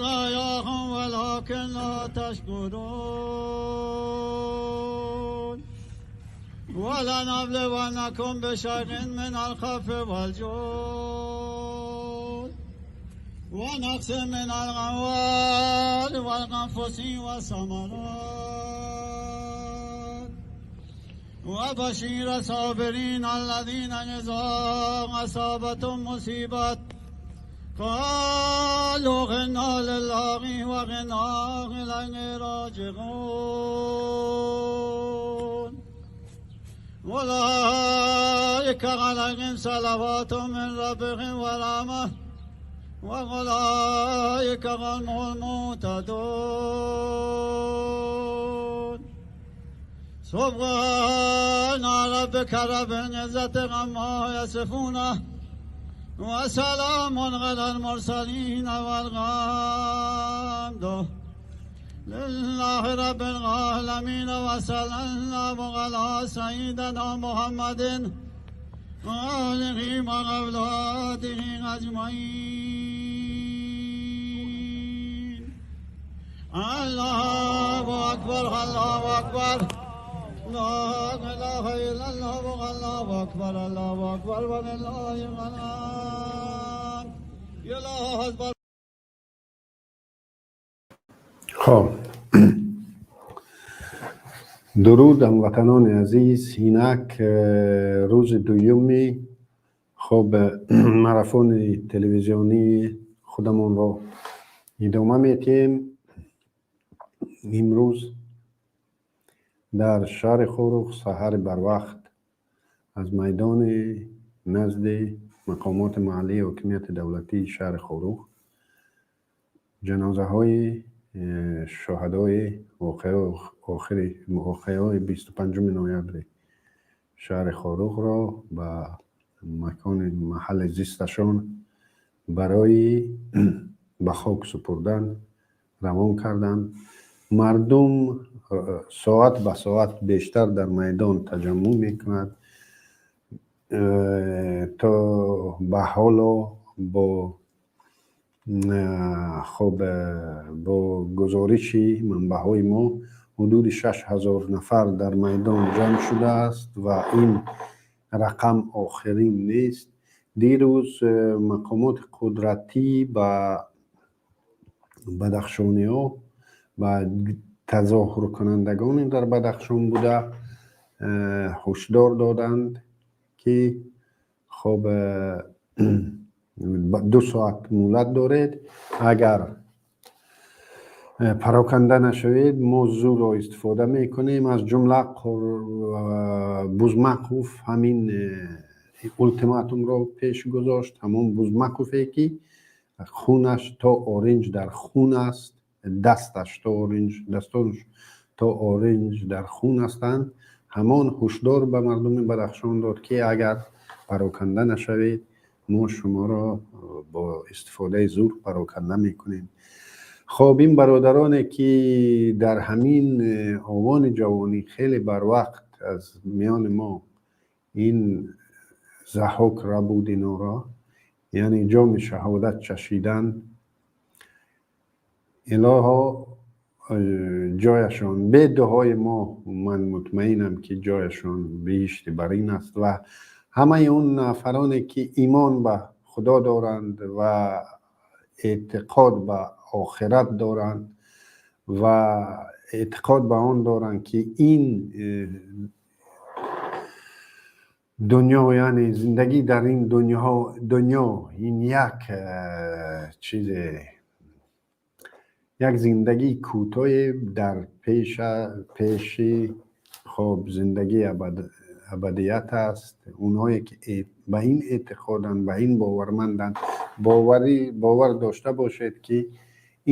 خطاياكم ولكن لا تشكرون. ولنبلونكم بشيء من الخوف والجوع ونقص من الأموال والأنفس والثمرات وبشر الصابرين الذين إذا أصابتهم مصيبة قالوا إنا لله وإنا إليه راجعون. أولئك عليهم صلوات من ربهم ورحمة وأولئك هم المهتدون. سبحان ربك رب العزة عما يصفون وسلام على المرسلين والحمد لله رب العالمين وصلى الله على سيدنا محمد وآله وأولاده أجمعين. الله أكبر، الله أكبر، لا إله إلا الله، الله أكبر، الله أكبر، ولله الحمد. الله أكبر. خب، дуруд, ҳамватанони азиз. Инак рӯзи дуюми хоб марафони телевизионии худамонро идома метиҳем. Имрӯз дар шаҳри Хоруғ саҳари барвақт аз майдони назди мақомоти маҳаллии ҳокимияти давлатии шаҳри Хоруғ ҷанозаҳои шуҳадои охири воқеаҳои 25 ноябри шаҳри Хоруғро ба макони маҳалли зисташон барои ба хок супурдан равон карданд. Мардум соат ба соат бештар дар майдон таҷаммӯъ мекунад. То ба ҳоло бо хоб бо гузориши манбаъҳои мо ҳудуди 6000 нафар дар майдон ҷамъ шудааст ва ин рақам охирин нест. Дирӯз мақомоти қудратӣ ба бадахшониҳо, ба тазоҳуркунандагоне дар Бадахшон буда, ҳушдор доданд, ки хоб 2 соат муҳлат доред, агар пароканда нашавед, мо зӯрро истифода мекунем. Аз ҷумла Бузмақов ҳамин ултиматумро пеш гузошт. Ҳамон Бузмақове, ки хунаш то оринҷ дар хун аст, дасташ то оринҷ, дастонаш то оринҷ дар хун ҳастанд, ҳамон ҳушдор ба мардуми Бадахшон дод, ки агар пароканда нашавед, мо шуморо бо истифодаи зӯр пароканда мекунем. Хоб, ин бародароне, ки дар ҳамин овони ҷавонӣ хеле барвақт аз миёни мо ин Заҳҳок рабуд инора, яъне ҷоми шаҳодат чашиданд, илоҳо ҷояшон бе дуои мо, ман мутмаинам, ки ҷояшон биҳишти барин аст ва ҳамаи он нафароне, ки имон ба Худо доранд ва эътиқод ба охират доранд ва эътиқод ба он доранд, ки ин дунё, яъне зиндагӣ дар ин дунё ин як чизе, як зиндагии кӯтоҳе дар пеши хоб зиндагии абадият аст. Онҳое, ки ба ин эътиқоданд, ба ин боварманданд, бовар дошта бошед, ки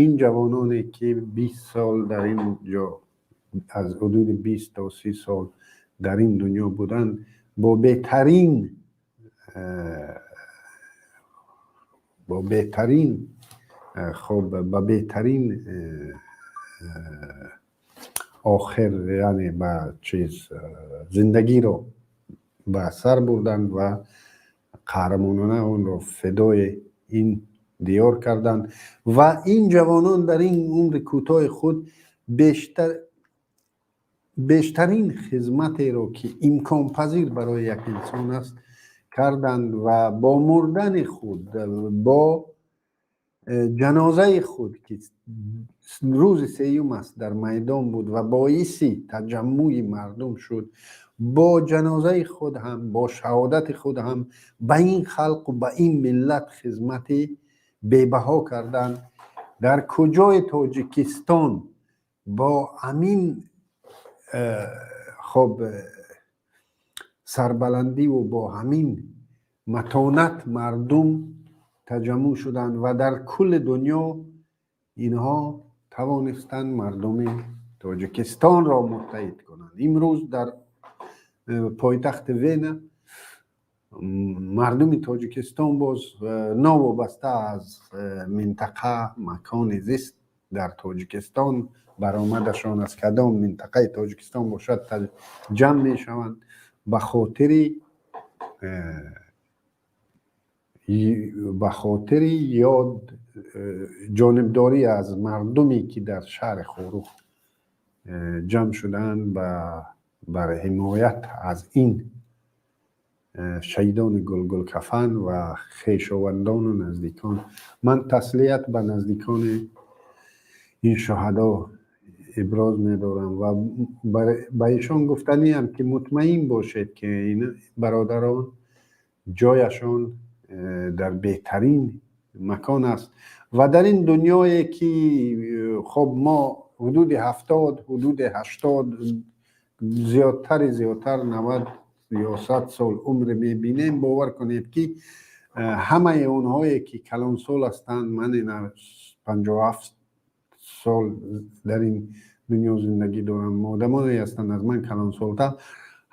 ин ҷавононе, ки 20 сол дар ин ҷо, аз ҳудуди 20 то 30 сол дар ин дунё буданд, бо беҳтарин хоб ба беҳтарин охир, яъне ба чиз, зиндагиро ба сар бурданд ва қаҳрамонона онро фидои ин Диёр карданд ва ин ҷавонон дар ин умри кӯтоҳи худ бештарин хизматеро, ки имконпазир барои як инсон аст, карданд ва бо мурдани худ, бо ҷанозаи худ, ки рӯзи сеюм аст дар майдон буд ва боиси таҷаммуи мардум шуд, бо ҷанозаи худ ҳам, бо шаҳодати худ ҳам ба ин халқу ба ин миллат хизмати бебаҳо карданд. Дар куҷои Тоҷикистон бо ҳамин хоб сарбаландиву бо ҳамин матонат мардум таҷаммуъ шуданд ва дар кулли дунё инҳо тавонистанд мардуми Тоҷикистонро муттаҳид кунанд? Имрӯз дар пойтахти Вена мардуми Тоҷикистон боз новобаста аз минтақа, макони зист дар Тоҷикистон, баромадашон аз кадом минтақаи Тоҷикистон бошад, ҷамъ мешаванд ба хотири ёд, ҷонибдорӣ аз мардуме, ки дар шаҳри Хоруғ ҷамъ шудаанд бар ҳимоят аз ин шаҳидони гулгулкафан ва хешовандону наздикон. Ман таслият ба наздикони ин шуҳадо иброз медорам ва ба ишон гуфтаниам, ки мутмаин бошед, ки ин бародарон ҷояшон дар беҳтарин макон аст. Ва дар ин дунёе, ки хоб мо ҳудуди 70, ҳудуди 80, зиёдтари зиёдтар 90 ё 100 сол умр мебинем, бовар кунед, ки ҳамаи онҳое, ки калонсол ҳастанд, ман ина 57 сол дар ин дунё зиндагӣ дорам, одамоне ҳастанд аз ман калонсолтар,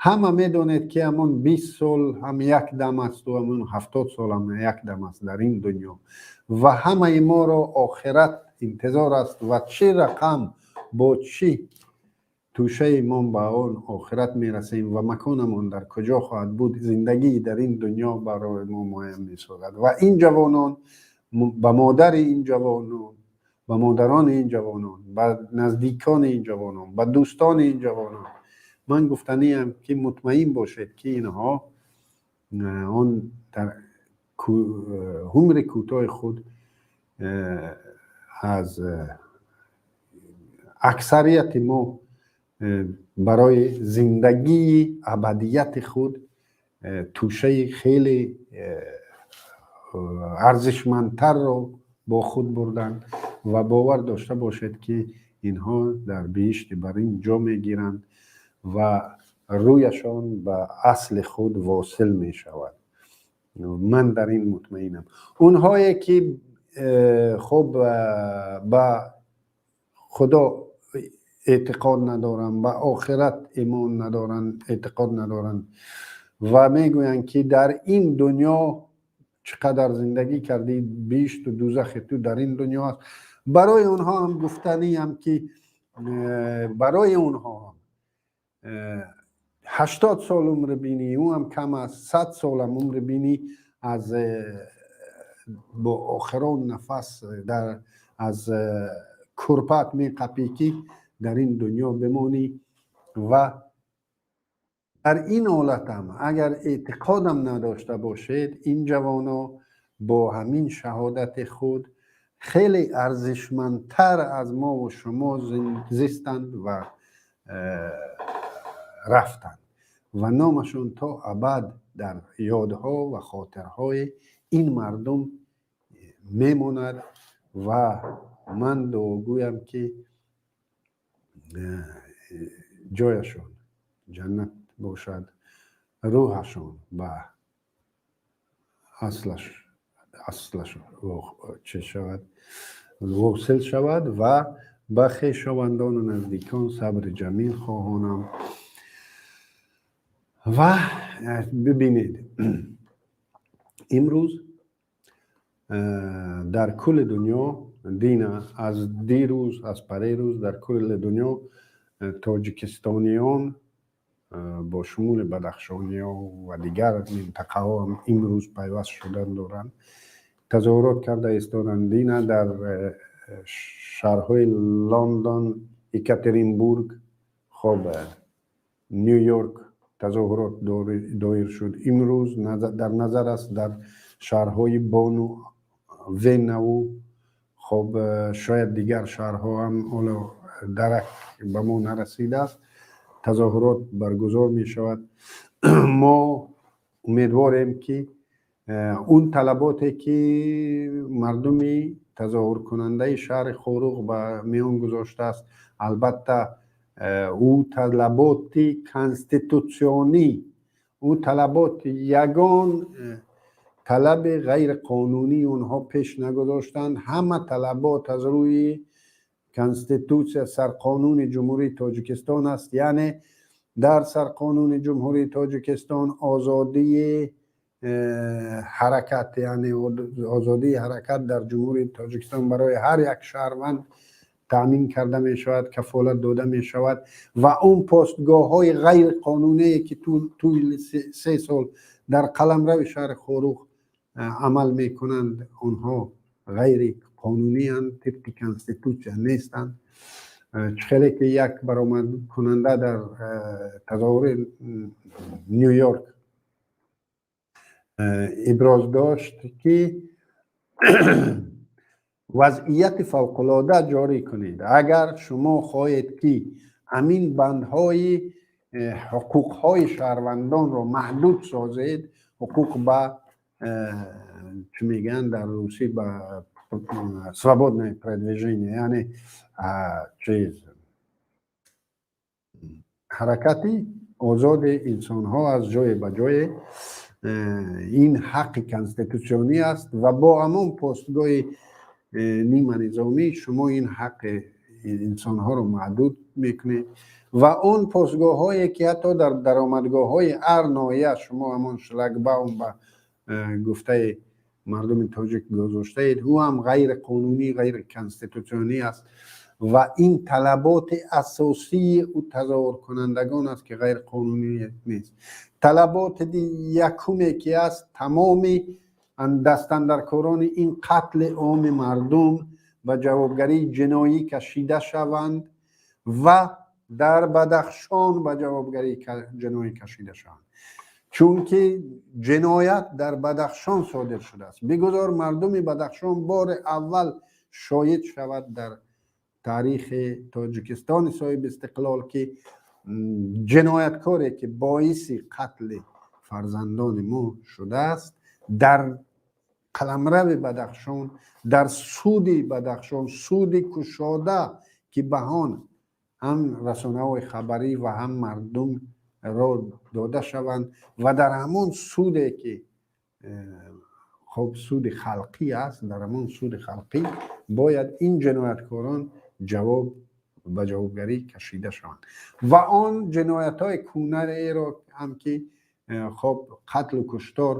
ҳама медонед, ки ҳамон 20 сол ҳам як дам асту ҳамон 70 сол ҳам як дам аст дар ин дунё. Ва ҳамаи моро охират интизор аст ва чӣ рақам, бо чӣ тӯшаи мо ба он охират мерасем ва маконамон дар куҷо хоҳад буд, зиндагӣ дар ин дунё барои мо муайян месозад. Ва ин ҷавонон, ба модари ин ҷавонон, ба модарони ин ҷавонон, ба наздикони ин ҷавонон, ба дӯстони ин ҷавонон ман гуфтаниам, ки мутмаин бошед, ки инҳо он дар умри кӯтоҳи худ аз аксарияти мо барои зиндагии абадияти худ тӯшаи хеле арзишмандтарро бо худ бурданд. Ва бовар дошта бошед, ки инҳо дар биҳишти барин ҷо мегиранд ва рӯяшон ба асли худ восил мешавад. Ман дар ин мутмаинам. Онҳое, ки хуб ба Худо эътиқод надоранд, ба охират имон надоранд, эътиқод надоранд ва мегӯянд, ки дар ин дунё чӣ қадар зиндагӣ кардӣ, биҳишту дузахи ту дар ин дунё аст, барои онҳо ҳам гуфтаниам, ки барои онҳо ҳам 80 сол умр бинӣ, ӯ ҳам кам аст, 100 солам умр бинӣ, аз бо охирон нафас дар аз курпат меқапӣ, ки дар ин дунё бимонӣ. Ва дар ин ҳолатам агар эътиқодам надошта бошед, ин ҷавоно бо ҳамин шаҳодати худ хеле арзишмандтар аз мову шумо зистанд ва рафтанд ва номашон то абад дар ёдҳо ва хотирҳои ин мардум мемонад. Ва ман дуогӯям, ки ҷояшон ҷаннат бошад, рӯҳашон ба аслаш чӣ шавад, восил шавад ва ба хешовандону наздикон сабри ҷамил хоҳонам. Ва бибинед, имрӯз дар кулли дунё дина, аз дирӯз, аз парерӯз дар кулли дунё тоҷикистониён бо шумули бадахшониё ва дигар минтақаҳо ҳам имрӯз пайваст шудан доранд. тазоҳурот карда истоданд. Ина дар шаҳрҳои Лондон, Екатеринбург, хоб, Ню Йорк тазоҳурот доир шуд. Имрӯз дар назар аст дар шаҳрҳои Бону, Венаву, хоб, шояд дигар шаҳрҳо ҳам, ҳоло дарак ба мо нарасидааст, тазоҳурот баргузор мешавад. Мо умедворем, ки он талаботе, ки мардуми тазоҳуркунандаи шаҳри Хоруғ ба миён гузоштааст, албатта, ӯ талаботи конститутсионӣ, ӯ талаботи ягон талаби ғайриқонунӣ онҳо пеш нагузоштанд. Ҳама талабот аз рӯи Конститутсия, Сарқонуни Ҷумҳурии Тоҷикистон аст. Яъне дар Сарқонуни Ҷумҳурии Тоҷикистон озодии ҳаракат, яъне озодии ҳаракат дар Ҷумҳурии Тоҷикистон барои ҳар як шаҳрванд таъмин карда мешавад, кафолат дода мешавад. Ва он постгоҳҳои ғайриқонуние, ки тӯли 3 сол дар қаламрави шаҳри Хоруғ амал мекунанд, онҳо ғайриқонуниянд, тибқи Конститутсия нестанд. Чӣ хеле ки як баромадкунанда дар тазоҳури Ню Йорк иброз дошт, ки вазъияти фавқулода ҷорӣ кунед, агар шумо хоҳед, ки ҳамин бандҳои ҳуқуқҳои шаҳрвандонро маҳдуд созед, ҳуқуқ ба, чӣ мегӯянд дар русӣ, ба свободное продвижение, яъне чиз, ҳаракати озоди инсонҳо аз ҷое ба ҷое, ин ҳаққи конститутсионӣ аст ва бо ҳамон постгоҳи ниманизомӣ шумо ин ҳаққи инсонҳоро маҳдуд мекунед. Ва он постгоҳҳое, ки ҳатто дар даромадгоҳҳои ҳар ноҳия шумо ҳамон шлагбаум, ба гуфтаи мардуми тоҷик, гузоштаед, ӯ ҳам ғайриқонунӣ, ғайриконститутсионӣ аст. Ва ин талаботи асосии ӯ тазоҳуркунандагон аст, ки ғайриқонунӣ нест. Талаботи якуме, ки аст, тамоми дастандаркорони ин қатли оми мардум ба ҷавобгарии ҷиноӣ кашида шаванд ва дар Бадахшон ба ҷавобгарии ҷиноӣ кашида шаванд, чунки ҷиноят дар Бадахшон содир шудааст. Бигузор мардуми Бадахшон бори аввал шоҳид шавад дар таърихи Тоҷикистони соҳиби истиқлол, ки ҷинояткоре, ки боиси қатли фарзандони мо шудааст, дар қаламрави Бадахшон, дар суди Бадахшон, суди кушода, ки ба он ҳам расонаҳои хабарӣ ва ҳам мардум роҳ дода шаванд, ва дар ҳамон суде, ки хоб, суди халқӣ аст, дар ҳамон суди халқӣ бояд ин ҷинояткорон ба ҷавобгарӣ кашида шаванд. Ва он ҷиноятҳои кӯнаеро ҳам, ки хоб, қатлу куштор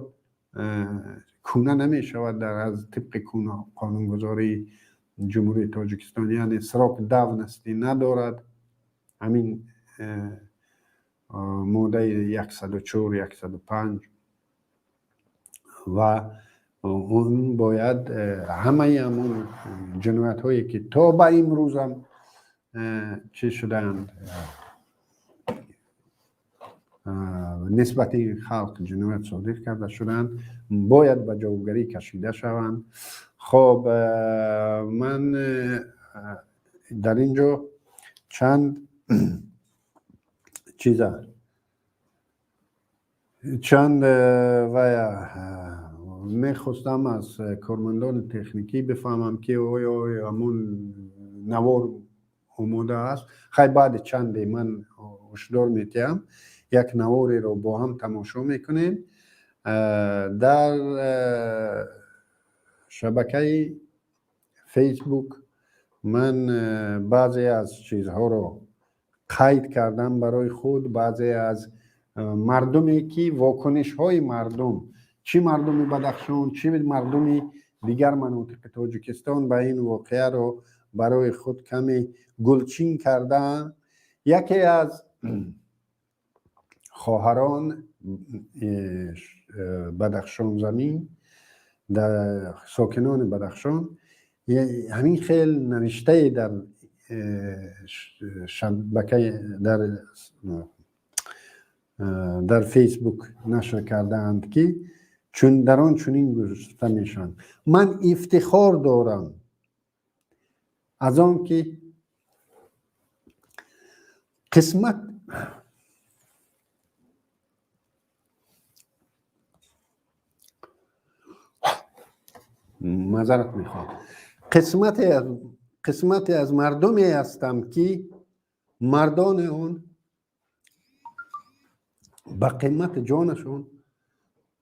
кӯна намешавад дар аз тибқи қонунгузории Ҷумҳурии Тоҷикистон, яъне срок давности надорад, ҳамин моддаи 104, 105, ва он бояд ҳамаи ҳамон ҷиноятҳое, ки то ба имрӯзам чӣ шудаанд, нисбати халқ ҷиноят содир карда шудаанд, бояд ба ҷавобгарӣ кашида шаванд. Хоб, ман дар ин ҷо чанд чиза, чанд вая мехостам аз кормандони техникӣ бифаҳмам, ки оё ҳамон навор омода аст. Хай, баъди чанде ман ҳушдор метиҳам, як навореро бо ҳам тамошо мекунем. Дар шабакаи Фейсбук ман баъзе аз чизҳоро қайд кардам барои худ, баъзе аз мардуме, ки вокунишҳои мардум, чӣ мардуми Бадахшон, чӣ мардуми дигар манотиқи Тоҷикистон, ба ин воқеаро барои худ каме гулчин кардаам. Яке аз хоҳарон Бадахшонзамин Дар сокинони Бадахшон ҳамин хел навиштае дар шабакаи дар Фейсбук нашр кардаанд, ки чун дар он чунин гуфта мешаванд: «Ман ифтихор дорам аз он ки қисмат маъзарат мехоҳам, қисмате аз мардуме ҳастам, ки мардони он ба қимати ҷонашон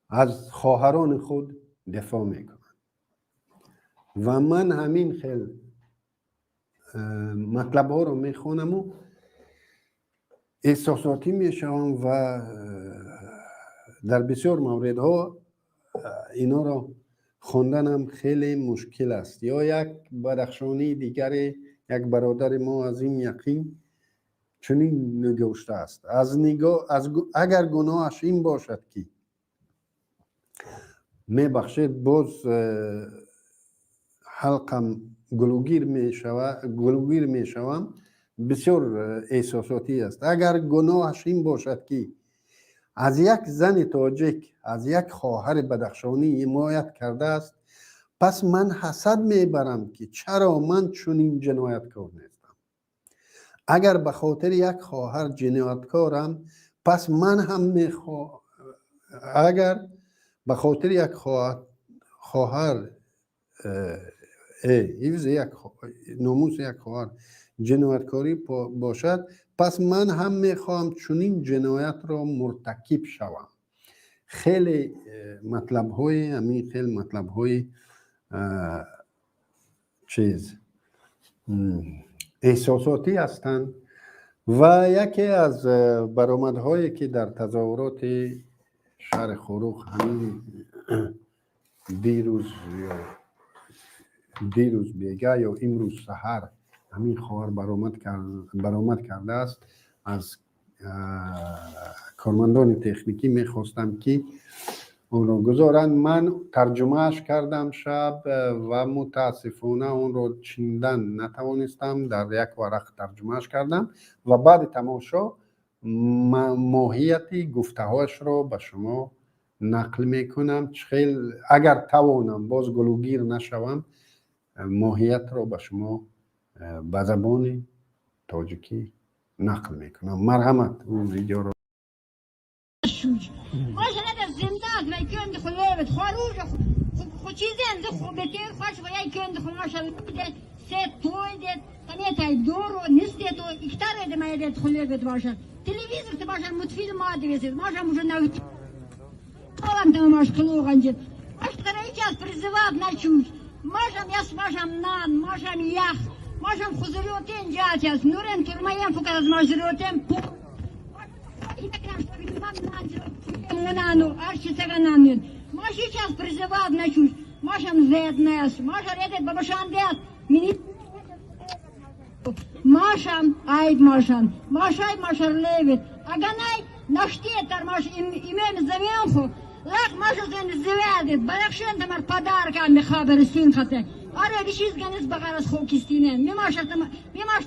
аз хоҳарони худ дифоъ мекунанд». Ва ман ҳамин хел матлабҳоро мехонаму эҳсосотӣ мешавам ва дар бисёр мавридҳо инҳоро хонданам хеле мушкил аст. Ё як бадахшонии дигаре, як бародари мо аз ин яқин чунин нигоштааст: аз нигоҳ аз агар гуноҳаш ин бошад, ки мебахшед, боз ҳалқам гулугир мешавам, бисёр эҳсосотӣ аст, агар гуноҳаш ин бошад, ки аз як зани тоҷик, аз як хоҳари бадахшонӣ ҳимоят кардааст, пас ман ҳасад мебарам, ки чаро ман чунин ҷинояткор нестам. Агар ба хотири як хоҳар ҷинояткорам, пас ман ҳам мехо агар ба хотири як хоҳар, ҳифзи як номуси як хоҳар ҷинояткорӣ бошад, пас ман ҳам мехоҳам чунин ҷиноятро муртакиб шавам. Хеле матлабҳои ҳамин хел матлабҳои чиз эҳсосотӣ ҳастанд. Ва яке аз баромадҳое, ки дар тазоҳуроти шаҳри Хоруғ ҳамин дирӯз ё дирӯз бега ё имрӯз саҳар ҳамин хоҳар баромад кардааст, аз кормандони техникӣ мехостам, ки онро гузоранд. Ман тарҷумааш кардам шаб ва мутаассифона онро чиндан натавонистам. Дар як варақ тарҷумааш кардам ва баъди тамошо моҳияти гуфтаҳояшро ба шумо нақл мекунам. Хел агар тавонам, боз гулугир нашавам, моҳиятро ба шумо ба забони тоҷикӣ нақл мекунам. Марҳамат, ӯ видеоро. زنده خلوت خروج خو چیزن ده خو بتیر خوش و یک کند خو ماشا ده سه توی ده تمیت های دور و نیست تو اکتر ده ما ده خلوت باشه телевизор ты баша мультфильм ма дивесет маша уже на там там маш клоганжет маш сейчас призывать на чушь машам яс машам нан машам ях машам хузуротен жатяс нурен турмаем фуказ мажротен пу Маш сейчас призывать на чушь. Машам зетнес, маша редет бабашан дет. Машам айд машан, машай машар левит. Аганай наштетар маш имем заменху. Лах маша зен зведет. Балакшен тамар подарка мехабер синхате. Аре чиз ганис багарас хокистине. Мимаш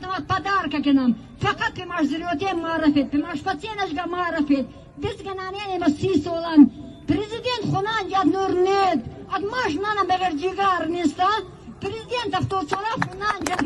тамар подарка кенам. Фақат пимаш зрётем марафет, пимаш паценашга марафет. Дисгананене ма сисолан. Президент хунан яд нур нет. Ад маш нана мегер ҷигар неста. Президент автосола хунан яд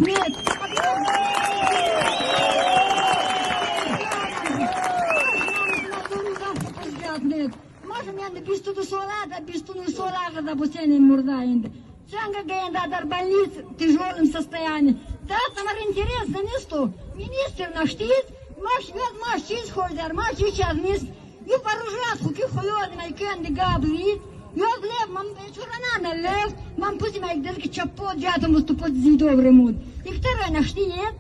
нет. Машам янда 22 сола да 22 сола да бусене мурдаинда. Чанга гаянда дар больниц в тяжелом состоянии. Да, там интересно несту. Министр наштиз, маш вет маш чиз хойдар, маш сейчас нист. Ю паружат хуки хуёд на кенди габлит. Ю лев мам чуранана лев, мам пусть май дерки чапот жатом выступать зидовый муд. И второй наштиет.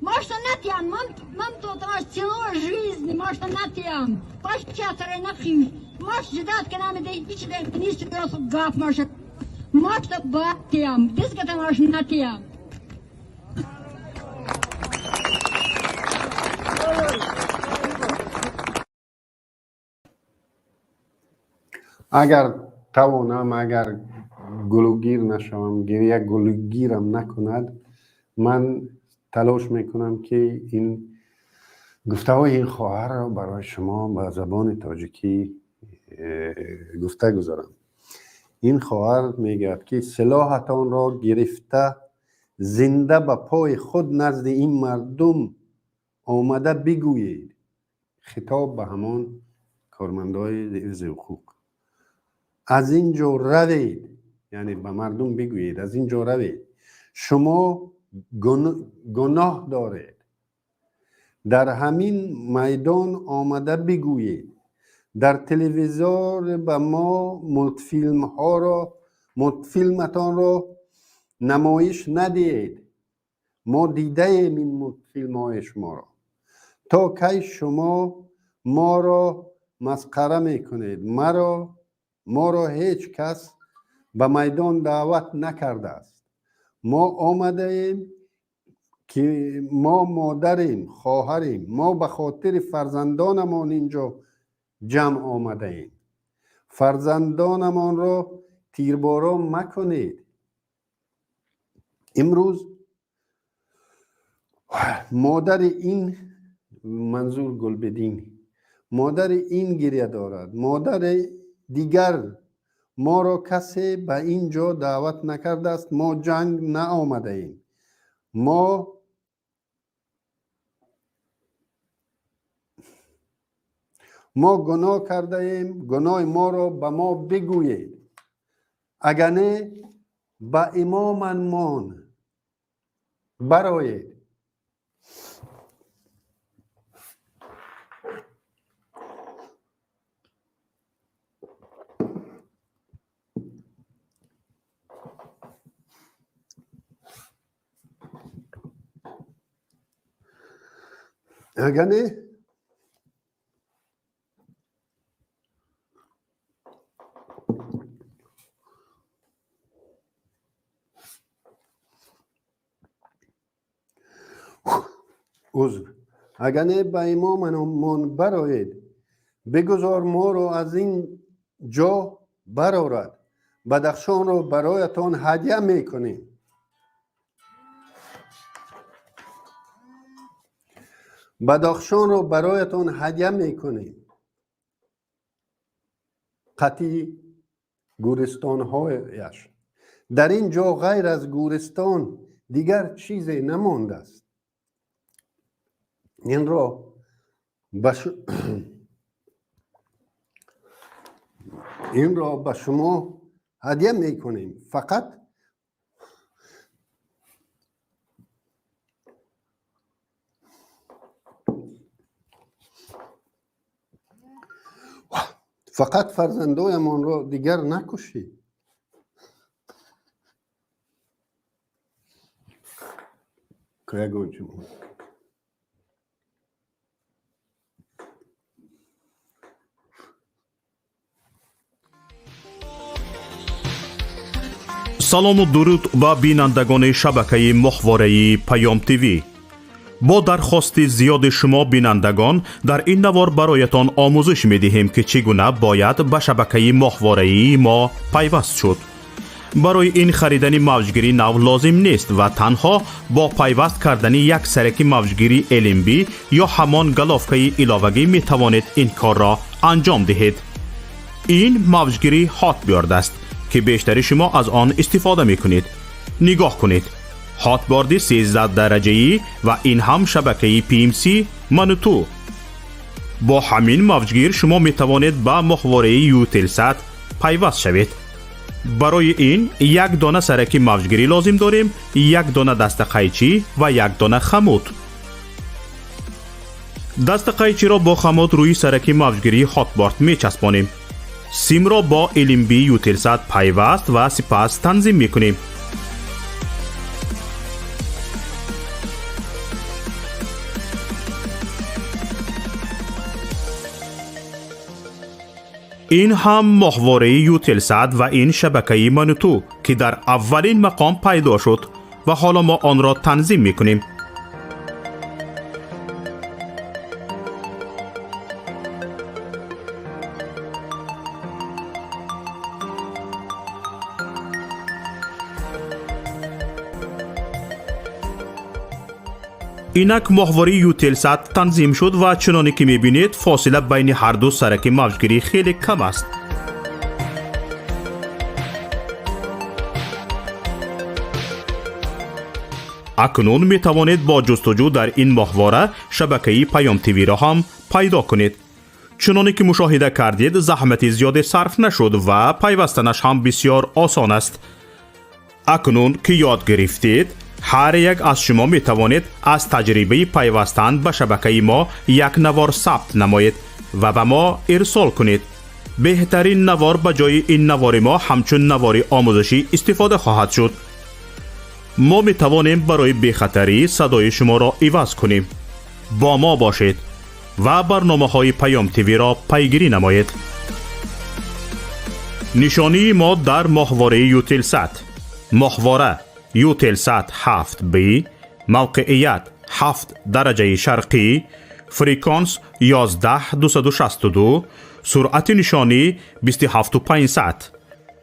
Маш натян, мам мам то маш целой жизни, маш натян. Паш чатаре нахиш. Маш ждат канаме де ичде министр гап маш. Маш батям, диската маш натян. Агар Тавонам, агар гулугир нашавам, гиря гулугирам накунад, ман талош мекунам, ки ин гуфтаҳои ин хоҳарро барои шумо ба забони тоҷикӣ гуфта гузорам. Ин хоҳар мегӯяд, ки силоҳатонро гирифта, зинда ба пои худ назди ин мардум омада бигӯед. Хитоб ба ҳамон кормандои ҳифзи ҳуқуқ: аз ин ҷо равед, яъне ба мардум бигӯед, аз ин ҷо равед, шумо гуноҳ доред. Дар ҳамин майдон омада бигӯед. Дар телевизор ба мо мултфилмҳоро, мултфилматонро намоиш надиҳед. Мо дидаем ин мултфилмҳои шуморо. То кай шумо моро масхара мекунед? Моро ҳеҷ кас ба майдон даъват накардааст. Мо омадаем, ки мо модарем, хоҳарем. Мо ба хотири фарзандонамон инҷо ҷамъ омадаем. Фарзандонамонро тирборон макунед. Имрӯз модари ин, манзур Гулбиддин, модари ин гиря дорад, модари дигар: моро касе ба ин ҷо даъват накардааст, мо ҷанг наомадаем. Мо гуноҳ кардаем, гуноҳи моро ба мо бигӯед, агар не, ба имоманмон бароед. Агар не, узр, агар не, ба имоманмон бароед. Бигузор моро аз ин ҷо барорад. Бадахшонро бароятон ҳадя мекунем. Бадахшонро бароятон ҳадя мекунем, қатъи гӯристонҳояш. Дар ин ҷо ғайр аз гӯристон дигар чизе намондааст. Инро ба шумо ҳадя мекунем, фақат фарзандоямонро дигар накушед. Ягон Салому дуруд ба бинандагони шабакаи моҳвораи Паём ТВ. Бо дархости зиёди шумо бинандагон, дар ин навор бароятон омӯзиш медиҳем, ки чӣ гуна бояд ба шабакаи моҳвораии мо пайваст шуд. Барои ин харидани мавҷгири нав лозим нест ва танҳо бо пайваст кардани як сараки мавҷгири LNB ё ҳамон головкаи иловагӣ метавонед ин корро анҷом диҳед. Ин мавҷгири Hotbird аст, ки бештари шумо аз он истифода мекунед. Нигоҳ кунед: Hotbird и 13 дараҷаӣ ва ин ҳам шабакаи PMC Мануту. Бо ҳамин мавҷгир шумо метавонед ба моҳвораи Eutelsat пайваст шавед. Барои ин як дона сараки мавҷгирӣ лозим дорем, як дона дастақайчӣ ва як дона хамут. Дастақайчиро бо хамут рӯи сараки мавҷгирии Hotbird мечаспонем. Симро бо LNB Eutelsat пайваст ва сипас танзим мекунем. Ин ҳам моҳвораи Eutelsat ва ин шабакаи Мануту, ки дар аввалин мақом пайдо шуд, ва ҳоло мо онро танзим мекунем. Инак моҳвораи Ютелсат танзим шуд ва чуноне ки мебинед, фосила байни ҳарду сараки мавҷгирӣ хеле кам аст. Акнун метавонед бо ҷустуҷӯ дар ин моҳвора шабакаи Паём ТВ-ро ҳам пайдо кунед. Чуноне ки мушоҳида кардед, заҳмати зиёде сарф нашуд ва пайвастанаш ҳам бисёр осон аст. Акнун ки ёд гирифтед, ҳар як аз шумо метавонед аз таҷрибаи пайвастан ба шабакаи мо як навор сабт намоед ва ба мо ирсол кунед. Беҳтарин навор ба ҷои ин навори мо ҳамчун навори омӯзишӣ истифода хоҳад шуд. Мо метавонем барои бехатарӣ садои шуморо иваз кунем. Бо мо бошед ва барномаҳои Паём ТВ-ро пайгирӣ намоед. Нишонии мо дар моҳвораи Ютелсат: моҳвора Ютелсат 7 б, мавқеият 7 дараҷаи шарқӣ, фреквенс 11 262, суръати нишонӣ 27 500,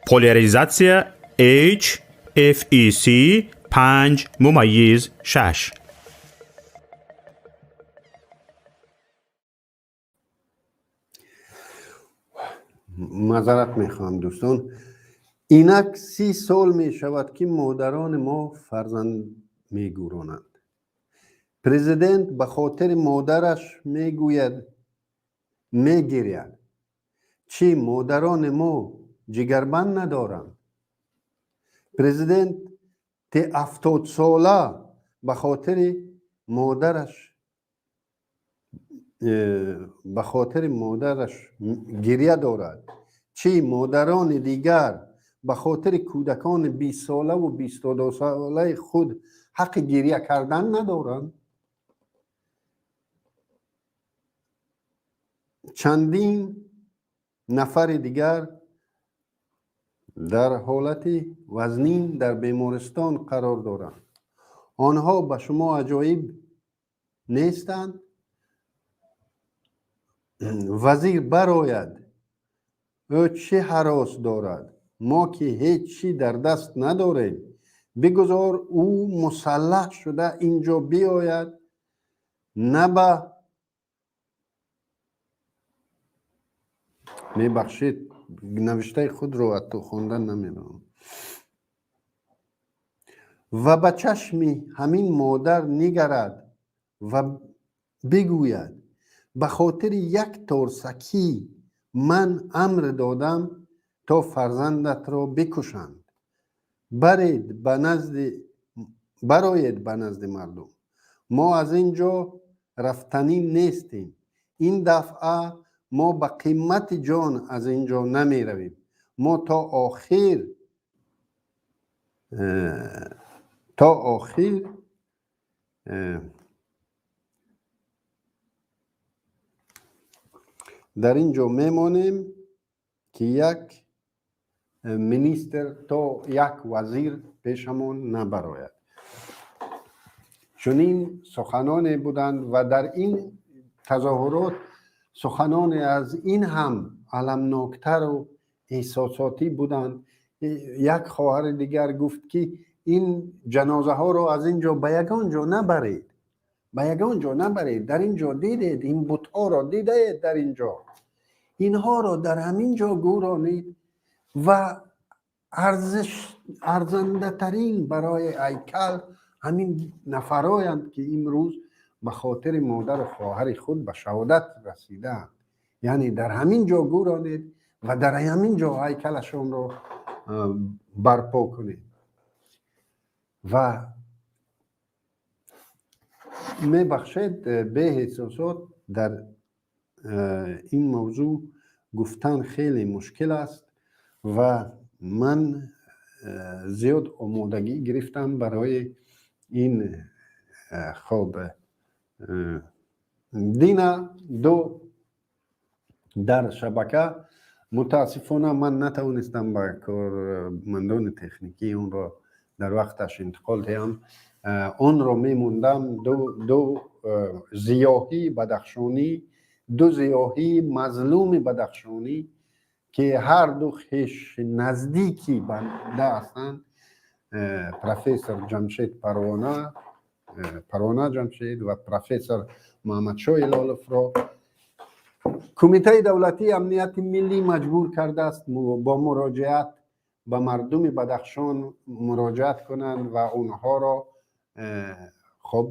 поляризатсия H FEC 5.6. Маъзарат мехоҳам, дӯстон. Инак 30 сол мешавад, ки модарони мо фарзанд мегӯронанд. Президент ба хотири модараш мегӯяд, мегиряд. Чӣ, модарони мо ҷигарбанд надоранд? Президенти 70-сола ба хотири модараш гиря дорад. Чӣ, модарони дигар ба хотири кӯдакони 20-солаву 22-солаи худ ҳаққи гиря кардан надоранд? Чандин нафари дигар дар ҳолати вазнин дар бемористон қарор доранд. Онҳо ба шумо аҷоиб нестанд? Вазир барояд. Ӯ чӣ ҳарос дорад? Мо ки ҳеҷ чӣ дар даст надорем. Бигузор ӯ мусаллаҳ шуда инҷо биёяд. На ба, мебахшед, навиштаи худро ҳатто хондан намедонам, ва ба чашми ҳамин модар нигарад ва бигӯяд: ба хотири як торсакӣ ман амр додам, то фарзандатро бикушанд. Баред ба назди, бароед ба назди мардум. Мо аз ин ҷо рафтанӣ нестем. Ин дафъа мо ба қимати ҷон аз ин ҷо намеравем. Мо то охир дар ин ҷо мемонем, ки як министр то як вазир пешамон набарояд. Чунин суханоне буданд ва дар ин тазоҳурот суханоне аз ин ҳам аламноктару эҳсосотӣ буданд. Як хоҳари дигар гуфт, ки ин ҷанозаҳоро аз ин ҷо ба ягон ҷо набаред, ба ягон ҷо набаред. Дар ин ҷо дидед, ин бутҳоро дидаед, дар ин ҷо инҳоро дар ҳамин ҷо гӯронед ва арзиш арзандатарин барои ҳайкал ҳамин нафароянд, ки имрӯз ба хотири модару хоҳари худ ба шаҳодат расидаанд. Яъне дар ҳамин ҷо гӯронед ва дар ҳамин ҷо ҳайкалашонро барпо кунед. Ва мебахшед, беэҳсосот дар ин мавзӯъ гуфтан хеле мушкил аст ва ман зиёд омодагӣ гирифтам барои ин. Хоб, дина ду дар шабака, мутаассифона, ман натавонистам ба кормандони техникӣ онро дар вақташ интиқол диҳам. Онро мемондам. Ду зиёҳии бадахшонӣ, ду зиёҳии мазлуми бадахшонӣ, ки ҳарду хеш наздики банда ҳастанд, профессор Ҷамшед Парвона. Парвона Ҷамшед ва профессор Муҳаммадшоҳ Ҳилоловро Кумитаи давлатии амнияти миллӣ маҷбур кардааст бо муроҷиат ба мардуми Бадахшон муроҷиат кунанд ва онҳоро хоб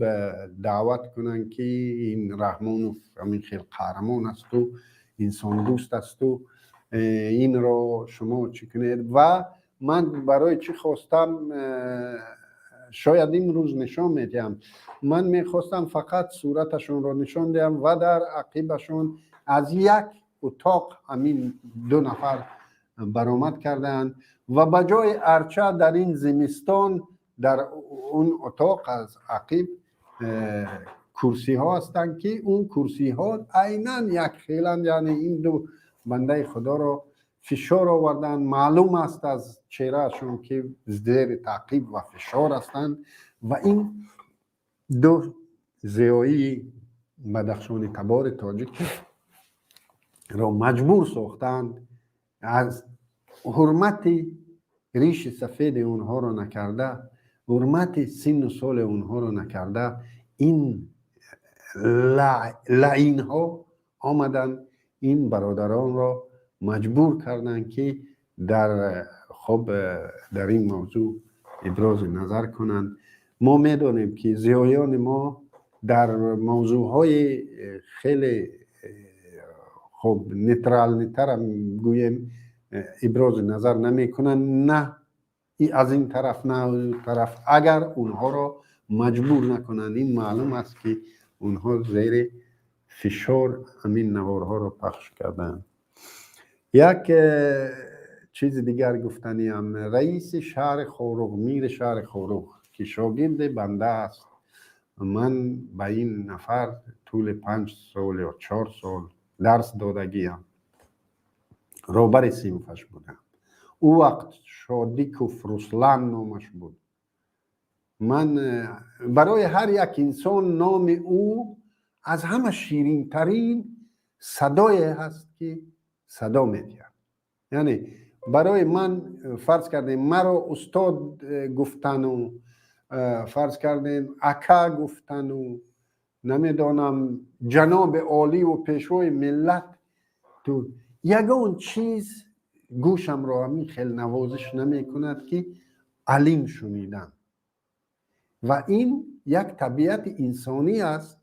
даъват кунанд, ки ин Раҳмонов ҳамин хел қаҳрамон асту инсондӯст асту инро шумо чӣ кунед. Ва ман барои чӣ хостам, шояд имрӯз нишон медиҳам, ман мехостам фақат сураташонро нишон диҳам ва дар ақибашон аз як утоқ ҳамин ду нафар баромад кардаанд ва ба ҷои арча дар ин зимистон дар он утоқ аз ақиб курсиҳо ҳастанд, ки он курсиҳо айнан якхеланд. Яъне ин ду бандаи худоро фишор оварданд. Маълум аст аз чеҳраашон, ки зери таъқиб ва фишор ҳастанд. Ва ин ду зиёии бадахшони табори тоҷикро маҷбур сохтанд, аз ҳурмати риши сафеди онҳоро накарда, ҳурмати синну соли онҳоро накарда, ин лаъинҳо омаданд, ин бародаронро маҷбур карданд, ки дар хоб дар ин мавзӯъ ибрози назар кунанд. Мо медонем, ки зиёиёни мо дар мавзӯъҳои хеле хоб нейтральный тарам гӯем ибрози назар намекунанд, на аз ин тараф, на аз он тараф, агар онҳоро маҷбур накунанд. Ин маълум аст, ки онҳо зери фишор ҳамин наворҳоро пахш карданд. Як чизи дигар гуфтаниам: раиси шаҳри Хоруғ, мири шаҳри Хоруғ, ки шогирди банда аст, ман ба ин нафар тӯли 5 сол ё 4 сол дарс додагиам, роҳбари синфаш будам. Ӯ вақт Шодиков Руслан номаш буд. Ман барои ҳар як инсон номи ӯ аз ҳама ширинтарин садое ҳаст, ки садо медиҳад. Яъне барои ман, фарз кардем, маро устод гуфтану, фарз кардем, ака гуфтану, намедонам, ҷаноби оливу пешвои миллат, ту ягон чиз гӯшамро ҳамин хел навозиш намекунад, ки алим шунидан. Ва ин як табиати инсонӣ аст.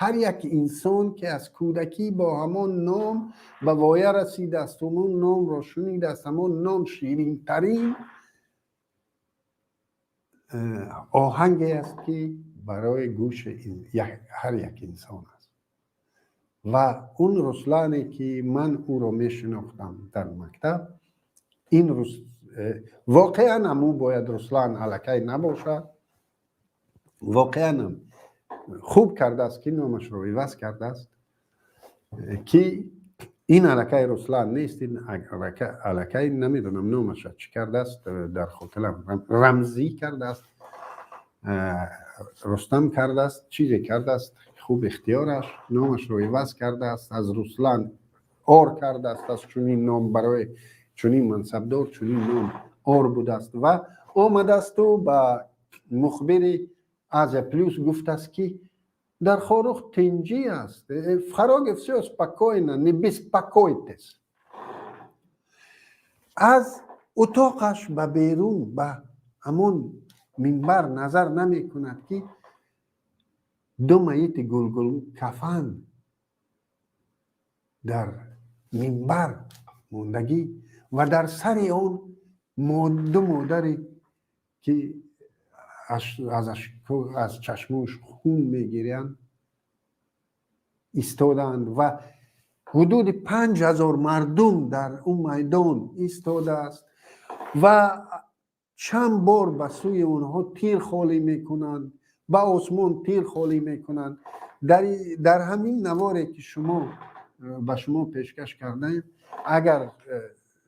Ҳар як инсон, ки аз кӯдакӣ бо ҳамон ном ба воя расидааст, ҳамон номро шунидааст, ҳамон ном ширинтарин оҳанге аст, ки барои гӯши ҳар як инсон аст. Ва он Руслане, ки ман ӯро мешинохтам дар мактаб, ин воқеан ҳам ӯ бояд Руслан аллакай набошад. Воқеан ҳам хуб кардааст, ки номашро иваз кардааст, ки ин аллакай Руслан нест. Ин аллакай намедонам номаша чӣ кардааст, дар хотирам Рамзӣ кардааст, Рустам кардааст, чизе кардааст. Хуб, ихтиёраш, номашро иваз кардааст, аз Руслан ор кардааст. Аз чунин ном барои чунин мансабдор чунин ном ор будааст. Ва омадаасту ба мухбири Азия Плюс гуфтааст, ки дар Хоруғ тинҷӣ аст, в Хороге всё спокойно, не беспокойтесь. Аз утоқаш ба берун, ба ҳамон минбар назар намекунад, ки ду маити гулгулкафан дар минбар мондагӣ ва дар сари он ду модаре, ки аз чашмош хун мегирянд, истодаанд ва ҳудуди 5000 мардум дар он майдон истодааст ва чанд бор ба сӯи онҳо тир холӣ мекунанд, ба осмон тир холӣ мекунанд. Дар ҳамин наворе, ки шумо ба шумо пешкаш кардаем, агар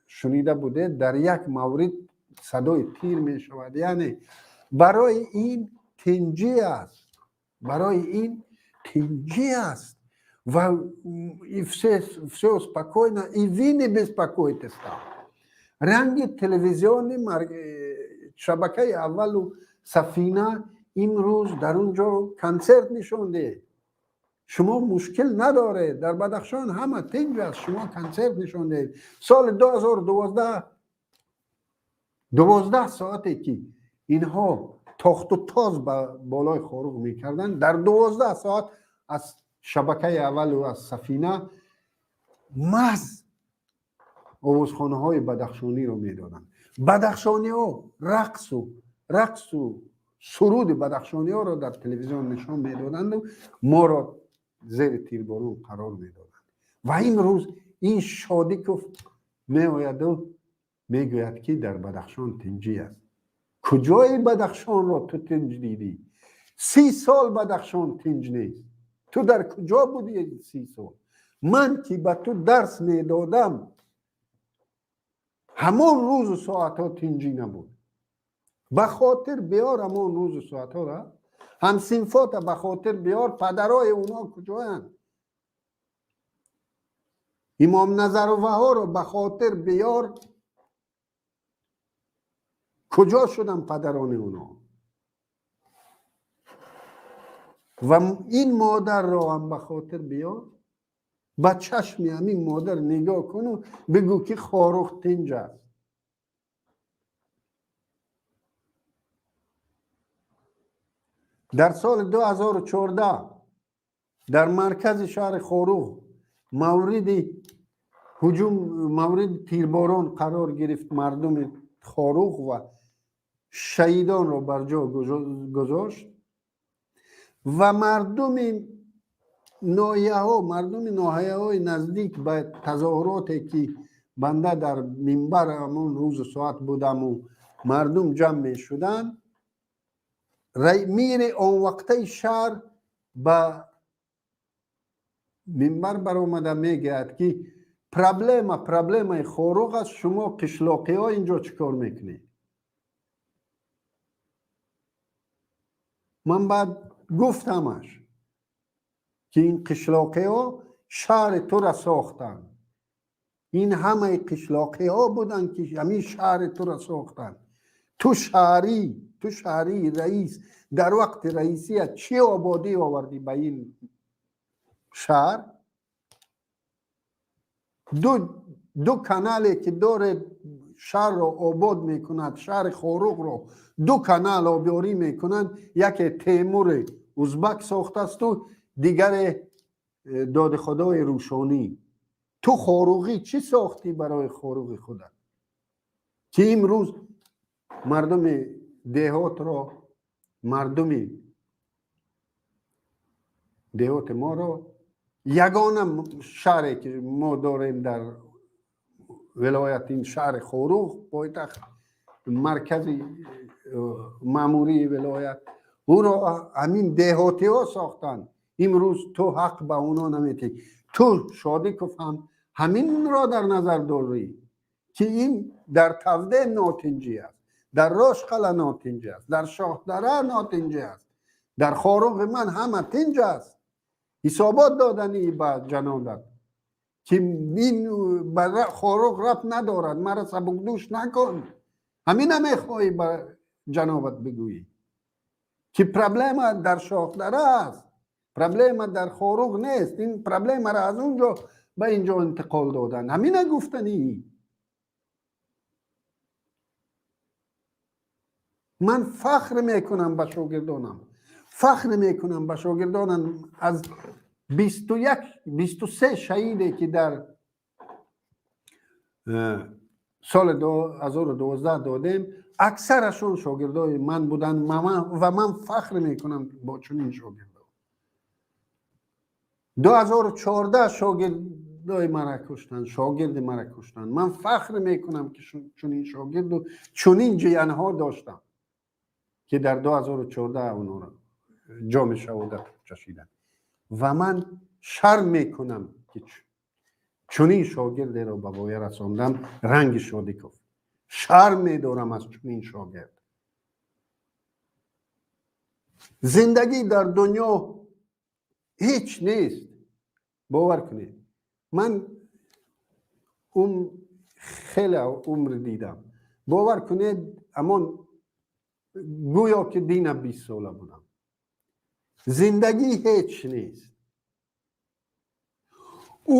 шунида будед, дар як маврид садои тир мешавад. Яъне барои ин тинҷӣ аст, барои ин тинҷӣ аст ва все спокойно, и вы не беспокойтесь. Там ранги телевизиони шабакаи аввалу Сафина. Имрӯз дар он ҷо консерт нишондед. Шумо мушкил надоред, дар Бадахшон ҳама тинҷ аст, шумо консерт нишондед. Соли 2012, 12 соате ки инҳо тохту тоз ба болои Хоруғ мекарданд, дар 12 соат аз шабакаи аввалу аз Сафина маҳз овозхонаҳои бадахшониро медоданд. Бадахшониҳо рақсу суруди бадахшониҳоро дар телевизион нишон медоданду моро зери тирборон қарор медоданд. Ва имрӯз ин Шодиков меояду мегӯяд, ки дар Бадахшон тинҷӣ аст. Куҷои Бадахшонро ту тинҷ дидӣ? 30 сол Бадахшон тинҷ нест. Ту дар куҷо будӣ 30 сол? Ман ки ба ту дарс медодам, ҳамон рӯзу соатҳо тинҷӣ набуд. Ба хотир биёр ҳамон рӯзу соатҳоро, ҳамсинфота ба хотир биёр. Падарои онҳо куҷоянд? Имом Назароваҳоро ба хотир биёр. Куҷо шуданд падарони онҳо? Ва ин модарро ҳам ба хотир биёр. Ба чашми ҳамин модар нигоҳ куну бигӯ, ки Хоруғ тинҷ аст. Дар соли 2014 дар маркази шаҳри Хоруғ мавриди ҳуҷум, мавриди тирборон қарор гирифт мардуми Хоруғ ва шаҳидонро бар ҷо гузошт. Ва мардуми ноҳияҳо, мардуми ноҳияҳои наздик ба тазоҳуроте, ки банда дар минбар ҳамон рӯзу соат будаму мардум ҷамъ мешуданд, мири он вақтаи шаҳр ба минбар баромада мегӯяд, ки проблема проблемаи Хоруғ аст, шумо қишлоқиҳо инҷо чӣ кор мекунед? Ман баъд гуфтамаш, ки ин қишлоқиҳо шаҳри тура сохтанд. Ин ҳамаи қишлоқиҳо буданд, ки ҳамин шаҳри тура сохтанд. Ту шаҳрӣ, ту шаҳрии раис, дар вақти раисия чӣ ободӣ овардӣ ба ин шаҳр? Ду канале ки доред, шаҳрро обод мекунад, шаҳри Хоруғро ду канал обёрӣ мекунанд. Яке Темури узбак сохтасту дигаре доди худои Рӯшонӣ. Ту хоруғӣ чӣ сохтӣ барои Хоруғи худат, ки имрӯз мардуми деҳотро, мардуми деҳоти моро, ягона шаҳре ки мо дорем дар вилоят, ин шаҳри Хоруғ, пойтахт, маркази маъмурии вилоят, ӯро ҳамин деҳотиҳо сохтанд. Имрӯз ту ҳақ ба онҳо наметиҳӣ. Ту, Шодиков, ҳам ҳаминро дар назар дорӣ, ки ин дар Тавде нотинҷӣ аст, дар Рошқала нотинҷӣ аст, дар Шоҳдара нотинҷӣ аст, дар Хоруғи ман ҳама тинҷ аст. Ҳисобот доданӣ ба ҷанобат, ки ин ба Хоруғ рабт надорад, мара сабукдӯш накун. Ҳамина мехоҳӣ ба ҷанобат бигӯӣ, ки проблема дар Шоҳдара аст, проблема дар Хоруғ нест. Ин проблемаро аз он ҷо ба ин ҷо интиқол доданд. Ҳамина гуфтанӣ. Ман фахр мекунам ба шогирдонам, фахр мекунам ба шогирдонам. Аз 21, 23 шаҳиде, ки дар соли 2012 додем, аксарашон шогирдои ман буданд ва ман фахр мекунам бо чунин шогирдо. 2014 шогирдои мара куштанд, шогирди мара куштанд. Ман фахр мекунам, ки чунин шогирду чунин ҷиянҳо доштам, ки дар 2014 онҳоро ҷоми шаҳодат чашиданд. Ва ман шарм мекунам, ки чунин шогирдеро ба воя расондам ранги Шодиков. Шарм медорам аз чунин шогирд. Зиндагӣ дар дунё ҳеҷ нест, бовар кунед. Ман хеле умр дидам, бовар кунед. Ҳамон Гӯё ки дина 20 сола будам. Зиндагӣ ҳеҷ нест. Ӯ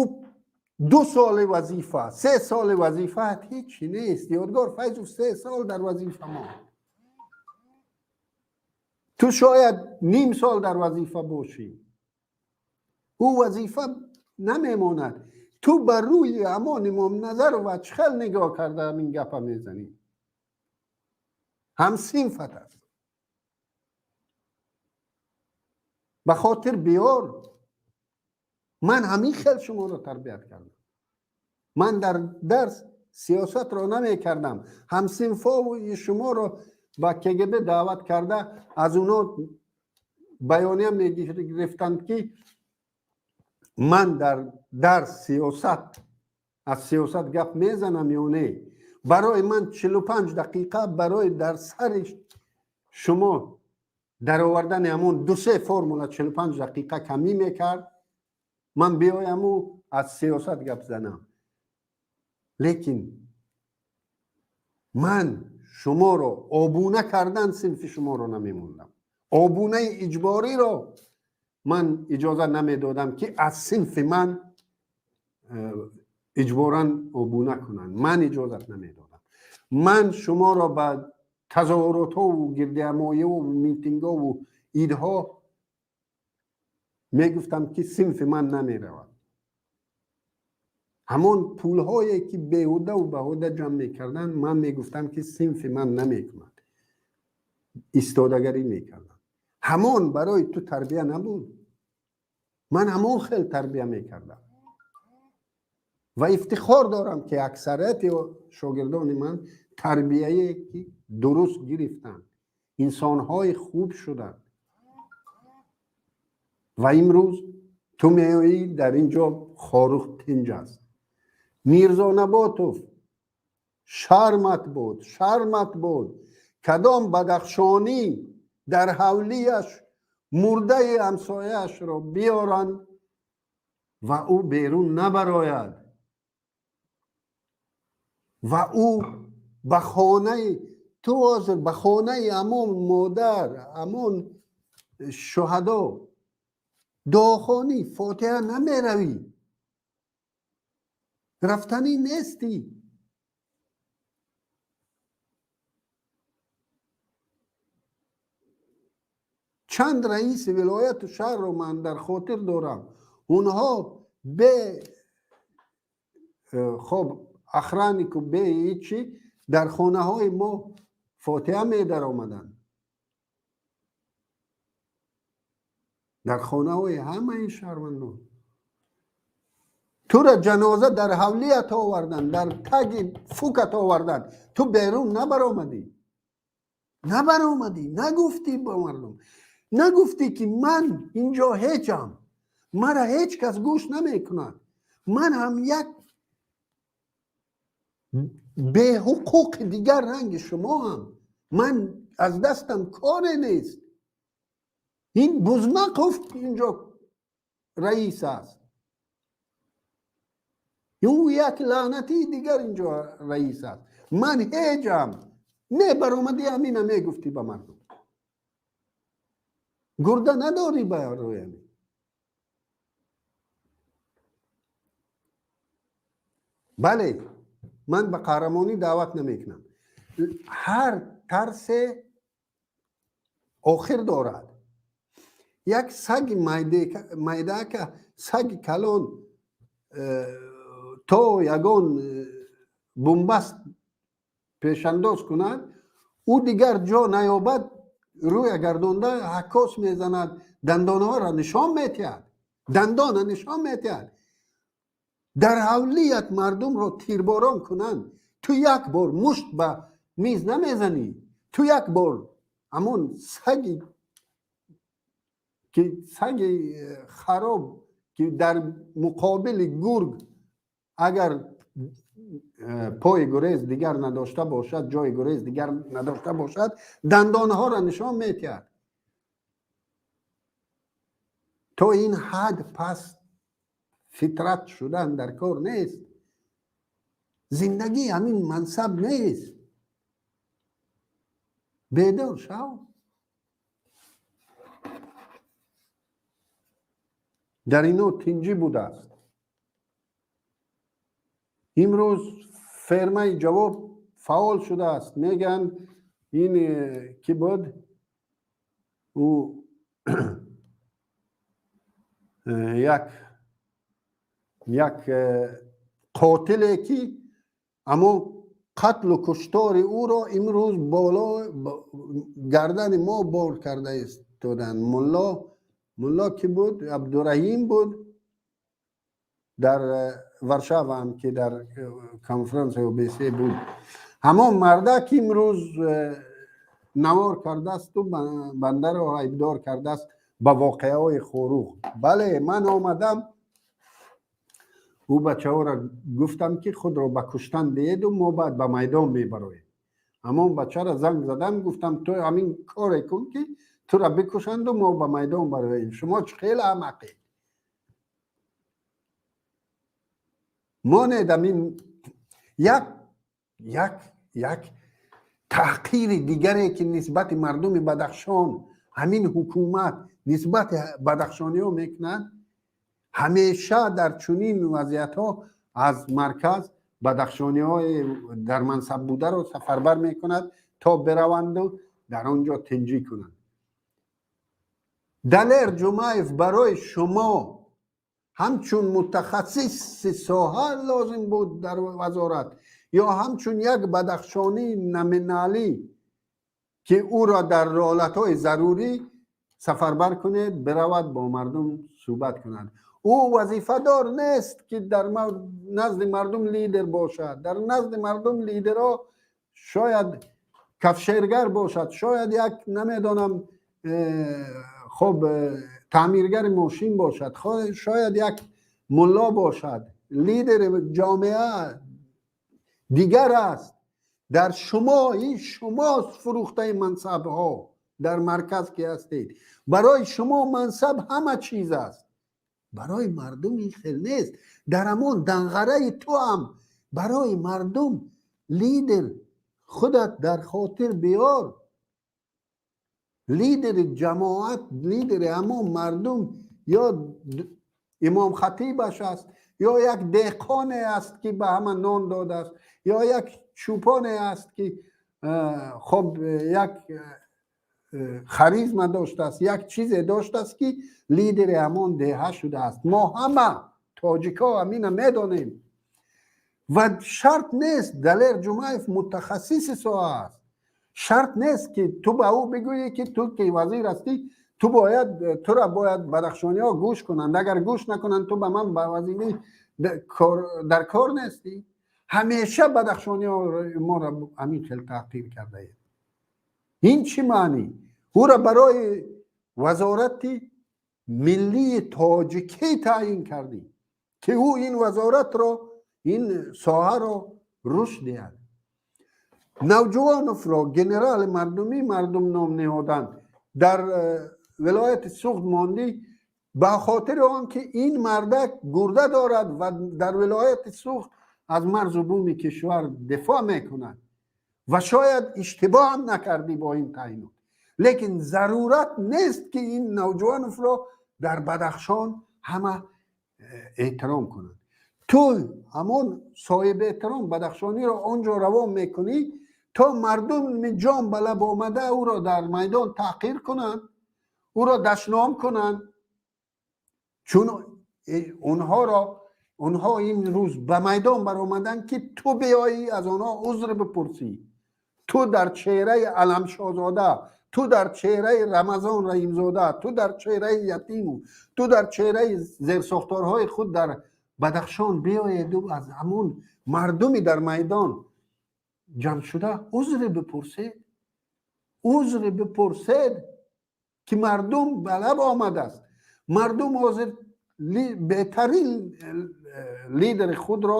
2 соли вазифа, 3 соли вазифаат ҳеҷ нест. Ёдгор Файзов 3 сол дар вазифа монд. Ту шояд ним сол дар вазифа бошӣ. Ӯ вазифа намемонад. Ту ба рӯи ҳамон Имом Назарова чӣ хел нигоҳ карда ҳамин гапа мезанӣ? Ҳамсинфат аст. Ба хотир биёр, ман ҳамин хел шуморо тарбият кардам. Ман дар дарс сиёсатро намекардам. Ҳамсинфои шуморо ба КГБ даъват карда, аз онҳо баёния мегирифтанд, ки ман дар дарс сиёсат, аз сиёсат гап мезанам ё не. Барои ман 45 дақиқа барои дар сари шумо даровардани ҳамон 2-3 формула 45 дақиқа камӣ мекард. Ман биёяму аз сиёсат гап занам. Лекин ман шуморо обуна кардан синфи шуморо намемондам. Обунаи иҷбориро ман иҷоза намедодам, ки аз синфи ман иҷборан обуна кунанд. Ман иҷозат намедодам. Ман шуморо ба тазоҳуротҳову гирдиҳамоиҳову митингову идҳо мегуфтам, ки синфи ман намеравад. Ҳамон пулҳое ки беҳудаву баҳуда ҷамъ мекарданд, ман мегуфтам, ки синфи ман намекунад. Истодагарӣ мекардам. Ҳамон барои ту тарбия набуд. Ман ҳамон хел тарбия мекардам. Ва ифтихор дорам, ки аксарияти шогирдони ман тарбияе ки дуруст гирифтанд, инсонҳои хуб шуданд. Ва имрӯз ту меоӣ, дар ин ҷо Хорух тинҷ аст. Мирзо Наботов, шармат буд, шармат буд. Кадом бадахшонӣ дар ҳавлияш мурдаи ҳамсояашро биёранд ва ӯ берун набарояд ва ӯ ба хонаи ту ҳозир, ба хонаи ҳамон модар, ҳамон шуҳадо дуохонӣ, фотиҳа намеравӣ, рафтанӣ нестӣ. Чанд раиси вилояту шаҳрро ман дар хотир дорам, онҳо бе хоб охраннику бе ҳичи дар хонаҳои мо фотиҳа медаромаданд. Дар хонаҳои ҳамаи шаҳрвандон. Тура ҷаноза дар ҳавлият оварданд, дар таги фукат оварданд, ту берун набаромадӣ, набаромадӣ, нагуфтӣ ба мардум, нагуфтӣ, ки ман инҷо ҳечам, мара ҳеҷ кас гӯш намекунад, ман ҳам як беҳуқуқи дигар ранги шумоам, ман аз дастам коре нест, ин Бузмақов инҷо раис аст, ӯ як лаънатии дигар инҷо раис аст, ман ҳеҷам. Не баромадӣ, ҳамина мегуфтӣ ба мардум. Гурда надорӣ барои ҳамин. Бале, ман ба қаҳрамонӣ даъват намекунам. Ҳар тарсе охир дорад. Як саги майдака, саги калон то ягон бумбаст пешандоз кунад, ӯ дигар ҷо наёбад, рӯя гардонда ҳаккос мезанад, дандонҳоро нишон метиҳад, дандона нишон метиҳад. Дар ҳавлият мардумро тирборон кунанд, ту як бор мушт ба миз намезанӣ, ту як бор ҳамон саги ки саги хароб, ки дар муқобили гург агар пои гурез дигар надошта бошад, ҷои гурез дигар надошта бошад, дандонҳоро нишон метиҳад. То ин ҳад пас фитрат шудан дар кор нест. Зиндагӣ ҳамин мансаб нест. Бедор шав. Дар ино тинҷӣ будааст. Имрӯз фермаи ҷавоб фаъол шудааст. Мегӯянд, ин кӣ буд? Ӯ як қотиле, ки аммо қатлу куштори ӯро имрӯз боло гардани мо бор карда истоданд. Мулло кӣ буд? Абдураҳим буд. Дар Варшава ҳам, ки дар конференсияи ОБСЕ буд, ҳамон мардак имрӯз навор кардаасту бандаро айбдор кардааст ба воқеаҳои Хоруғ. Бале, ман омадам, ӯ бачаҳоро гуфтам, ки худро ба куштан диҳеду мо баъд ба майдон мебароем. Ҳамон бачаро занг задам, гуфтам, ту ҳамин коре кун, ки тура бикушанду мо ба майдон бароем. Шумо чӣ хеле аҳмақед! Монед, ҳамин як таҳқири дигаре, ки нисбати мардуми Бадахшон ҳамин ҳукумат нисбати бадахшониҳо мекунад. Ҳамеша дар чунин вазъиятҳо аз марказ бадахшониҳои дар мансаб бударо сафарбар мекунад, то бираванду дар он ҷо тинҷӣ кунанд. Далер Ҷумаев барои шумо ҳамчун мутахассиси соҳа лозим буд дар вазорат ё ҳамчун як бадахшонии номиналӣ, ки ӯро дар ҳолатҳои зарурӣ сафарбар кунед, биравад, бо мардум суҳбат кунад? Ӯ вазифадор нест, ки дар назди мардум лидер бошад. Дар назди мардум лидерҳо шояд кафшергар бошад, шояд як, намедонам, хоб, таъмиргари мошин бошад, шояд як мулло бошад. Лидери ҷомеа дигар аст. Дар шумо, ин шумост фурӯхтаи мансабҳо дар марказ ки ҳастед. Барои шумо мансаб ҳама чиз аст, барои мардум ин хел нест. Дар ҳамон данғараи ту ҳам барои мардум лидер худат дар хотир биёр. Лидери ҷамоат, лидери ҳамон мардум ё имомхатибаш аст, ё як деҳқоне аст, ки ба ҳама нон додааст, ё як чӯпоне аст, ки хоб, як харизма доштааст, як чизе доштааст, ки лидери ҳамон деҳа шудааст. Мо ҳама тоҷикҳо ҳамина медонем ва шарт нест. Далер Ҷумаев мутахассиси соҳа аст. Шарт нест, ки ту ба ӯ бигӯӣ, ки ту ки вазир ҳастӣ, ту бояд, тура бояд бадахшониҳо гӯш кунанд, агар гӯш накунанд, ту ба ман ба вазирӣ дар кор нестӣ. Ҳамеша бадахшониҳо моро ҳамин хел таҳқир кардаед. Ин чӣ маънӣ? Ӯра барои вазорати миллии тоҷикӣ таъйин кардӣ, ки ӯ ин вазоратро, ин соҳаро рушд диҳад. Навҷувоновро генерали мардумӣ мардум ном ниҳоданд, дар вилояти Суғд мондӣ, ба хотири он ки ин мардак гурда дорад ва дар вилояти Суғд аз марзу буми кишвар дифоъ мекунад. Ва шояд иштибоҳ ҳам накардӣ бо ин таъйинот, лекин зарурат нест, ки ин Навҷувоновро дар Бадахшон ҳама эҳтиром кунанд. Ту ҳамон соҳиби эҳтиром бадахшониро он ҷо равон мекунӣ, то мардуми ҷон ба лаб омада ӯро дар майдон таҳқир кунанд, ӯро дашном кунанд, чун онҳо ин рӯз ба майдон баромаданд, ки ту биёӣ, аз онҳо узр бипурсӣ. Ту дар чеҳраи Аламшозода, ту дар чеҳраи Рамазон Раҳимзода, ту дар чеҳраи Ятиму, ту дар чеҳраи зерсохторҳои худ дар Бадахшон биёеду аз ҳамон мардуми дар майдон ҷамъ шуда узре бипурсед, узре бипурсед, ки мардум ба лаб омадааст. Мардум ҳозир беҳтарин лидери худро,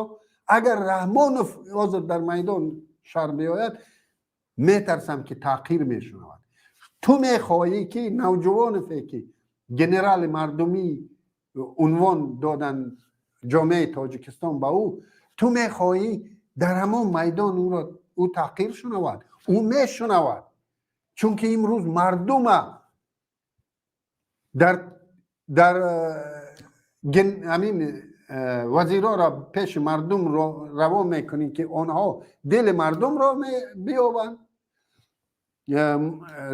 агар Раҳмонов ҳозир дар майдон шар биёяд, метарсам, ки таҳқир мешунавад. Ту мехоҳӣ, ки Навҷувонове, ки генерали мардумӣ унвон доданд ҷомеаи Тоҷикистон ба ӯ, ту мехоҳӣ дар ҳамон майдон ӯро ӯ таҳқир шунавад? Ӯ мешунавад. Чунки имрӯз мардума дар ҳамин вазирҳоро пеши мардум равон мекунӣ, ки онҳо дили мардумро биёбанд.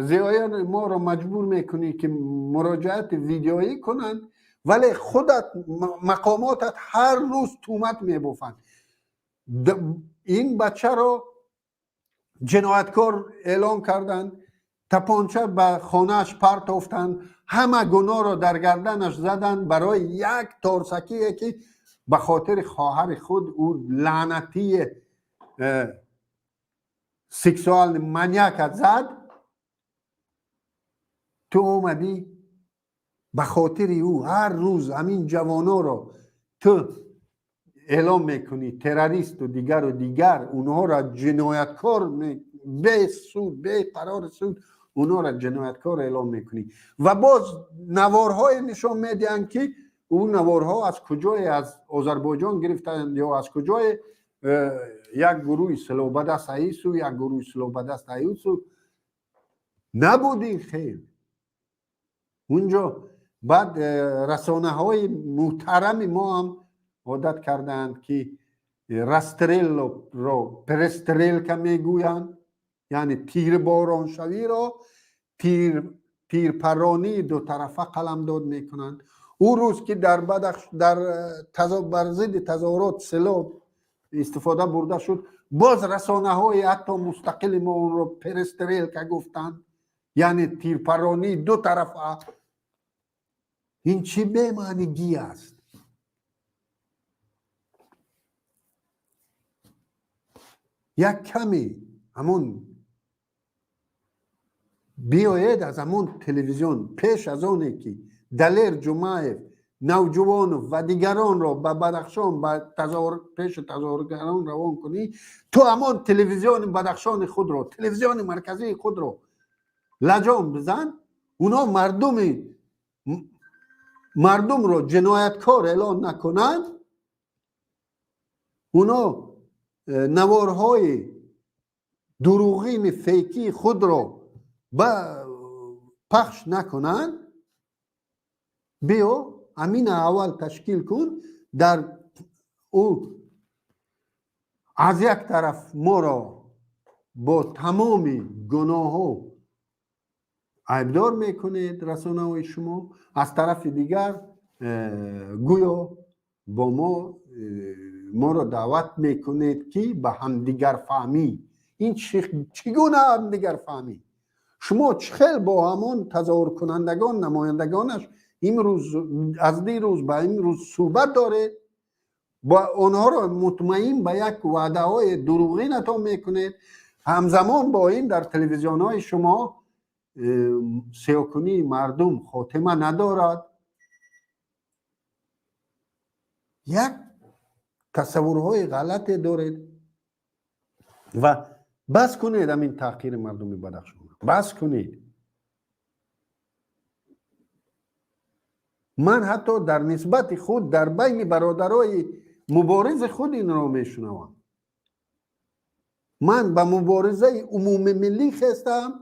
Зиёёни моро маҷбур мекунӣ, ки муроҷиати видеоӣ кунанд, вале худат, мақомотат ҳар рӯз тӯҳмат мебофанд. Ин бачаро ҷинояткор эълон карданд, тапонча ба хонааш партофтанд, ҳама гуноҳро дар гарданаш заданд барои як торсакие, ки ба хотири хоҳари худ ӯ лаънатии сексуальный маньяка зад. Ту омадӣ, ба хотири ӯ ҳар рӯз ҳамин ҷавоноро ту эълон мекунӣ террористу дигару дигар, онҳоро ҷинояткор бе суд, бе қарори суд онҳоро ҷинояткор эълон мекунӣ ва боз наворҳое нишон медиҳанд, ки ӯ наворҳо аз куҷое, аз Озарбойҷон гирифтанд ё аз куҷое, як гурӯҳи силоҳбадаст аису, як гурӯҳи силоҳбадаст аису. Набуд ин хел унҷо. Баъд расонаҳои муҳтарами мо ҳам одат кардаанд, ки расстрелро перестрелка мегӯянд, яъне тирбороншавиро тирпаронии дутарафа қаламдод мекунанд. Ӯ рӯз, ки дар дар бар зидди тазоҳурот силоҳ истифода бурда шуд, боз расонаҳои ҳатто мустақили мо онро перестрелка гуфтанд, яъне тирпаронии ду тарафа. Ин чӣ бемаънигӣ аст? Як каме ҳамон биёед аз ҳамон телевизион, пеш аз оне ки Далер Ҷумаев, Навҷувонов ва дигаронро ба Бадахшон, ба пеши тазоҳургарон равон кунӣ, ту ҳамон телевизиони Бадахшони худро, телевизиони марказии худро лаҷом бизан. Онҳо мардумро ҷинояткор эълон накунанд, онҳо наворҳои дурӯғини фейкии худро ба пахш накунанд. Биё, ҳамина аввал ташкил кун. Дар ӯ аз як тараф моро бо тамоми гуноҳҳо айбдор мекунед расонаҳои шумо, аз тарафи дигар гӯё бо мо моро даъват мекунед, ки ба ҳамдигарфаҳмӣ. Ин чӣ гуна ҳамдигарфаҳмӣ? Шумо чӣ хел бо ҳамон тазоҳуркунандагон, намояндагонаш имрӯз, аз дирӯз ба имрӯз суҳбат доред, бо онҳоро мутмаин ба як ваъдаҳои дурӯғинатон мекунед, ҳамзамон бо ин дар телевизионҳои шумо сиёҳкунии мардум хотима надорад. Як тасаввурҳои ғалате доред ва бас кунед ҳамин таҳқири мардуми Бадахшон, бас кунед. Ман ҳатто дар нисбати худ, дар байни бародарои муборизи худ инро мешунавам. Ман ба муборизаи умумимиллӣ хестаам.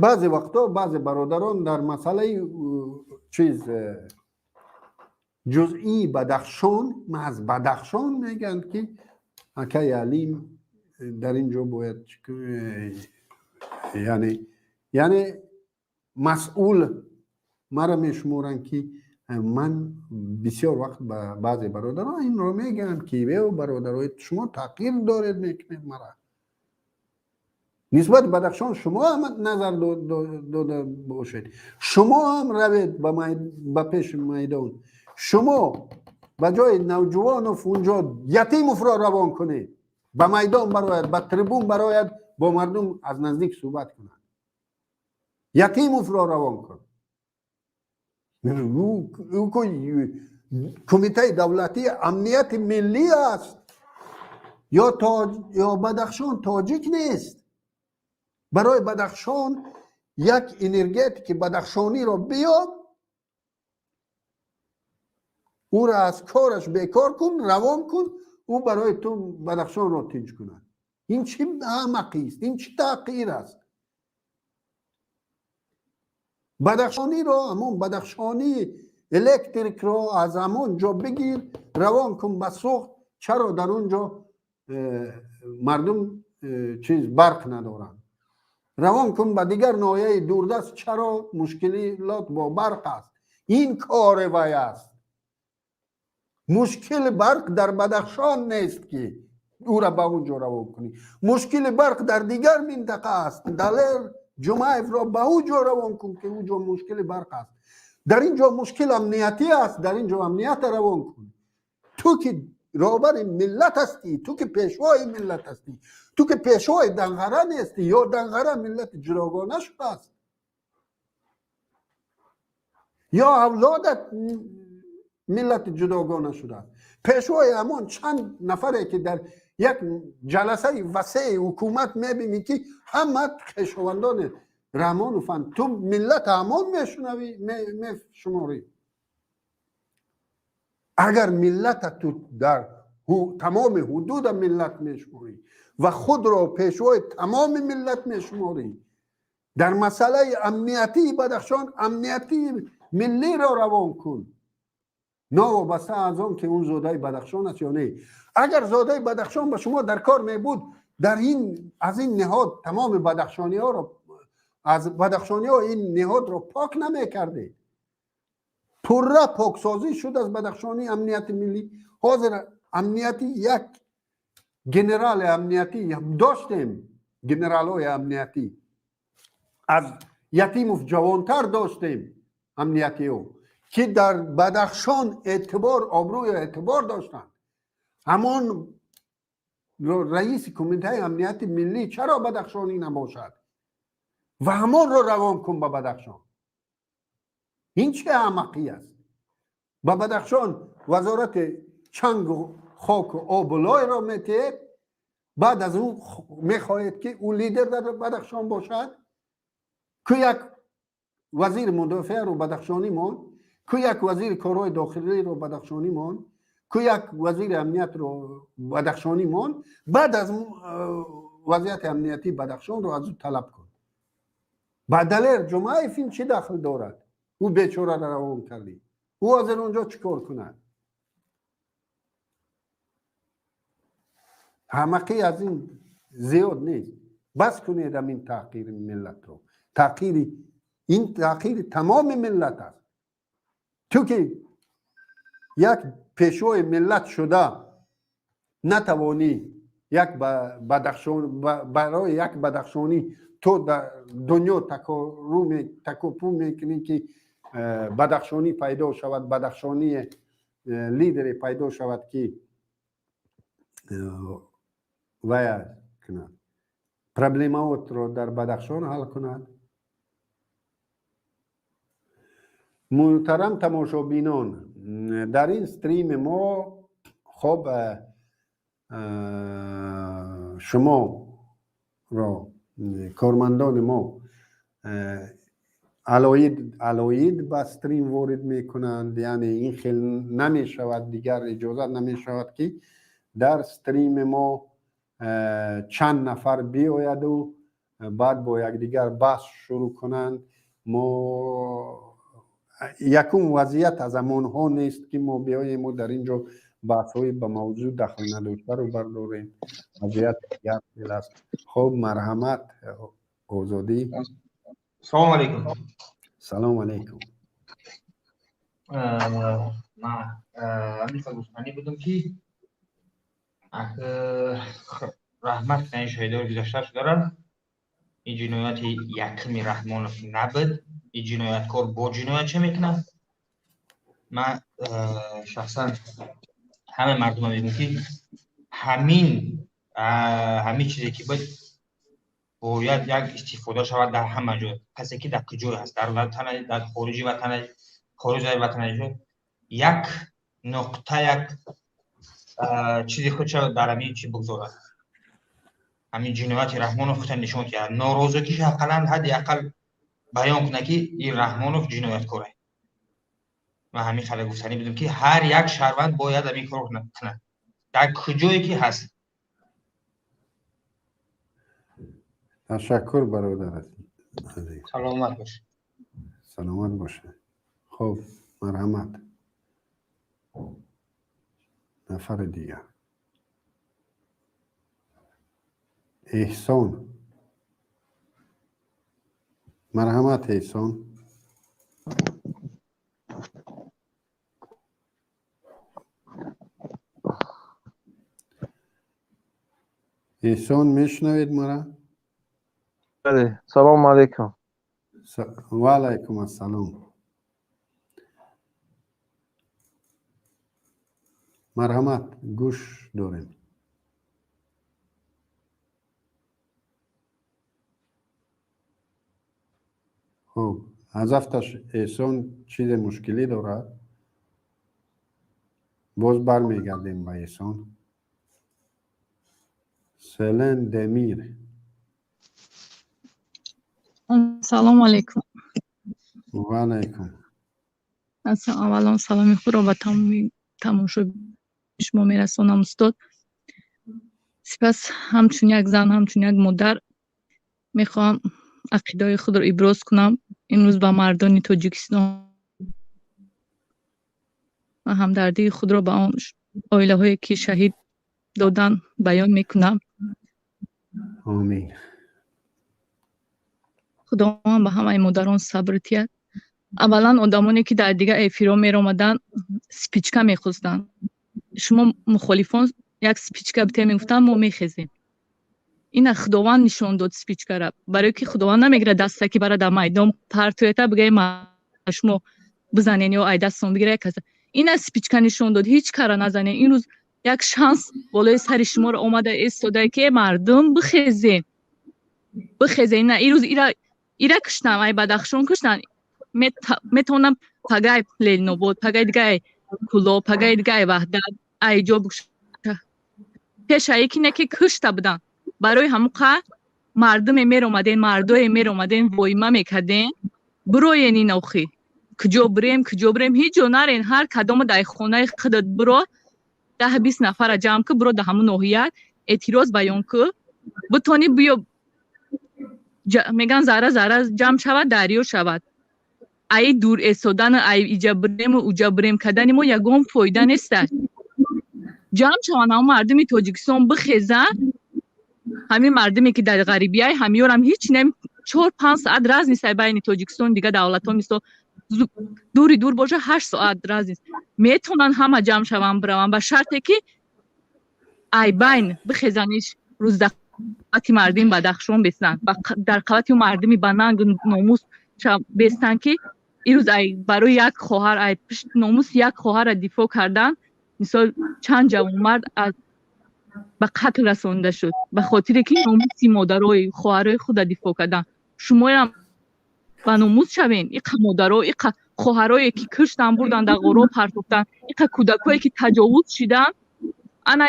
Баъзе вақтҳо баъзе бародарон дар масъалаи чиз ҷузъии Бадахшон, аз Бадахшон мегӯянд, ки акаи Алим дар ин ҷо бояд, яъне масъул маро мешуморанд, ки ман бисёр вақт ба баъзе бародарон инро мегӯям, ки бародарои, шумо таҳқир доред мекунед мара нисбати Бадахшон. Шумо ҳам назар дода бошед, шумо ҳам равед ба пеши майдон, шумо ба ҷои Навҷувонов унҷо Ятимовро равон кунед, ба майдон барояд, ба трибун барояд, бо мардум аз наздик суҳбат кунад. Ятимовро равон кун. Кумитаи давлатии амнияти миллӣ аст ё Бадахшон тоҷик нест? Барои Бадахшон як энергетики бадахшониро биёб, ӯро аз кораш бекор кун, равон кун, ӯ барои ту Бадахшонро тинҷ кунад. Ин чӣ аҳмақист? Ин чӣ таҳқир аст? Бадахшониро, ҳамон Бадахшонӣ электрикро аз ҳамон ҷо бигир, равон кун ба Суғд. Чаро дар он ҷо мардум чиз барқ надоранд? Равон кун ба дигар ноҳияи дурдаст, чаро мушкилот бо барқ аст? Ин кори вай аст. Мушкили барқ дар Бадахшон нест, ки ӯра ба он ҷо равон кунӣ. Мушкили барқ дар дигар минтақа аст. Далер Ҷумаевро ба ӯ ҷо равон кун, ки ӯ ҷо мушкили барқ аст. Дар ин ҷо мушкил амниятӣ аст, дар ин ҷо амнията равон кун. Ту ки роҳбари миллат ҳастӣ, ту ки пешвои миллат ҳастӣ, ту ки пешвои Данғара нестӣ, ё Данғара миллати ҷудогона шудааст, ё авлодат миллати ҷудогона шудааст. Пешвои ҳамон чанд нафаре, ки дар як ҷаласаи васеи ҳукумат мебинӣ, ки ҳама хешовандони Раҳмонованд, ту миллат ҳамон мешунавӣ, мешуморӣ. Агар миллата ту дар тамоми ҳудуда миллат мешуморӣ ва худро пешвои тамоми миллат мешуморӣ, дар масъалаи амниятии Бадахшон амниятии миллиро равон кун, новобаста аз он ки он зодаи Бадахшон аст ё не. Агар зодаи Бадахшон ба шумо дар кор мебуд, дар ин аз ин ниҳод тамоми бадахшониҳоро, аз бадахшониҳо ин ниҳодро пок намекардед. Пурра поксозӣ шуд аз бадахшонӣ амнияти миллӣ. Ҳозир амнияти як генерали амниятӣ доштем, генералҳои амниятӣ аз Ятимов ҷавонтар доштем, амниятиҳо, ки дар Бадахшон эътибор, обрӯю эътибор доштанд. Ҳамон раиси кумитаи амнияти миллӣ чаро бадахшонӣ набошад? Ва ҳамонро равон кун ба Бадахшон. Ин чӣ аҳмақӣ аст? Ба Бадахшон вазорати чангу хоку обу лойро метиҳед, баъд аз ӯ мехоҳед, ки ӯ лидер дар Бадахшон бошад. Ку як вазири мудофиаро бадахшонӣ монд, ку як вазири корҳои дохилиро бадахшонӣ монд, ку як вазири амниятро бадахшонӣ монд. Баъд аз вазъияти амниятии Бадахшонро аз ӯ талаб кун. Ба Далер Ҷумаев ин чӣ дахл дорад? Ӯ бечораро равон кардӣ, ӯ ҳозир онҷо чӣ кор кунад? Аҳмақӣ аз ин зиёд нест. Бас кунед ҳамин таҳқири миллатро. Таҳқири ин таҳқири тамоми миллат аст. Ту ки як пешвои миллат шуда натавонӣ як бадахшон, барои як бадахшонӣ ту дар дунё такопӯ мекунӣ, ки бадахшонӣ пайдо шавад, бадахшонии лидере пайдо шавад, ки вая кунад, проблемаотро дар Бадахшон ҳал кунад. Муҳтарам тамошобинон, дар ин стрими мо хоб шуморо кормандони мо алоид ба стрим ворид мекунанд, яъне ин хел намешавад, дигар иҷозат намешавад, ки дар стрими мо чанд нафар биояду баъд бо якдигар баҳс шурӯъ кунанд. Мо якум вазъият аз ҳамонҳо нест, ки мо биёему дар ин ҷо баҳсҳои ба мавзӯъ дахл надоштаро бардорем. Вазъият як хел аст. Хоб, марҳамат, Озодӣ. Салому алейкум. Салому алейкум. Ман ҳамин гуфтанӣ будам, ки раҳмат ин шоҳидои гузашта шударо. Ин ҷинояти якми Раҳмонов набуд. Ин ҷинояткор бо ҷиноят чӣ мекунад? Ман шахсан ҳама мардума мегӯм, ки ҳамин чизе ки буд, бояд як истифода шавад дар ҳама ҷой. Касе ки дар куҷое ҳаст, дар ватана, дар хориҷи ватана, хориҷаи ватана, як нуқта, як чизи худша дар ҳамин чи бигзорад. Ҳамин ҷинояти Раҳмонов худша нишон диҳад, норозигиш ақаллан ҳадди ақал баён кунад, ки ин Раҳмонов ҷинояткоре. Ман ҳамин хеле гуфтанӣ будам, ки ҳар як шаҳрванд бояд ҳамин кор кунад дар куҷое ки ҳаст. Ташаккур, бародар. Саломат бош. Саломат бошед. Хуб, марҳамат. Нафари дигар. Эҳсон. Марҳамат, Эҳсон. Эҳсон, мешунавед мара? Бале, салому алайкум. Ва алайкум ассалом. Марҳамат, гӯш дорем. Хуб, аз афташ Эҳсон чизе мушкилӣ дорад. Боз бармегардем ба Эҳсон. Селен Демир. Салому алайкум. Ва алайкум. Аввалон саломи худро ба тамоми тамошои шумо мерасонам, устод. Сипас ҳамчун як зан, ҳамчун як модар мехоҳам ақидаҳои худро иброз кунам имрӯз ба мардони Тоҷикистон ва ҳамдардии худро ба он оилаҳое ки шаҳид додан баён мекунам. Омин. Худованд ба ҳамаи модарон сабр диҳад. Аввалан одамоне ки дар дигар эфирҳо меромаданд, спичка мехостанд. Шумо мухолифон як спичка бите, мегуфтанд, мо мехезем. Ина Худованд нишон дод спичкара, барое ки Худованд намегирад дастаки бара дар майдон партоята, бигӯяй шумо бизанен ё ай дастон бигира каса. Ина спичка нишон дод, ҳеҷ кара назанен. Имрӯз як шанс болои сари шуморо омада истодае ки мардум бихезен, бихезен. Ина ирӯз ира куштам, ай Бадахшон куштан, метавонам пагай Ленинобод, пагай дигай Кулоб, пагай дигай Ваҳдат, ай ҷо пешае ки не ки кушта буданд. Барои ҳамуқа мардуме меромаден, мардое меромаден, воима мекарден, бироен ин охи. Куҷо бирем, куҷо бирем? Ҳеҷ ҷо нарен. Ҳар кадома дар хонаи худат биро, 10-20 нафара ҷамъ ку, биро дар ҳамун ноҳият эътироз баён ку, битонӣ биё. Меган зарра зарра ҷамъ шавад, дарё шавад. Ай дур эстодану ай иҷа бирему уҷа бирем кардани мо ягон фоида неста. Ҷамъ шаванд ҳамун мардуми Тоҷикистон, бихезанд. Ҳамин мардуме ки дар ғарибияй ҳамёрам ҳеҷ нем, 4-5 соат раз нест байни Тоҷикистон дигар давлатҳо, мисол дури дур боша, 8 соат раз нест. Метавонанд ҳама ҷамъ шаванд, бираванд, ба шарте ки ай байн бихезаниш. Рӯз дар қабати мардуми Бадахшон бестанд, дар қабати мардуми ба нангу номус бестанд, ки ирӯз ай барои як хоҳар, ай пишт номуси як хоҳарра дифоъ кардан, мисол чанд ҷавонмард аз ба қатл расонида шуд, ба хотире ки номуси модарои хоҳарои худа дифоъ кардан. Шумоям ба номус шавен. Иқа модаро, иқа хоҳарое ки куштан, бурдан, дар ғоро партофтан, иқа кӯдакое ки таҷовуз шидан, ана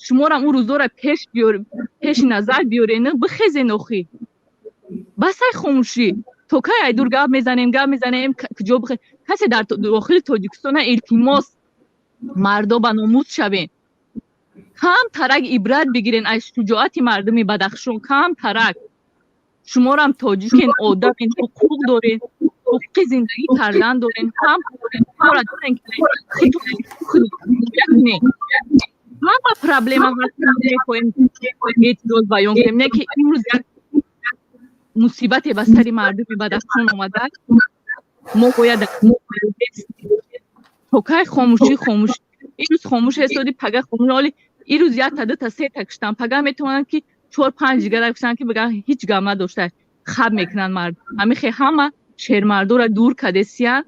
шуморам он рӯзора пеш биёр, пеши назар биёрену бихезен охи. Басай хомӯшӣ. То кай ай дур гап мезанем, гап мезанем? Куҷо бихе касе дар дохили Тоҷикистона? Илтимос, мардо, ба номус шавен. Кам тарак ибрат бигирен аз шуҷоати мардуми Бадахшон, кам тарак. Шуморам тоҷикен, одамен, ҳуқуқ дорен, ҳуқуқи зиндагӣ кардан дорен. Ҳам дорен ки ҳама проблема ҳаст, мехоҳем эътироз баён кунем, не ки имрӯз як мусибате ба сари мардуми Бадахшон омада, мо бояд. То кай хомӯшӣ, хомӯшӣ? Имрӯз хомӯш ҳестодӣ, пага хомӯш. Оли ирӯз якта, дута, сета куштан, пага метавонанд ки чор панҷ дигара куштан, ки биган ҳеҷ гап надошта, хаб мекунанд мардум. Ҳамихе ҳама шермардора дур кадесиян,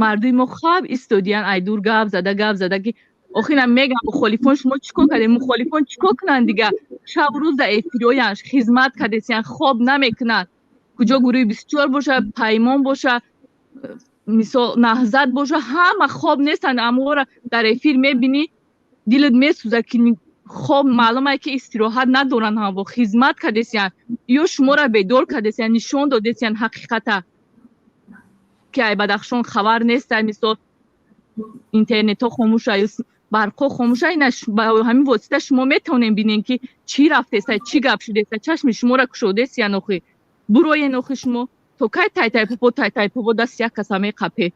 мардуми мо хаб истодиян, ай дур гап зада, гап зада, ки охирам мегам мухолифон шумо чӣ кор кардем? Мухолифон чӣ кор кунанд дига? Шабу рӯз дар эфироян, хизмат кардесиян, хоб намекунанд. Куҷо гурӯҳи 24 боша, Паймон боша, мисол Наҳзат боша, ҳама хоб нестанд. Амора дар эфир мебинӣ, дилат месӯзад, ки хоб маълум ае ки истироҳат надоранд, ҳаво хизмат кардесиян ё шуморо бедор кардесиян, нишон додесиян ҳақиқата, ки ай Бадахшон хабар неста, мисол интернетҳо хомӯша ё барқҳо хомӯша. Ина ба ҳамин восита шумо метавонем бинем, ки чӣ рафтеста, чӣ гап шудеста. Чашми шуморо кушодесиян охи. Буроен охи шумо. То кай тай-тай попо, тай-тай попо даст як каса меқапе?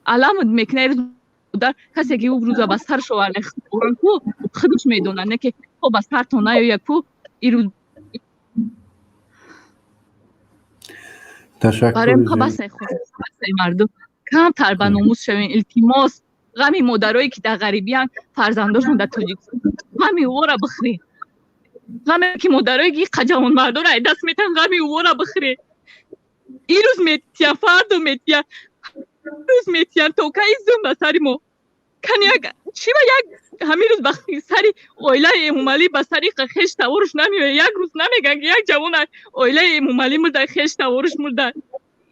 Аламат мекуна ирӯз модар, касе ки ӯ рӯза ба сар шоварда ку, худаш медонад, не ки то ба сартон наёяд ку ирӯз. Барои басай, басай, мардум, камтар ба номус шавем, илтимос. Ғами модарое ки дар ғарибиянд, фарзандошон дар Тоҷикистон, ғами ӯро бихӯред. Ғаме ки модарое ки ҷавонмардоро ай даст метан, ғами ӯро бихӯред. Ирӯз метиян, фардо метиян, рӯз метиян, то кай зулм ба сари мо? Кани як чиба як ҳамин рӯз ба сари оилаи Эмомалӣ, ба сари хеш таворуш намеояд? Як рӯз намегӯянд, ки як ҷавон оилаи Эмомалӣ мурда, хеш таворуш мурда.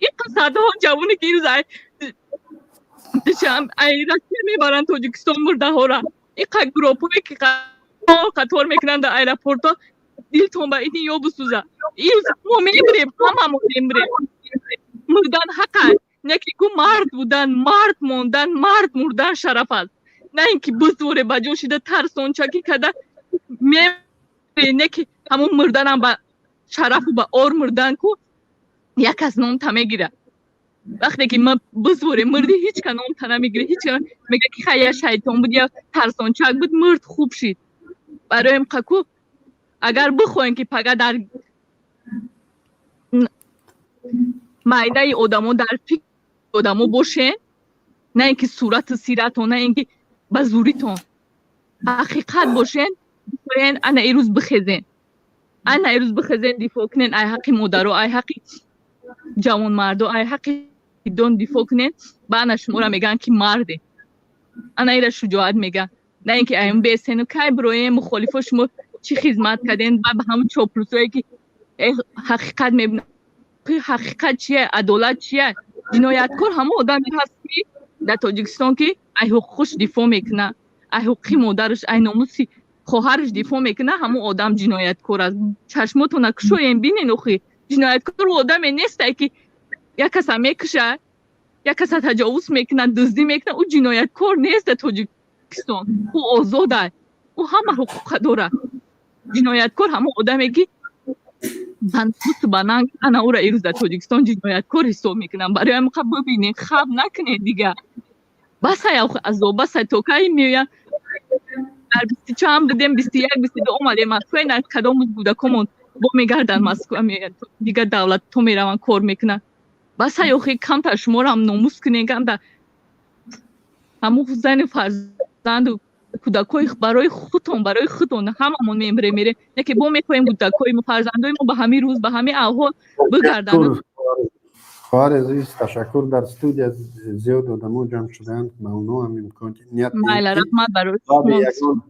Ин садҳо ҷавоне ки ирӯз ай Россия мебаранд Тоҷикистон мурдаҳора, иқа гуропое ки қатор мекунанд дар аэропортҳо, дилтон ба ини ё бисӯза. Ирӯз мо мемирем, ҳамамо мемирем. Мурдан ҳақ аст, не ки ку мард будан, мард мондан, мард мурдан шараф аст, на ин ки бизворе ба ҷо шида тарсончакӣ карда мемире, не ки ҳамун мурданам ба шарафу ба ор мурдан ку як кас номта мегирад. Вақте ки ма бизворе мурдӣ, ҳеҷ ка номта намегирад, ҳеҷ ка мега ки хай, я шайтон буд, я тарсончак буд, мурд, хуб шид. Барои қаку агар бихоҳем, ки пага дар майдаи одамо, дар фикри одамо бошем, на ин ки сурату сиратон, на ин ки ба зуритон, ҳақиқат бошен, бихоҳен, ана ирӯз бихезен, ана ирӯз бихезен, дифоъ кунен ай ҳаққи модаро, ай ҳаққи ҷавонмардо, ай ҳаққи дон дифоъ кунен. Ба ана шуморо мегӯянд, ки марде, ана ира шуҷоат мегӯянд, на ин ки аюн бесену кай бироем мухолифо, шумо чӣ хизмат кардем? Ба ҳамун чоплусое ки ҳақиқат мебинад, ҳақиқат чия, адолат чия? Ҷинояткор ҳамон одаме ҳаст, ки дар Тоҷикистон ки ай ҳуқуқаш дифоъ мекунад, ай ҳуқуқи модараш, ай номуси хоҳараш дифоъ мекунад, ҳамон одам ҷинояткор аст. Чашмотона кушоем, бинен охи, ҷинояткор одаме нестай, ки як каса мекушад, як каса таҷовуз мекунад, дуздӣ мекунад, ӯ ҷинояткор нест. Дар Тоҷикистон ӯ озод аст, ӯ ҳама ҳуқуқа дорад. Ҷинояткор ҳамон одаме, ки ба номусу ба нанг, ана ӯра ирӯз дар Тоҷикистон ҷинояткор ҳисоб мекунам. Барои ҳамин бибинед, хаб накунед, дига басай азоб, басай. То кай меоянд? Дар бисту чанд будем, 21, 22, омадем Москва, ина кадом кӯдакомон бо мегарданд, Москва меоянд, дигар давлатҳо мераванд, кор мекунанд. Басай охи, камтар шуморо ҳам номус кунед, камтар ҳамун зани фарзанду кӯдакҳои барои худтон, барои худтон. Ҳамамон мемирем, мерем, яке бо мехоҳем кӯдакҳои мо, фарзандои мо ба ҳамин рӯз, ба ҳамин аҳвол бигарданд. Хоҳар азиз, ташаккур. Дар студия зиёд одамо ҷамъ шудаанд, ба онҳо ҳам имконият. Майла, раҳмат барои шумо.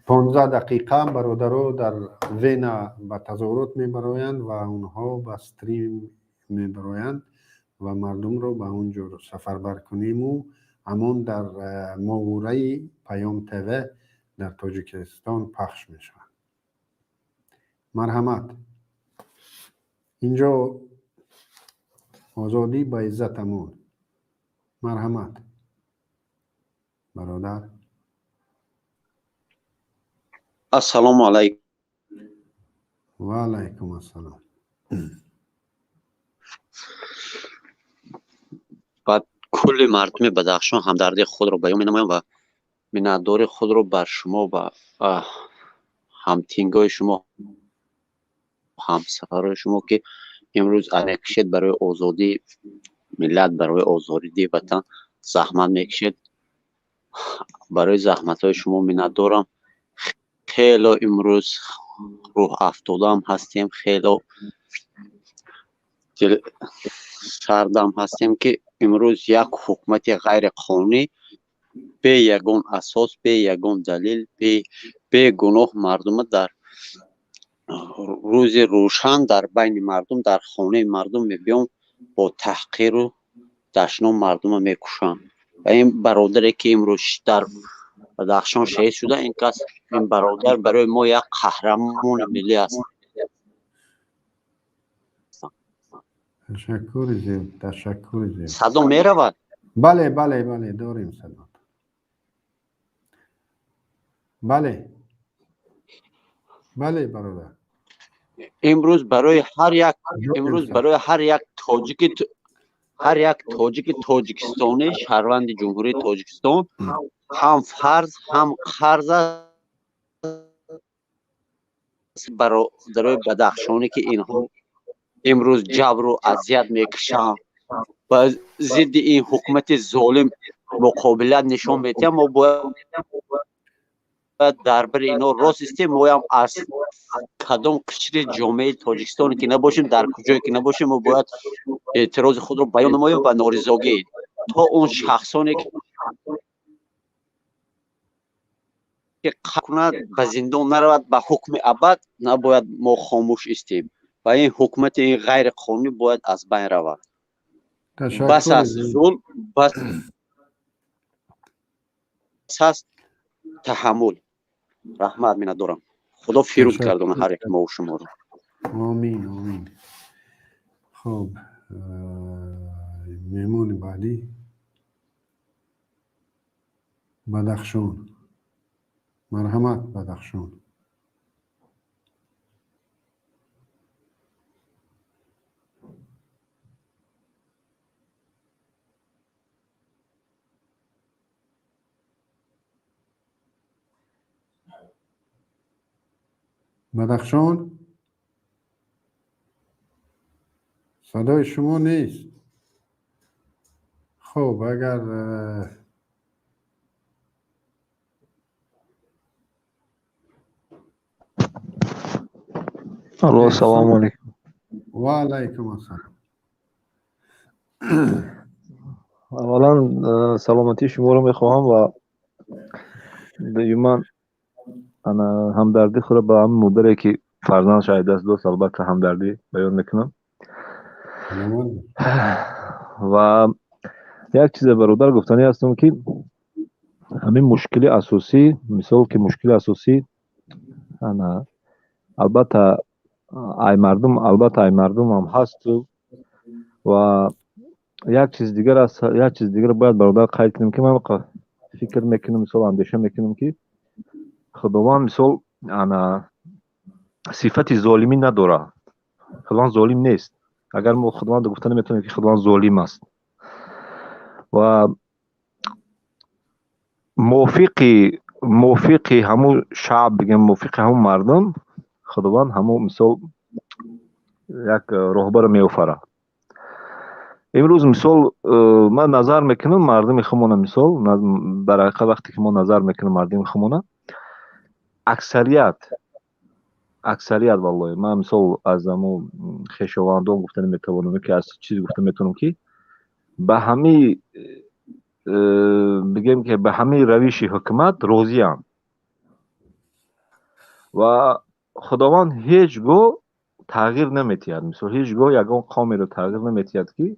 15 дақиқа бародаро дар Вена ба тазоҳурот мебароянд ва онҳо ба стрим мебароянд ва мардумро ба он ҷо сафарбар куниму ҳамон дар моҳвораи Паём ТВ дар Тоҷикистон пахш мешавад. Марҳамат, инҷо озодӣ ба иззатамон. Марҳамат, бародар. Ассалому алайкум. Ва алайкум ассалом. Ба кулли мардуми Бадахшон ҳамдардии худро баён менамоям ва миннатдории худро бар шумо ва ҳамтингои шумо, ҳамсафарои шумо, ки имрӯз мекушед барои озодии миллат, барои озодии ватан заҳмат мекушед. Барои заҳматҳои шумо миннатдорам. Хело имрӯз рӯҳафтодаам ҳастем, хело сардам ҳастем, ки имрӯз як ҳукумати ғайриқонунӣ бе ягон асос, бе ягон далил, бегуноҳ мардума дар рӯзи рӯшан, дар байни мардум, дар хонаи мардум мебиён, бо таҳқиру дашном мардума мекушанд. Ва ин бародаре, ки имрӯз дар Бадахшон шаҳид шуда, ин кас, ин бародар барои мо як қаҳрамони миллӣ аст. Ташаккури зиёд, ташаккури зиёд. Садо меравад? Бале, бале, бале, дорем садо. Бале, бале, бародар. Имрӯз барои ҳар як, имрӯз барои ҳар як тоҷики, ҳар як тоҷики тоҷикистонӣ, шаҳрванди Ҷумҳурии Тоҷикистон ҳам фарз, ҳам қарз аст бародарои бадахшонӣ, ки инҳо имрӯз ҷабру азият мекашанд ва зидди ин ҳукумати золим муқобилат нишон медиҳанд. Мо бояд дар бари инҳо рост истем. Моям аз кадом қишри ҷомеаи Тоҷикистоне ки набошем, дар куҷое ки набошем, мо бояд эътирози худро баён намоем ва норизогӣ то он шахсоне ки кунад ба зиндон наравад, ба ҳукми абад. Набояд мо хомӯш истем ва ин ҳукумати ғайриқонунӣ бояд аз байн равад. Бас аст зулм, бас аст таҳаммул. Раҳмат, миннатдорам. Худо фирӯз гардона ҳар як мову шуморо. Омин, омин. Хуб, меҳмони баъдӣ, Бадахшон. Марҳамат, Бадахшон. Бадахшон, садои шумо нест. Хуб, агар Алло, ассалому алайкум. Ва алайкум ассалом. Аввалан, саломатии шуморо мехоҳам ва дуюман, ана ҳамдардӣ худро ба ҳамин модаре, ки фарзандаш аз даст дод, албатта, ҳамдардӣ баён мекунам. Ва як чизе, бародар, гуфтанӣ ҳастам, ки ҳамин мушкили асосӣ, мисол, ки мушкили асосӣ, ана албатта, ай мардум, албатта, ай мардумам ҳасту. Ва як чиз дигар аст, як чиз дигар бояд, бародар, қайд кунем, ки ман фикр мекунам, мисол, андеша мекунам, ки Худованд, мисол, ана сифати золимӣ надорад. Худованд золим нест. Агар мо Худованд гуфта наметавонем, ки Худованд золим аст. Ва мувофиқи ҳамун шаъб, бигем, мувофиқи ҳамун мардум, Худованд ҳамун, мисол, як роҳбаро меофарад. Имрӯз, мисол, ман назар мекунам мардуми худмона, мисол, дар ҳақиқат, вақте ки мо назар мекунем мардуми худмона, аксарият, валлоҳи, ман, мисол, аз ҳамун хешовандон гуфта наметавонам, ки аз чиз гуфта метавонам, ки ба ҳамаи, бигем, ки ба ҳамаи равиши ҳукумат розиам. Ва Худованд ҳеҷ гоҳ тағйир наметиҳад, мисол, ҳеҷ гоҳ ягон қавмеро тағйир наметиҳад, ки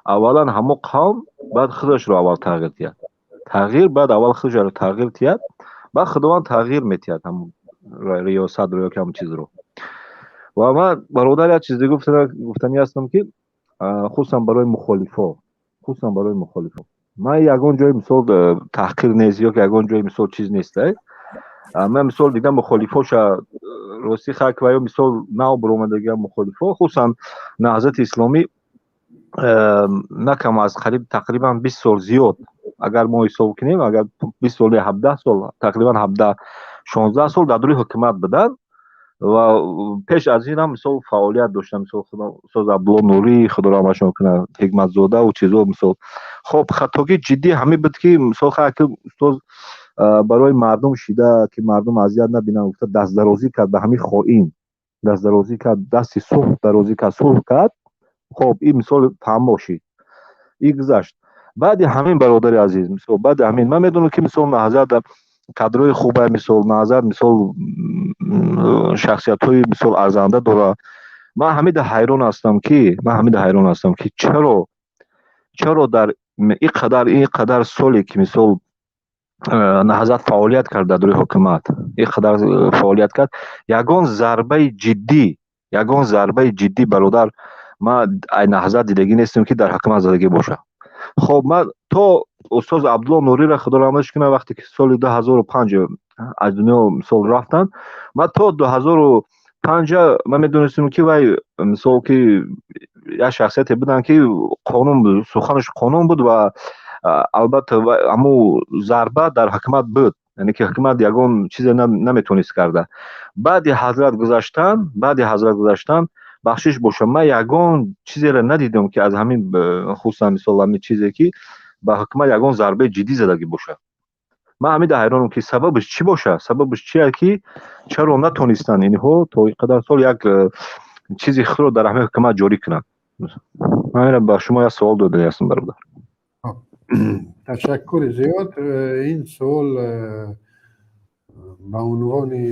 аввалан ҳамон қавм баъд худашро аввал тағйир диҳад. Тағйир баъд аввал худашро тағйир диҳад, баъд Худованд тағйир метиҳад ҳамон риёсатро ё ҳамон чизро. Ва ман, бародар, як чиз дига гуфтанӣ ҳастам, ки хусусан барои мухолифо, хусусан барои мухолифо, ман ягон ҷои, мисол, таҳқир нест ё ки ягон ҷои, мисол, чиз нест. Ман, мисол, дигар мухолифоша, ростӣ, хак ва ё, мисол, нав баромадагиам мухолифо, хусусан Наҳзати Исломӣ, на кам аз қариб тақрибан 20 сол зиёд, агар мо ҳисоб кунем, агар 20 сол, 17 сол, тақрибан 17, 16 сол дар дури ҳукумат буданд ва пеш аз ин ҳам, мисол, фаъолият доштанд, мисол, устоз Абдулло Нурӣ, худо раҳматшон кунад, Ҳикматзодаву чизо, мисол. Хоб, хатогӣ ҷиддӣ ҳамин буд, ки, мисол, ки устоз барои мардум шида, ки мардум азият набинанд, гуфта, дастдарозӣ кард ба ҳамин хоин, дастдарозӣ кард, дасти сулҳ дарозӣ кард, сулҳ кард. Хоб, ин, мисол, фаҳмо шид, ин гузашт. Баъди ҳамин, бародари азиз, мисол, баъди ҳамин ман медонам, ки, мисол, Наҳзат кадрои хуба, мисол, Наҳзат, мисол, шахсиятҳои, мисол, арзанда дорад. Ман ҳамида ҳайрон ҳастам, ки ман ҳамида ҳайрон ҳастам, ки чаро дар ин қадар соле, ки, мисол, Наҳзат фаъолият кард дар дури ҳукумат, ин қадар фаъолият кард, ягон зарбаи ҷиддӣ, ягон зарбаи ҷиддӣ, бародар, ман ай Наҳзат дидагӣ нестем, ки дар ҳукумат задагӣ бошад. Хоб, ман то устоз Абдулло Нуриро, худо раҳматш кунад, вақте ки соли 2005 аз дунё, мисол, рафтанд, ман то дуҳазору Панҷа ман медонистем, ки вай, мисол, ки як шахсияте буданд, ки қонун, суханаш қонун буд ва албатта ҳамун зарба дар ҳукумат буд, яъне ки ҳукумат ягон чизе наметонист карда. Баъди ҳазрат гузаштан, баъди ҳазрат гузаштан, бахшиш боша, ман ягон чизеро надидам, ки аз ҳамин, хусусан, мисол, ҳамин чизе ки ба ҳукумат ягон зарбаи ҷиддӣ задагӣ бошад. Ман ҳамида ҳайронам, ки сабабаш чӣ боша, сабабаш чия, ки чаро натонистанд инҳо то ин қадар сол як чизи худро дар ҳамин ҳукумат ҷорӣ кунанд. Ман инро ба шумо як суол додаастам, бародар. Ташаккури зиёд. Ин суол ба унвони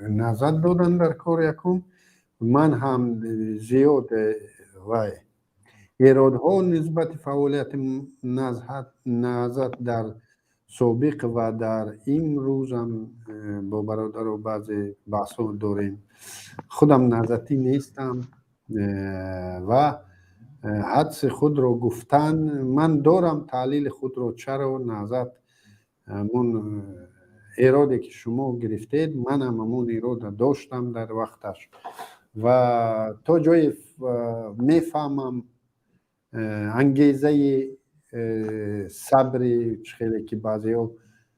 назар додан дар кор. Якум, ман ҳам зиёд вай эродҳо нисбати фаъолияти Наҳзат дар собиқ ва дар имрӯзам бо бародаро баъзе баҳсҳо дорем. Худам наҳзатӣ нестам ва ҳадси худро гуфтан ман дорам, таҳлили худро, чаро Наҳзат ҳамон эроде ки шумо гирифтед, манам ҳамон эрода доштам дар вақташ ва то ҷое мефаҳмам ангезаи сабри хеле, ки баъзеҳо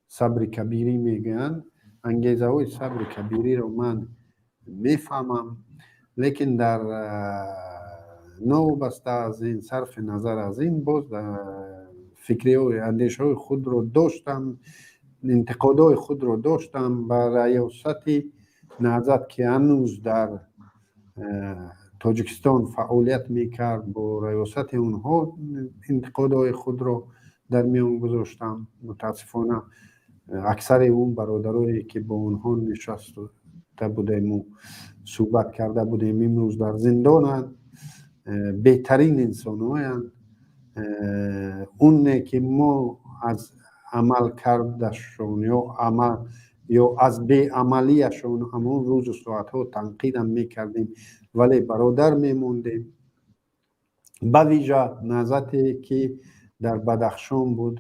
сабри кабирӣ мегӯянд, ангезаҳои сабри кабириро ман мефаҳмам. Лекин дар новобаста аз ин, сарфи назар аз ин, боз фикриҳои, андешаҳои худро доштам, интиқодҳои худро доштам ба раёсати Наҳзат, ки ҳанӯз дар Тоҷикистон фаъолият мекард. Бо раёсати онҳо интиқодҳои худро дар миён гузоштам. Мутаассифона, аксари он бародарое, ки бо онҳо нишаста будему суҳбат карда будем, имрӯз дар зиндонанд. Беҳтарин инсонҳоянд. Оне ки мо аз амалкардашон ё амал ё аз беамалиашон ҳамон рӯзу соатҳо танқидам мекардем, вале бародар мемондем. Ба вижа Наҳзате ки дар Бадахшон буд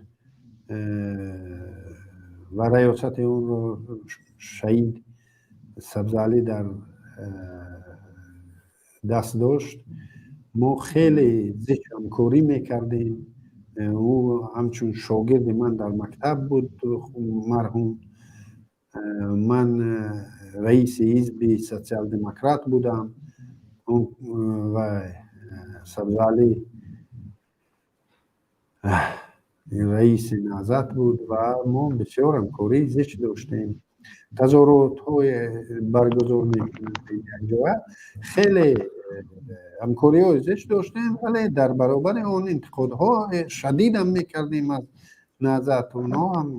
ва раёсати онро шаҳид Сабзалӣ дар даст дошт, мо хеле зич ҳамкорӣ мекардем. Ӯ ҳамчун шогирди ман дар мактаб буд марҳум. Ман раиси ҳизби Социал-демократ будам ва Сабзалӣ раиси Наҳзат буд ва мо бисёр ҳамкории зич доштем, тазоҳуротҳое баргузор мекардем якҷоя, хеле ҳамкориҳои зич доштем. Вале дар баробари он интиқодҳо шадидам мекардем аз Наҳзат. Онҳо ҳам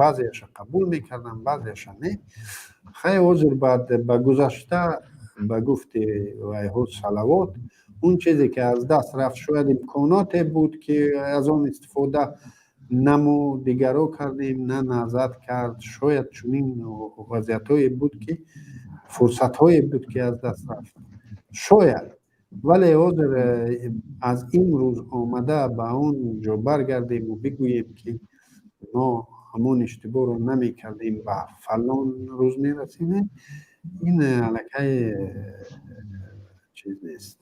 баъзеаша қабул мекарданд, баъзеаша не. Хай, ҳозир баъд ба гузашта, ба гуфти вайҳо, салавот. Он чизе ки аз даст рафт, шояд имконоте буд, ки аз он истифода на мо дигаро кардем, на Наҳзат кард. Шояд чунин вазъиятҳое буд, ки фурсатҳое буд, ки аз даст рафт, шояд. Вале ҳозир аз имрӯз омада ба он ҷо баргардему бигӯем, ки мо ҳамон иштибоҳро намекардем, ба фалон рӯз мерасидем, ин аллакай чиз нест,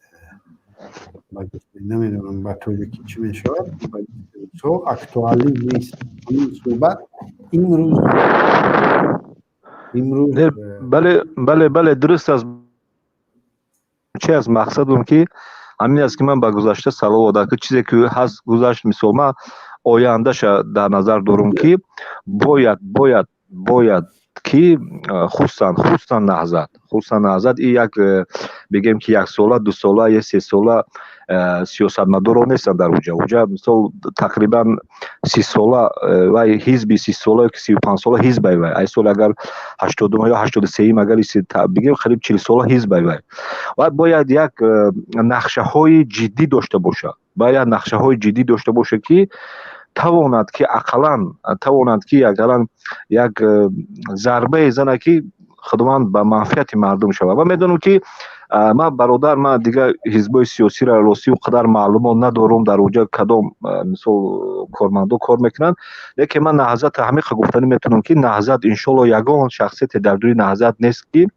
намедонам ба тоҷикӣ чӣ мешавад, актуалӣ нест ҳамин суҳбат имрӯз, имрӯз. Бале, дуруст аст. Чи аст мақсадум, ки ҳамин аст, ки ман ба гузашта салавот, ки чизе ки ҳаст, гузашт. Мисол, ман ояндаша дар назар дорум, ки бояд ки хусусан Наҳзат и як, бигем, ки яксола, дусола ё сесола сиёсатмадоро нестанд дар уҷа. Уҷа, мисол, тақрибан 30 сола вай ҳизби, 30 сола ки 35 сола ҳизбай вай, ай соли агар 80-ум ё 83-юм агар бигем, қариб 40 сола ҳизбай вай. Вай бояд як нақшаҳои ҷиддӣ дошта бошад, бояд нақшаҳои ҷиддӣ дошта бошад, ки тавонад, ки ақаллан тавонад, ки ақаллан як зарбае зана, ки Худованд ба манфиати мардум шавад. Ман медонам, ки ман, бародар, ман дигар ҳизбҳои сиёсиро ростӣ он қадар маълумот надорум, дар онҷа кадом, мисол, кормандо кор мекунанд, лекин ман Наҳзата ҳамиқа гуфтанӣ метавонам, ки Наҳзат, иншоалло, ягон шахсияте дар дури Наҳзат нест, ки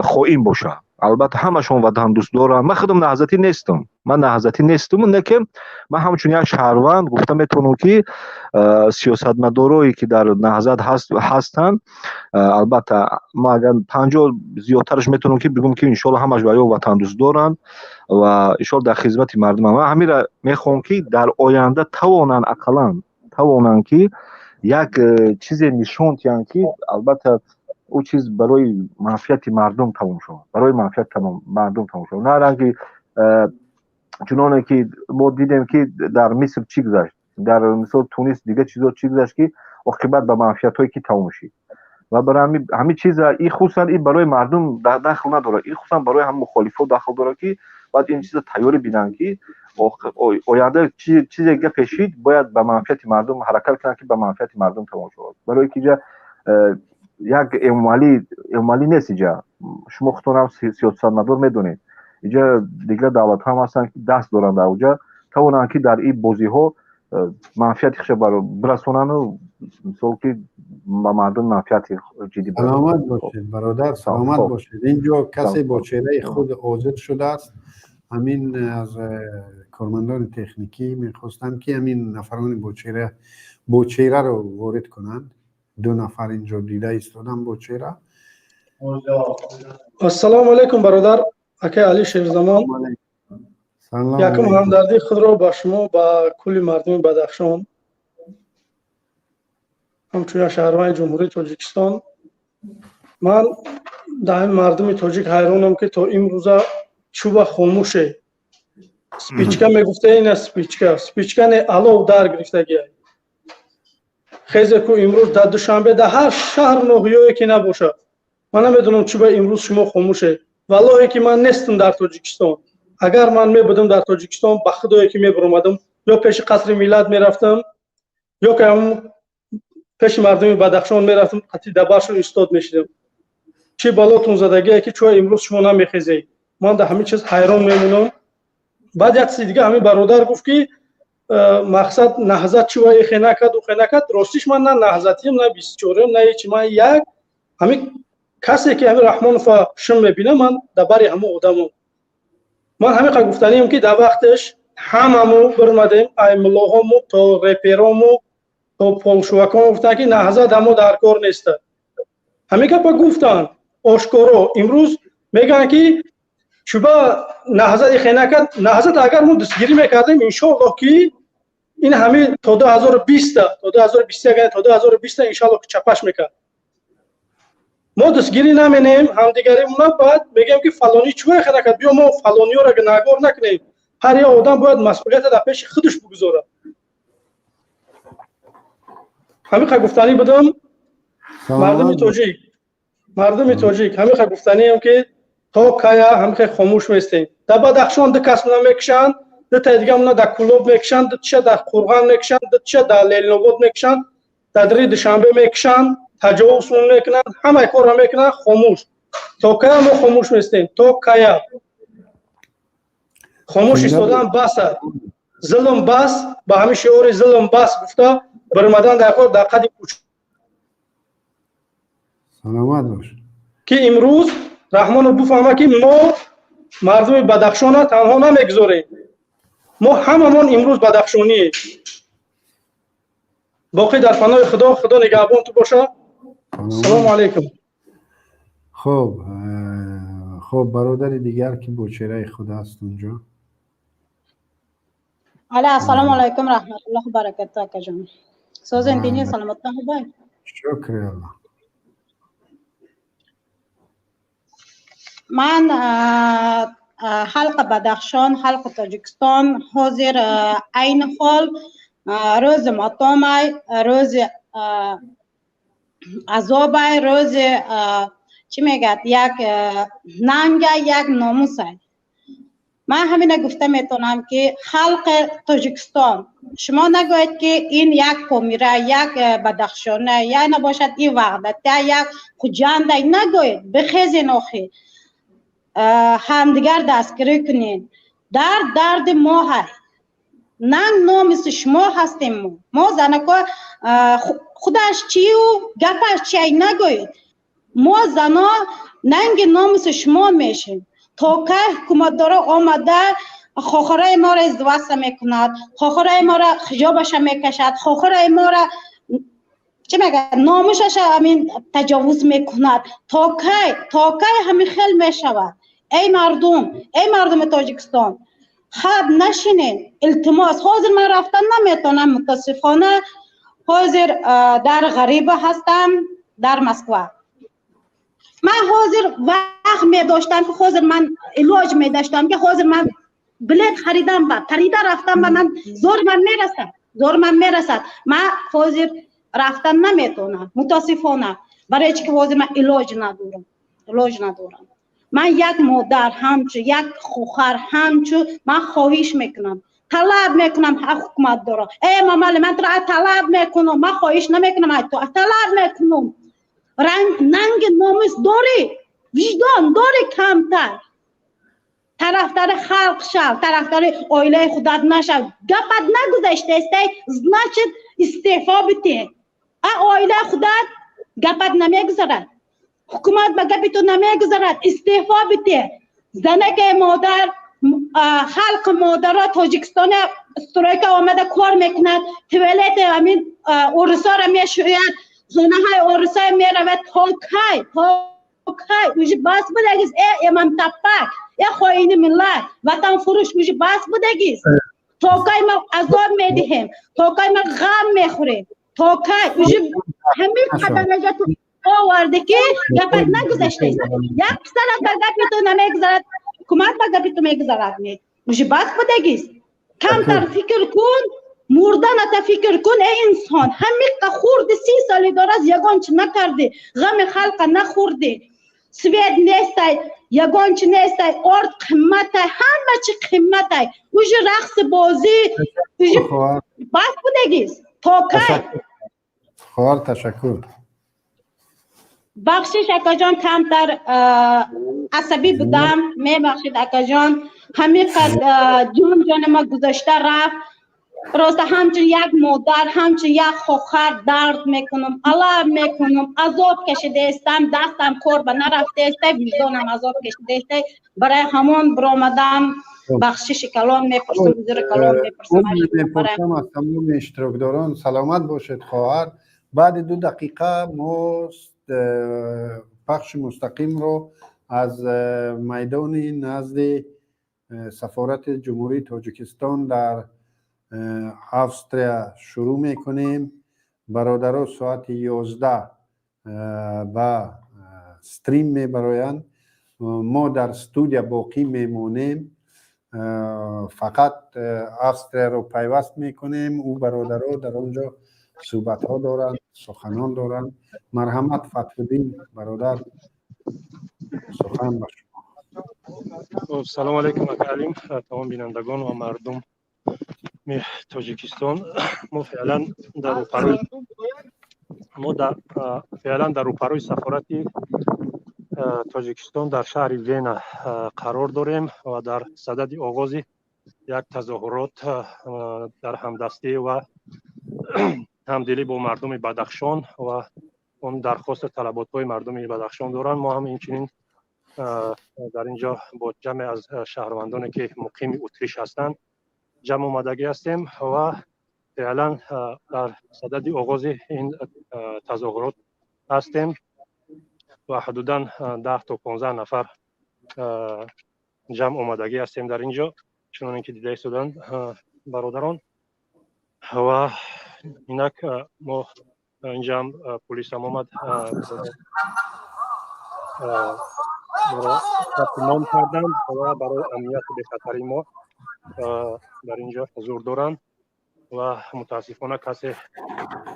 Хоин бошад. Албатта, ҳамашон ватандӯст доранд. Ман худам наҳзатӣ нестам, ман наҳзатӣ нестам, не ки ман ҳамчун як шаҳрванд гуфта метавонам, ки сиёсатмадорое ки дар наҳзат ҳастанд, албатта, ман агар 50 зиёдтараш метавонам ки бигӯм, ки иншоалло ҳамаш ва ё ватандӯст доранд ва иншоалло дар хизмати мардуманд. Ман ҳамира мехоҳам, ки дар оянда тавонанд, ақаллан тавонанд, ки як чизе нишон диҳанд, ки албатта ӯ чиз барои манфиати мардум тамом шавад, барои манфиати мардум тамом шавад, на ранги чуноне ки мо дидем, ки дар Миср чӣ гузашт, дар мисол Тунис, дигар чизо чӣ гузашт, ки оқибат ба манфиатҳое ки тамом шид. Ва барои ҳамин чиза и хусусан и барои мардум дахл надорад, и хусусан барои ҳам мухолифо дахл дорад, ки бояд ин чиза тайёрӣ бинанд, ки оянда чизе гапе шид, бояд ба манфиати мардум ҳаракат кунанд, ки ба манфиати мардум тамом шавад. Барое ки иҷа як Эмомалӣ, Эмомалӣ нест иҷа, шумо худтонам сиёсатмадор медонед, иҷа дигар давлатҳо ҳам ҳастанд, ки даст доранд дар оҷа, тавонанд, ки дар ин бозиҳо манфиати худша бирасонану мисол ки ба мардум манфиати ҷиддӣ. Саломат бошед, бародар, саломат бошед. Инҷо касе бо чеҳраи худ ҳозир шудааст. Ҳамин аз кормандони техникӣ мехостам, ки ҳамин нафарони бо чеҳраро ворид кунанд. Ду нафар инҷо дида истодам бо чеҳра. Ассалому алайкум, бародар акай Али Шерзамон. Якум, ҳамдардии худро ба шумо, ба кулли мардуми Бадахшон, ҳамчун як шаҳрванди Ҷумҳурии Тоҷикистон. Ман дар ҳамин мардуми тоҷик ҳайронам, ки то имрӯза чӯба хомӯше. Спичка мегуфта, ина спичка, спичка не, алов дар гирифтагия. Хезе ку, имрӯз дар Душанбе, дар ҳар шаҳру ноҳиёе ки набошад, ман намедонам, чӯба имрӯз шумо хомӯше. Валлоҳе ки ман нестам дар Тоҷикистон. Агар ман мебудам дар Тоҷикистон, ба худое ки мебуромадам, ё пеши Қасри Миллат мерафтам, ё ки ҳамн пеши мардуми Бадахшон мерафтам, қатъи дабаршон истод мешидам. Чӣ балотун задагие, ки чӯ имрӯз шумо намехезед? Ман дар ҳамин чиз ҳайрон мемонам. Баъд як чизи дига, ҳамин бародар гуфт, ки мақсад наҳзат чӣ ва ихе накард, ухе накард. Ростиш, ман на наҳзатием, на 24-ем, на ҳечи. Ман як ҳамин касе ки ҳамин Раҳмонова шум мебинам, ман дар бари ҳамон одамам. Ман ҳамин қад гуфтанием, ки дар вақташ ҳамамо бирмадем, ай муллоҳому то реперому то полшувакон, гуфтанд, ки наҳзат ҳамо дар кор неста. Ҳамин гапа гуфтанд ошкоро. Имрӯз мегӯянд, ки чуба наҳзат ихе накард. Наҳзат агар мо дастгирӣ мекардем, иншоаллоҳ, ки ин ҳамин то 2020-та, то 2021, то 2020-та, иншоаллоҳ, ки чапаш мекард. Мо дастгирӣ наменем ҳамдигаримона, баъд мегӯем, ки фалонӣ чуба ихе накард. Биё, мо фалониёро гунаҳгор накунем. Ҳар як одам бояд масъулията дар пеши худаш бигузорад. Ҳамин гуфтанӣ будам. Мардуми тоҷик, мардуми тоҷик, ҳамин гуфтанием, ки то кая ҳамин хомӯш местем? Дар Бадахшон ду кас мона мекушанд, дутаи дига мона дар Кӯлоб мекушанд, дутиша дар Қурған мекушанд, дутиша дар Ленинобод мекушанд, дар дари Душанбе мекушанд, таҷовузмон мекунанд, ҳамаи корро мекунанд, хомӯш. То кая мо хомӯш местем? То кая хомӯш истодан? Бас, зулм бас. Ба ҳамин шиори «зулм бас» гуфта бирмадан дар кор дар қади кӯч. Саломат бош. Ки имрӯз Раҳмонов бифаҳма, ки мо мардуми Бадахшона танҳо намегузорем. Мо ҳамамон имрӯз бадахшонием. Боқӣ дар паноҳи Худо, Худо нигаҳбон ту боша. Салому алайкум. Хуб, хуб, бародари дигар, ки бо чеҳраи худ аст унҷо. Ала, ассалому алайкум, раҳматуллоҳи баракату, акаҷон. Созен, дини, саломатон хубай? Шукри Аллоҳ. Ман халқи Бадахшон, халқи Тоҷикистон, ҳозир айни ҳол рӯзи мотомай, рӯзи азобай, рӯзи чӣ мегӯяд, як нанга, як номусай. Ман ҳамина гуфта метавонам, ки халқи Тоҷикистон, шумо нагӯед, ки ин як Помира, як Бадахшона, я набошад ин Ваҳдата, як Хуҷанда. Нагӯед, бихезен охи, ҳамдигар дастгирӣ кунед. Дард дарди мо ҳай, нанг номиси шумо ҳастем. Мо занако худаш чию гапаш чи, нагӯед. Мо зано Нанги номуси шумо мешем. То кай ҳукуматдоро омада хохораи моро издеваться мекунад, хохораи моро хиҷобаша мекашад, хохораи моро, чӣ мегӯяд, номусаша ҳамин таҷовуз мекунад? То кай, то кай ҳамин хел мешавад? Эй мардум, эй мардуми Тоҷикистон, хаб нашинед, илтимос. Ҳозир ман рафтан наметавонам, мутаассифона, ҳозир дар ғариба ҳастам, дар Москва. Ман ҳозир вақт медоштам, ки ҳозир ман илоҷ медоштам, ки ҳозир ман билет харидам ба парида рафтам, ба ман зор ман мерасад, зор ман мерасад. Ман ҳозир рафтан наметавонам, мутаассифона, барои чи ки ҳозир ман илоҷ надорам, илоҷ надорам. Ман як модар, ҳамчу як хохар, ҳамчу ман хоҳиш мекунам, талаб мекунам ҳукуматдоро. Э Эмомалӣ, ман туро талаб мекунам, ман хоҳиш намекунам, ту талаб мекунам. Нанги номус дорӣ, виҷдон дорӣ, камтар тарафдори халқ шав, тарафдори оилаи худат нашав. Гапат нагузаштаистай, значит, истеъфо бите. А оилаи худат гапат намегузарад, ҳукумат ба гапи ту намегузарад, истеъфо бите. Занаке модар, халқи модаро Тоҷикистона стройка омада кор мекунад, туалети ҳамин орусоро мешӯяд, хонаҳои орусо меравад. То кай, то кай? Уже бас будагиз, э эмамтапак, э хоини миллат, ватанфурӯш, уже бас будагиз. То кай ма азоб медиҳем? То кай ма ғам мехӯрем? То кай? Уже ҳамин қадараҷа ту оварде, ки гапат нагузаштаист. Як писарат ба гапи ту намегузарад, ҳукумат ба гапи ту мегузарад? Не, уже бас будагиз. Камтар фикр кун, мурданата фикр кун. Эй инсон, ҳамиқа хурди, 30 соли дорад, ягон чи накардӣ, ғами халқа нахӯрдӣ. Свет нестай, ягон чи нестай, орд қимматай, ҳама чи қимматай. Уже рақси бозӣ уже бас будагиз. То кай? Хоҳар, ташаккур. Бахшиш, акаҷон, камтар асабӣ будам, мебахшид, акаҷон. Ҳамиқад ҷон ҷони ма гузашта рафт. Просто ҳамчун як модар, ҳамчун як хохар дард мекунам, алам мекунам, азоб кашидаистам. Дастам кор ба нарафтаиста, виҷдонам азоб кашидаиста, барои ҳамон биромадам. Бахшиши калон мепурсам, узри калон мепурсам. Мепурсам аз тамоми иштирокдорон. Саломат бошед, хоҳар. Баъди 2 дақиқа мо пахши мустақимро аз майдони назди сафорати Ҷумҳурии Тоҷикистон дар Австрия шурӯъ мекунем. Бародаро соати 11 ба стрим мебароянд, мо дар студия боқӣ мемонем, фақат Австрияро пайваст мекунем. Ӯ бародаро дар он ҷо суҳбатҳо доранд, суханон доранд. Марҳамат, Фатҳуддин бародар, сухан ба шумо. Салому алайкум, ака Алим, тамом бинандагон ва мардуми Тоҷикистон. Мо феълан дар рӯпарӯи сафорати Тоҷикистон дар шаҳри Вена қарор дорем ва дар садади оғози як тазоҳурот дар ҳамдастӣ ва ҳамдилӣ бо мардуми Бадахшон ва он дархосту талаботҳои мардуми Бадахшон доранд. Мо ҳам инчунин дар ин ҷо бо ҷамъе аз шаҳрвандоне, ки муқими Утриш ҳастанд, ҷамъ омадагӣ ҳастем ва феълан дар садади оғози ин тазоҳурот ҳастем ва ҳудудан 10 то 15 нафар ҷамъ омадагӣ ҳастем дар ин ҷо, чуноне ки дида истоданд бародарон. Ва инак мо инҷаам полисам омад, моро сабти ном карданд ва барои амнияту бехатарии мо дар ин ҷо ҳузур доранд. Ва мутаассифона, касе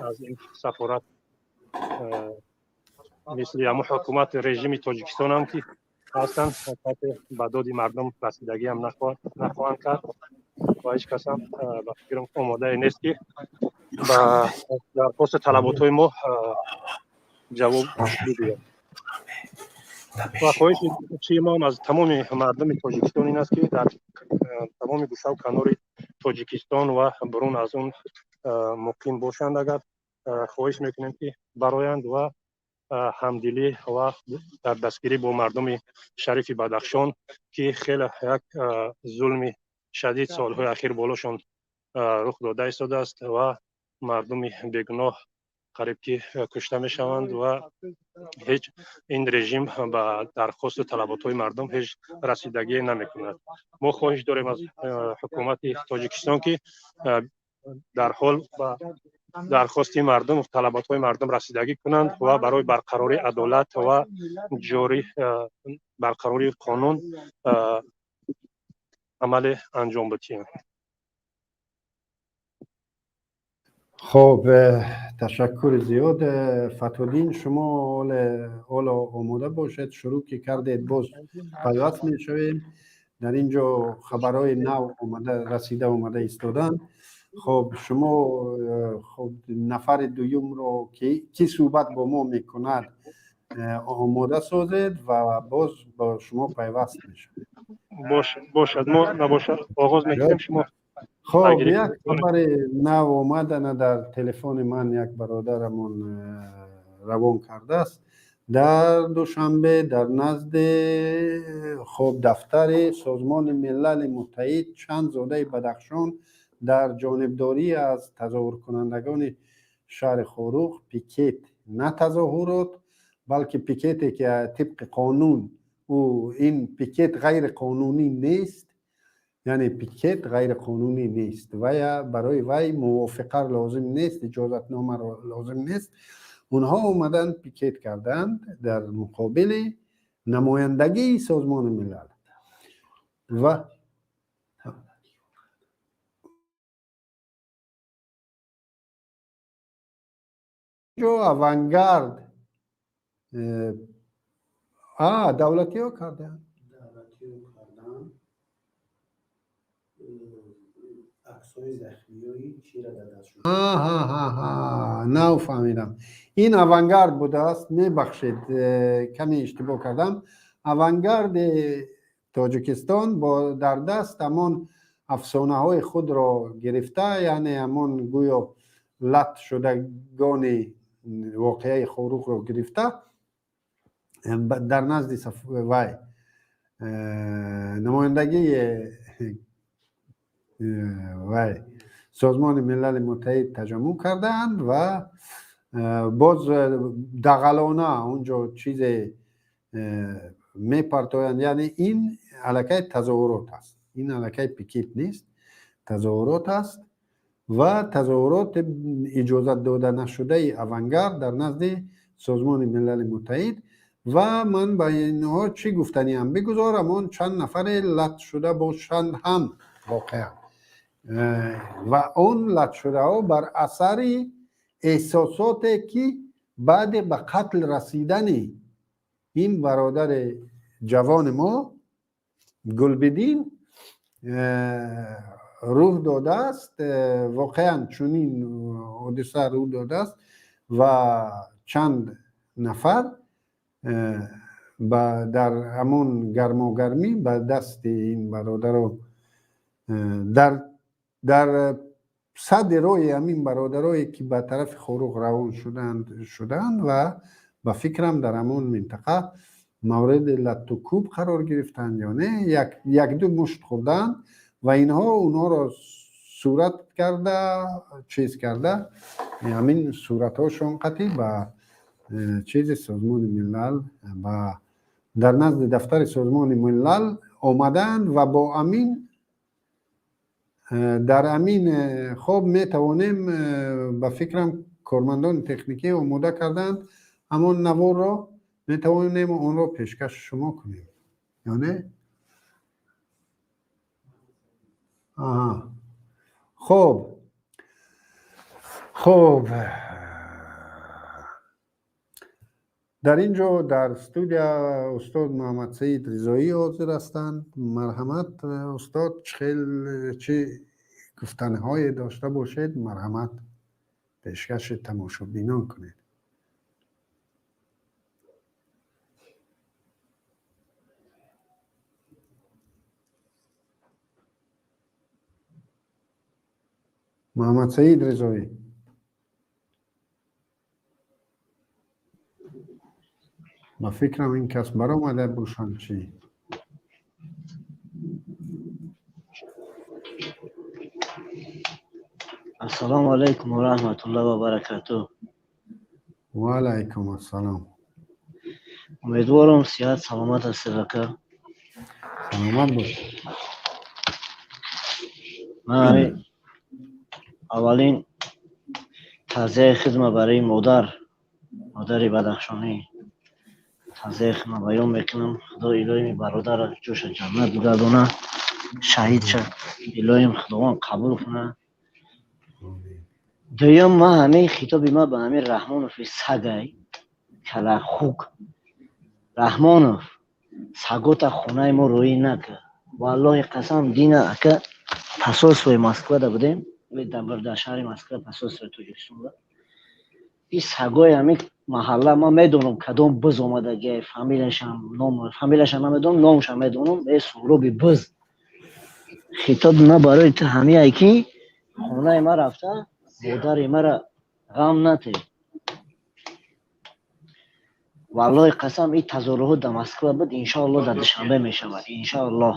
аз ин сафорат, мисли ҳамун ҳукумати режими Тоҷикистонам ки ҳастанд, касе ба доди мардум расидагиам нахоҳанд кард ва ҳеҷ касам, ба фикрам, омодае нест, ки ба дархосту талаботҳои мо ҷавоб бидиҳад. Ва хоҳиши чи мо аз тамоми мардуми Тоҷикистон ин аст, ки дар тамоми гӯшаву канори Тоҷикистон ва берун аз он муқим бошанд, агар хоҳиш мекунем, ки бароянд ва Ҳамдилӣ ва дар дастгирӣ бо мардуми шарифи Бадахшон, ки хеле як зулми шадид солҳои ахир болошон рух дода истодааст ва мардуми бегуноҳ қариб ки кушта мешаванд ва ҳеҷ ин режим ба дархосту талаботҳои мардум ҳеҷ расидагӣ намекунад. Мо хоҳиш дорем аз ҳукумати Тоҷикистон, ки дарҳол ба дархости мардум, талаботҳои мардум расидагӣ кунанд ва барои барқарории адолат ва ҷорӣ барқарории қонун амале анҷом бидиҳанд. Хоб, ташаккури зиёд, Фатҳуддин. Шумо ҳоло омода бошед, шурӯъ ки кардед, боз пайваст мешавем. Дар ин ҷо хабарҳои нав омада расида омада истоданд. Хоб, шумо, хоб, нафари дуюмро ки суҳбат бо мо мекунад, омода созед ва боз бо шумо пайваст мешавем. Бошад, мо набошад оғоз мекунем, шумо. Хоб, як хабари нав омад ана дар телефони ман, як бародарамон равон кардааст. Дар Душанбе, дар назди, хоб, дафтари Созмони Милали Муттаҳид чанд зодаи Бадахшон дар ҷонибдорӣ аз тазоҳуркунандагони шаҳри Хоруғ пикет, на тазоҳурот, балки пикете, ки тибқи қонун ӯ ин пикет ғайриқонунӣ нест, яъне пикет ғайриқонунӣ нест ва барои вай мувофиқа лозим нест, иҷозатнома лозим нест. Онҳо омаданд, пикет карданд дар муқобили намояндагии Созмони Милал ва ҷо Авангард давлатиҳо карданд. Нав фаҳмидам, ин Авангард будааст. Мебахшед, каме иштибоҳ кардам. Авангарди Тоҷикистон бо дар даст ҳамон афсонаҳои худро гирифта, яъне ҳамон гӯё лат шудагони воқеаи Хоруғро гирифта, дар назди вай намояндагии вай Созмони Милали Муттаҳид таҷаммуъ кардаанд ва боз дағалона онҷо чизе мепартоянд. Яъне ин аллакай тазоҳурот аст, ин аллакай пикет нест, тазоҳурот аст ва тазоҳуроти иҷозат дода нашудаи Авангард дар назди Созмони Милали Муттаҳид. Ва ман ба инҳо чӣ гуфтаниам? Бигузорам он чанд нафаре лат шуда бошанд ҳам воқеан, ва он латшудаҳо бар асари эҳсосоте, ки баъди ба қатл расидани ин бародари ҷавони мо Гулбиддин рӯҳ додааст, воқеан чунин ҳодиса рӯ додааст ва чанд нафар дар ҳамон гармогармӣ ба дасти ин бародаро дар садди роҳи ҳамин бародарое, ки ба тарафи Хоруғ равон шуданд ва ба фикрам дар ҳамон минтақа мавриди латтукӯб қарор гирифтанд ё не, якду мушт хӯрданд ва инҳо онҳоро сурат карда, чиз карда, ҳамин суратҳошон қатъи ба чизи Созмони Милал, ба дар назди дафтари Созмони Милал омаданд ва бо амин дар амин. Хоб, метавонем, ба фикрам, кормандони техникӣ омода карданд ҳамон наворро, метавонем онро пешкаши шумо кунем ё не? Хоб, дар ин ҷо дар студия устод Муҳаммадсаид Ризоӣ ҳозир ҳастанд. Марҳамат, устод, хел чӣ гуфтаниҳое дошта бошед, марҳамат, пешкаши тамошобинон кунед. Муҳаммадсаид Ризоӣ. Ба фикрам ин кас баромада бошанд чӣ? Ассалому алайкум ва раҳматуллоҳи ва баракатуҳ. Ва алайкум ассалом. Умедворам сиҳат саломат ҳастед ака. Саломат бош. Ман аввалин таъзияи хидма барои модар, модари Бадахшонӣ таъзияи хидма баён мекунам. Худо илоҳим бародарро ҷоша ҷаннат бигардонад, шаҳидша илоҳим Худованд қабул кунад. Дуюм, ман ҳамин хитоби ман ба ҳамин Раҳмонови сагай калахук. Раҳмонов сагота хонаи мо роӣ накард. Валлоҳи қасам, дина ака посольствои Москвада будем, дар шаҳри Москва посольствои Тоҷикистонда. И сагои ҳамин маҳалла ман медонам кадом биз омадагиай, фамилияшам, ном фамилияшам намедонам, номашам медонам, э Суҳроби биз. Хитоби ман барои ту ҳамиай ки хонаи ман рафта модари мара ғам нате. Валлоҳи қасам, ин тазоҳурот дар Москва буд, иншоаллоҳ дар Душанбе мешавад, иншоаллоҳ.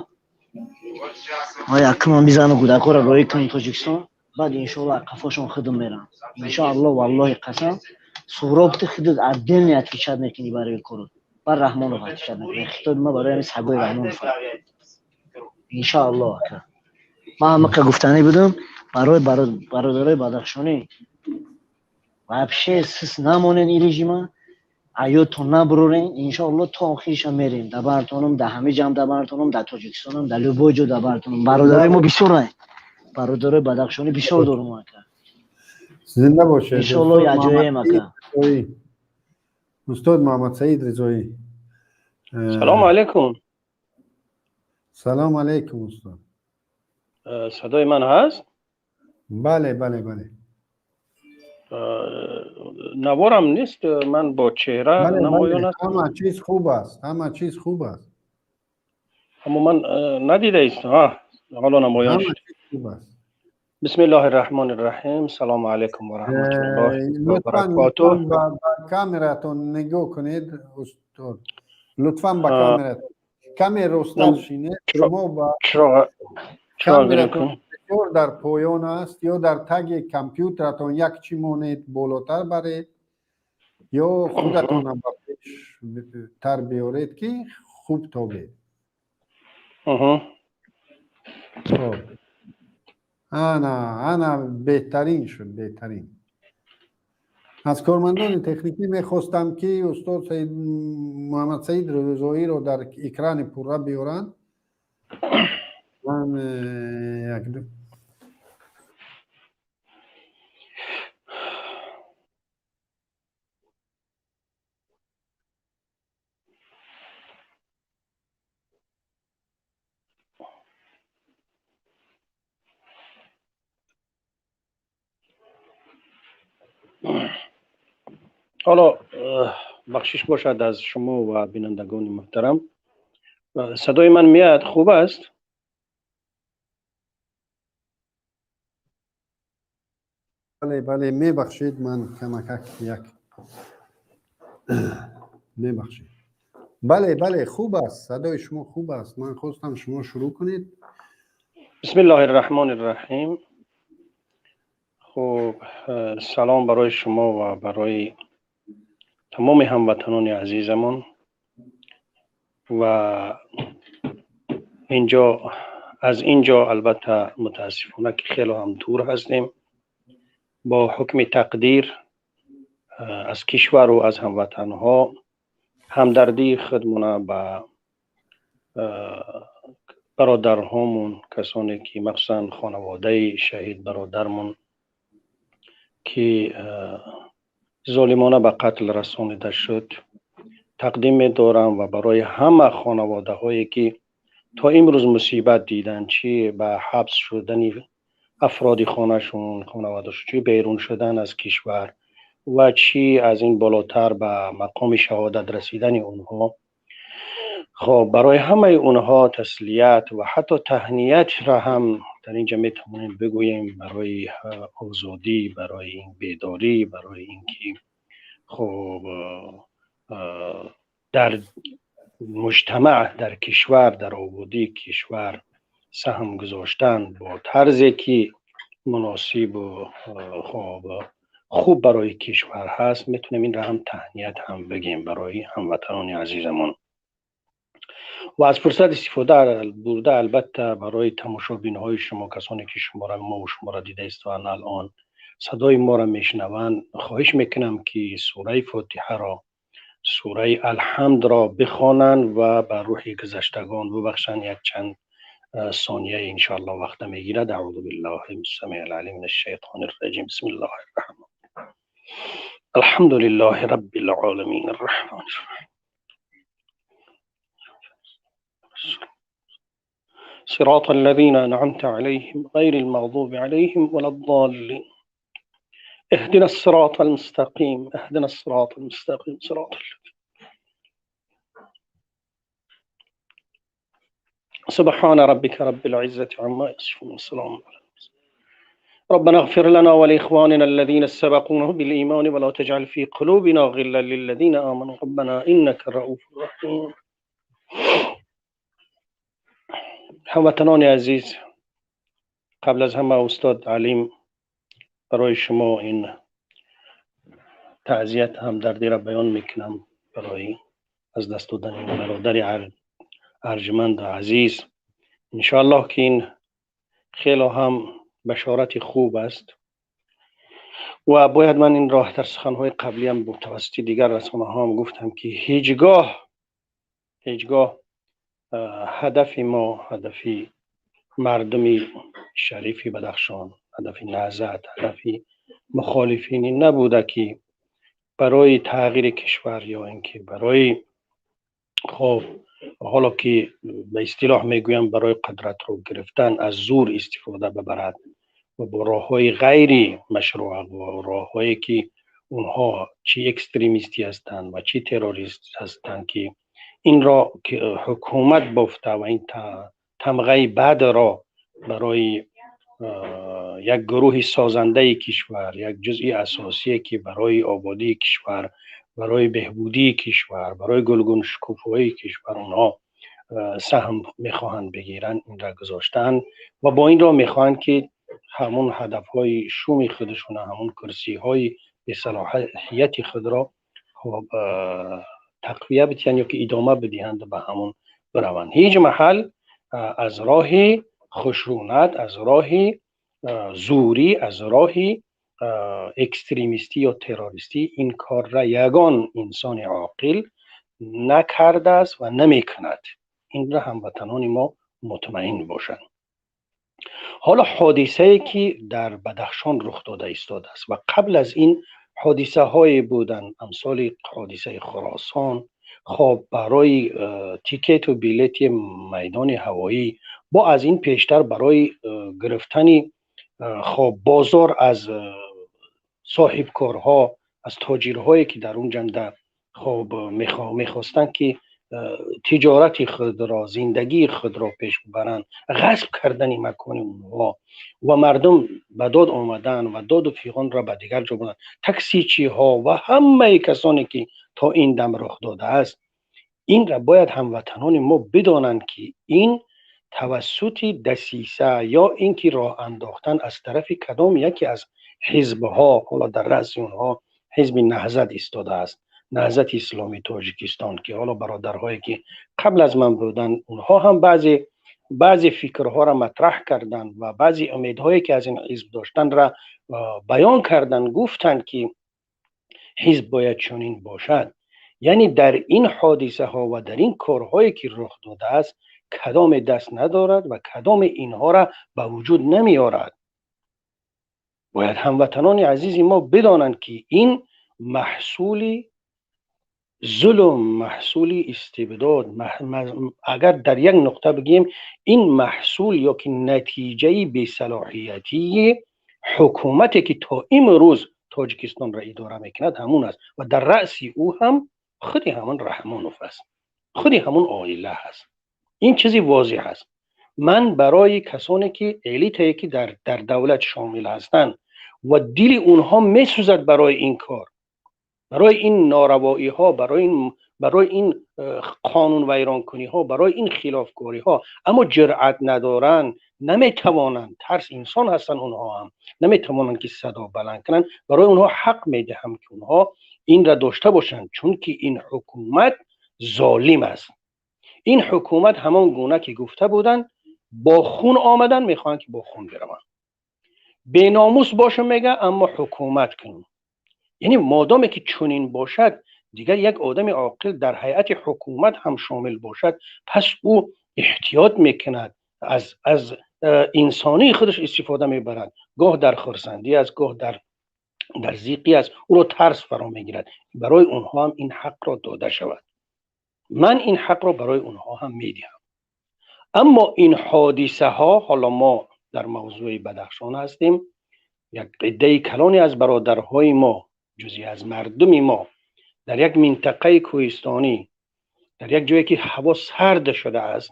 Ма якумам бизану кӯдакҳоро роҳӣ кунем Тоҷикистон, баъд иншоаллоҳ қафошон худум мерам. Иншоаллоҳ, валлоҳи қасам, Суҳроб ту худут отдельно отвечать мекунӣ барои корот. Бар Раҳмонов отвечать мекунӣ. Хитоби ман барои ҳамин сагои Раҳмонов. Иншоаллоҳ ака. Ман ҳамақа гуфтанӣ будам барои бародарои Бадахшонӣ. Вообще сис намонед ин режима, аётон набурорен, иншоаллоҳ то охириша мерем. Дар бартонам, дар ҳама ҷам дар бартонам, дар Тоҷикистонам, дар любой ҷо дар бартонам. Бародарои мо бисёранд. Бародарои Бадахшонӣ бисёр дорум ака. Зинда бошед. Иншоаллоҳ яҷоем ака. Устод Муҳаммад Саид Ризоӣ. Салому алайкум. Салом алайкум устод. Садои ман ҳаст? Бале, бале, бале. Наворам нест, ман бо чеҳра намоён аст. Ҳама чиз хуб аст, ҳама чиз хуб аст. Аммо ман надидаистам. Ҳоло намоён шуд. Хуб аст. Бисмиллоҳи раҳмони раҳим. Салому алайкум ва раҳматуллоҳи ва баракотуҳ. Ба камератон нигоҳ кунед устод. Лутфан ба камератон. Каме росттар шинед. Шумо ба камератон бисёр дар поён аст, ё дар таги компютератон як чӣ монед болотар баред, ё худатонам ба пештар биёред ки хуб тобед. Ана, ана беҳтарин шуд, беҳтарин. Аз кормандони техникӣ мехостам ки устод Саид Муҳаммад Саид Ризоиро дар экрани пурра биёранд. Ман як ду ҳоло бахшиш бошад аз шумо ва бинандагони муҳтарам. Садои ман меяд, хуб аст? Бале, бале, мебахшед, ман камакак як мебахшед. Бале, бале, хуб аст, садои шумо хуб аст. Ман хостам шумо шурӯъ кунед. Бисмиллоҳи раҳмони раҳим. Хуб, салом барои шумо ва барои тамоми ҳамватанони азизамон. Ва инҷо аз инҷо албатта мутаассифона ки хеле ҳам дур ҳастем, бо ҳукми тақдир аз кишвару аз ҳамватанҳо ҳамдардии худмона ба бародарҳомон, касоне ки махсусан хонаводаи шаҳид бародармон ки золимона ба қатл расонида шуд, тақдим медорам ва барои ҳама хонаводаҳое ки то имрӯз мусибат диданд, чӣ ба ҳабс шудани афроди хонашон, хонаводашон, чӣ берун шудан аз кишвар ва чӣ аз ин болотар ба мақоми шаҳодат расидани онҳо. Хоб, барои ҳамаи онҳо таслият ва ҳатто таҳниятро ҳам дар инҷа метавонем бигӯем барои озодӣ, барои ин бедорӣ, барои ин ки хоб дар муҷтамаъ, дар кишвар, дар ободии кишвар саҳм гузоштан бо тарзе ки муносибу хоб хуб барои кишвар ҳаст, метавонем инро ҳам таҳният ҳам бигем барои ҳамватанони азизамон. Ва аз фурсат истифода бурда, албатта, барои тамошобинҳои шумо, касоне ки шуморо, мову шуморо дида истоанд, алон садои моро мешунаванд, хоҳиш мекунам ки сураи Фотиҳаро, сураи Алҳамдро бихонанд ва ба рӯҳи гузаштагон бубахшанд. Як чанд сония иншоаллоҳ вақта мегирад. Аъузу биллаҳи самиил алим минаш шайтонир раҷим. Бисмиллаҳир раҳмонир раҳим. Алҳамду лиллаҳи раббил оламин арраҳмонир раҳим. صراط الذين أنعمت عليهم غير المغضوب عليهم ولا الضالين اهدنا الصراط المستقيم اهدنا الصراط المستقيم صراط الذين سبحان ربك رب العزة عما يصفون والسلام على المرسلين. ربنا اغفر لنا ولإخواننا الذين سبقونا بالإيمان ولا تجعل في قلوبنا غلا للذين آمنوا ربنا إنك رؤوف رحيم. هموطنان عزیز، قبل از همه استاد علیم، برای شما این تعزیت همدردی را بیان میکنم برای از دست دادن این برادر ارجمند و عزیز. انشاءالله که این خیلی هم بشارت خوب است و باید من این راه در سخنهای قبلی هم توسط دیگر رسانه ها هم گفتم که هیچگاه هدف ما، هدف مردم شریف بدخشان، هدف نهضت، هدف مخالفین نبوده که برای تغییر کشور یا اینکه برای خب حالا که به اصطلاح میگویم برای قدرت رو گرفتن از زور استفاده ببرد و با راه‌های غیر مشروع و راه‌هایی که اونها چی اکستریمیستی هستند و چی تروریست هستند که این را که حکومت بافته و این تمغه بد را برای یک گروه سازنده کشور، یک جزئی اساسی که برای آبادی کشور، برای بهبودی کشور، برای گلگون شکوفایی کشور اونها سهم میخواهند بگیرند، این را گذاشتن و با این را میخواهند که همون هدفهای شوم خودشون، همون کرسی های به صلاحیت خود را تقویه بدهند یا که ادامه بدهند به همون بروند. هیچ محل از راه خشونت، از راه زوری، از راه اکستریمیستی یا تروریستی این کار را یگان انسان عاقل نکرده است و نمیکند. این را هموطنان ما مطمئن باشند. حالا حادثه ای که در بدخشان رخ داده ایستاده است و قبل از این حادثه های بودن امثال حادثه خراسان، خب برای تیکت و بلیت میدان هوایی، با از این پیشتر برای گرفتن خب بازار از صاحبکارها، از تاجرهایی که در اون جنده خب میخواستند که تجارت خود را، زندگی خود را پیش ببرند، غصب کردن مکان اونها و مردم به داد آمدن و داد و فیغان را به دیگر جا بردن، تاکسیچی ها و همه کسانی که تا این دم رخ داده است، این را باید هموطنان ما بدانند که این توسط دسیسه یا اینکه راه انداختن از طرف کدام یکی از حزبها، حالا در رأس اونها حزب نهضت ایستاده است، نهضت اسلامی تاجیکستان، که حالا برادرهایی که قبل از من بودن اونها هم بعضی فکرها را مطرح کردند و بعضی امیدهایی که از این حزب داشتن را بیان کردند، گفتند که حزب باید چنین باشد. یعنی در این حادثه ها و در این کارهایی که رخ داده است کدام دست ندارد و کدام اینها را به وجود نمیارد. باید هموطنان عزیز ما بدانند که این محصول ظلم، محصول استبداد، اگر در یک نقطه بگیم این محصول یا که نتیجه بی‌صلاحیتی حکومتی که تا امروز تاجیکستان را اداره میکند همون است و در رأس او هم خودی همون رحمانوف است، خودی همون عائله هست. این چیزی واضح است. من برای کسانی که الیتی که در دولت شامل هستند و دل اونها میسوزد برای این کار، برای این ناروایی ها، برای این Барои ин қонунвайронкуниҳо, барои ин хилофкориҳо, аммо ҷуръат надоранд, наметавонанд, тарс, инсон ҳастанд, онҳо ҳам наметавонанд ки садо баланд кунанд. Барои онҳо ҳақ медиҳам ки онҳо инра дошта бошанд, чунки ин ҳукумат золим аст. Ин ҳукумат ҳамон гуна ки гуфта буданд, бо хун омаданд, мехоҳанд ки бо хун бираванд. Беномус бошам, мега, аммо ҳукумат кунем. Яъне модоме ки чунин бошад, дигар як одами оқил дар ҳайати ҳукумат ҳам шомил бошад, пас ӯ эҳтиёт мекунад, аз инсонии худаш истифода мебарад. Гоҳ дар хурсандӣ аст, гоҳ дар зиқӣ аст, ӯро тарс фаро мегирад. Барои онҳо ҳам ин ҳақро дода шавад. Ман ин ҳақро барои онҳо ҳам медиҳам. Аммо ин ҳодисаҳо, ҳоло мо дар мавзӯи Бадахшон ҳастем, як иддаи калоне аз бародарҳои мо, ҷузъе аз мардуми мо дар як минтақаи кӯҳистонӣ, дар як ҷое ки ҳаво сард шудааст,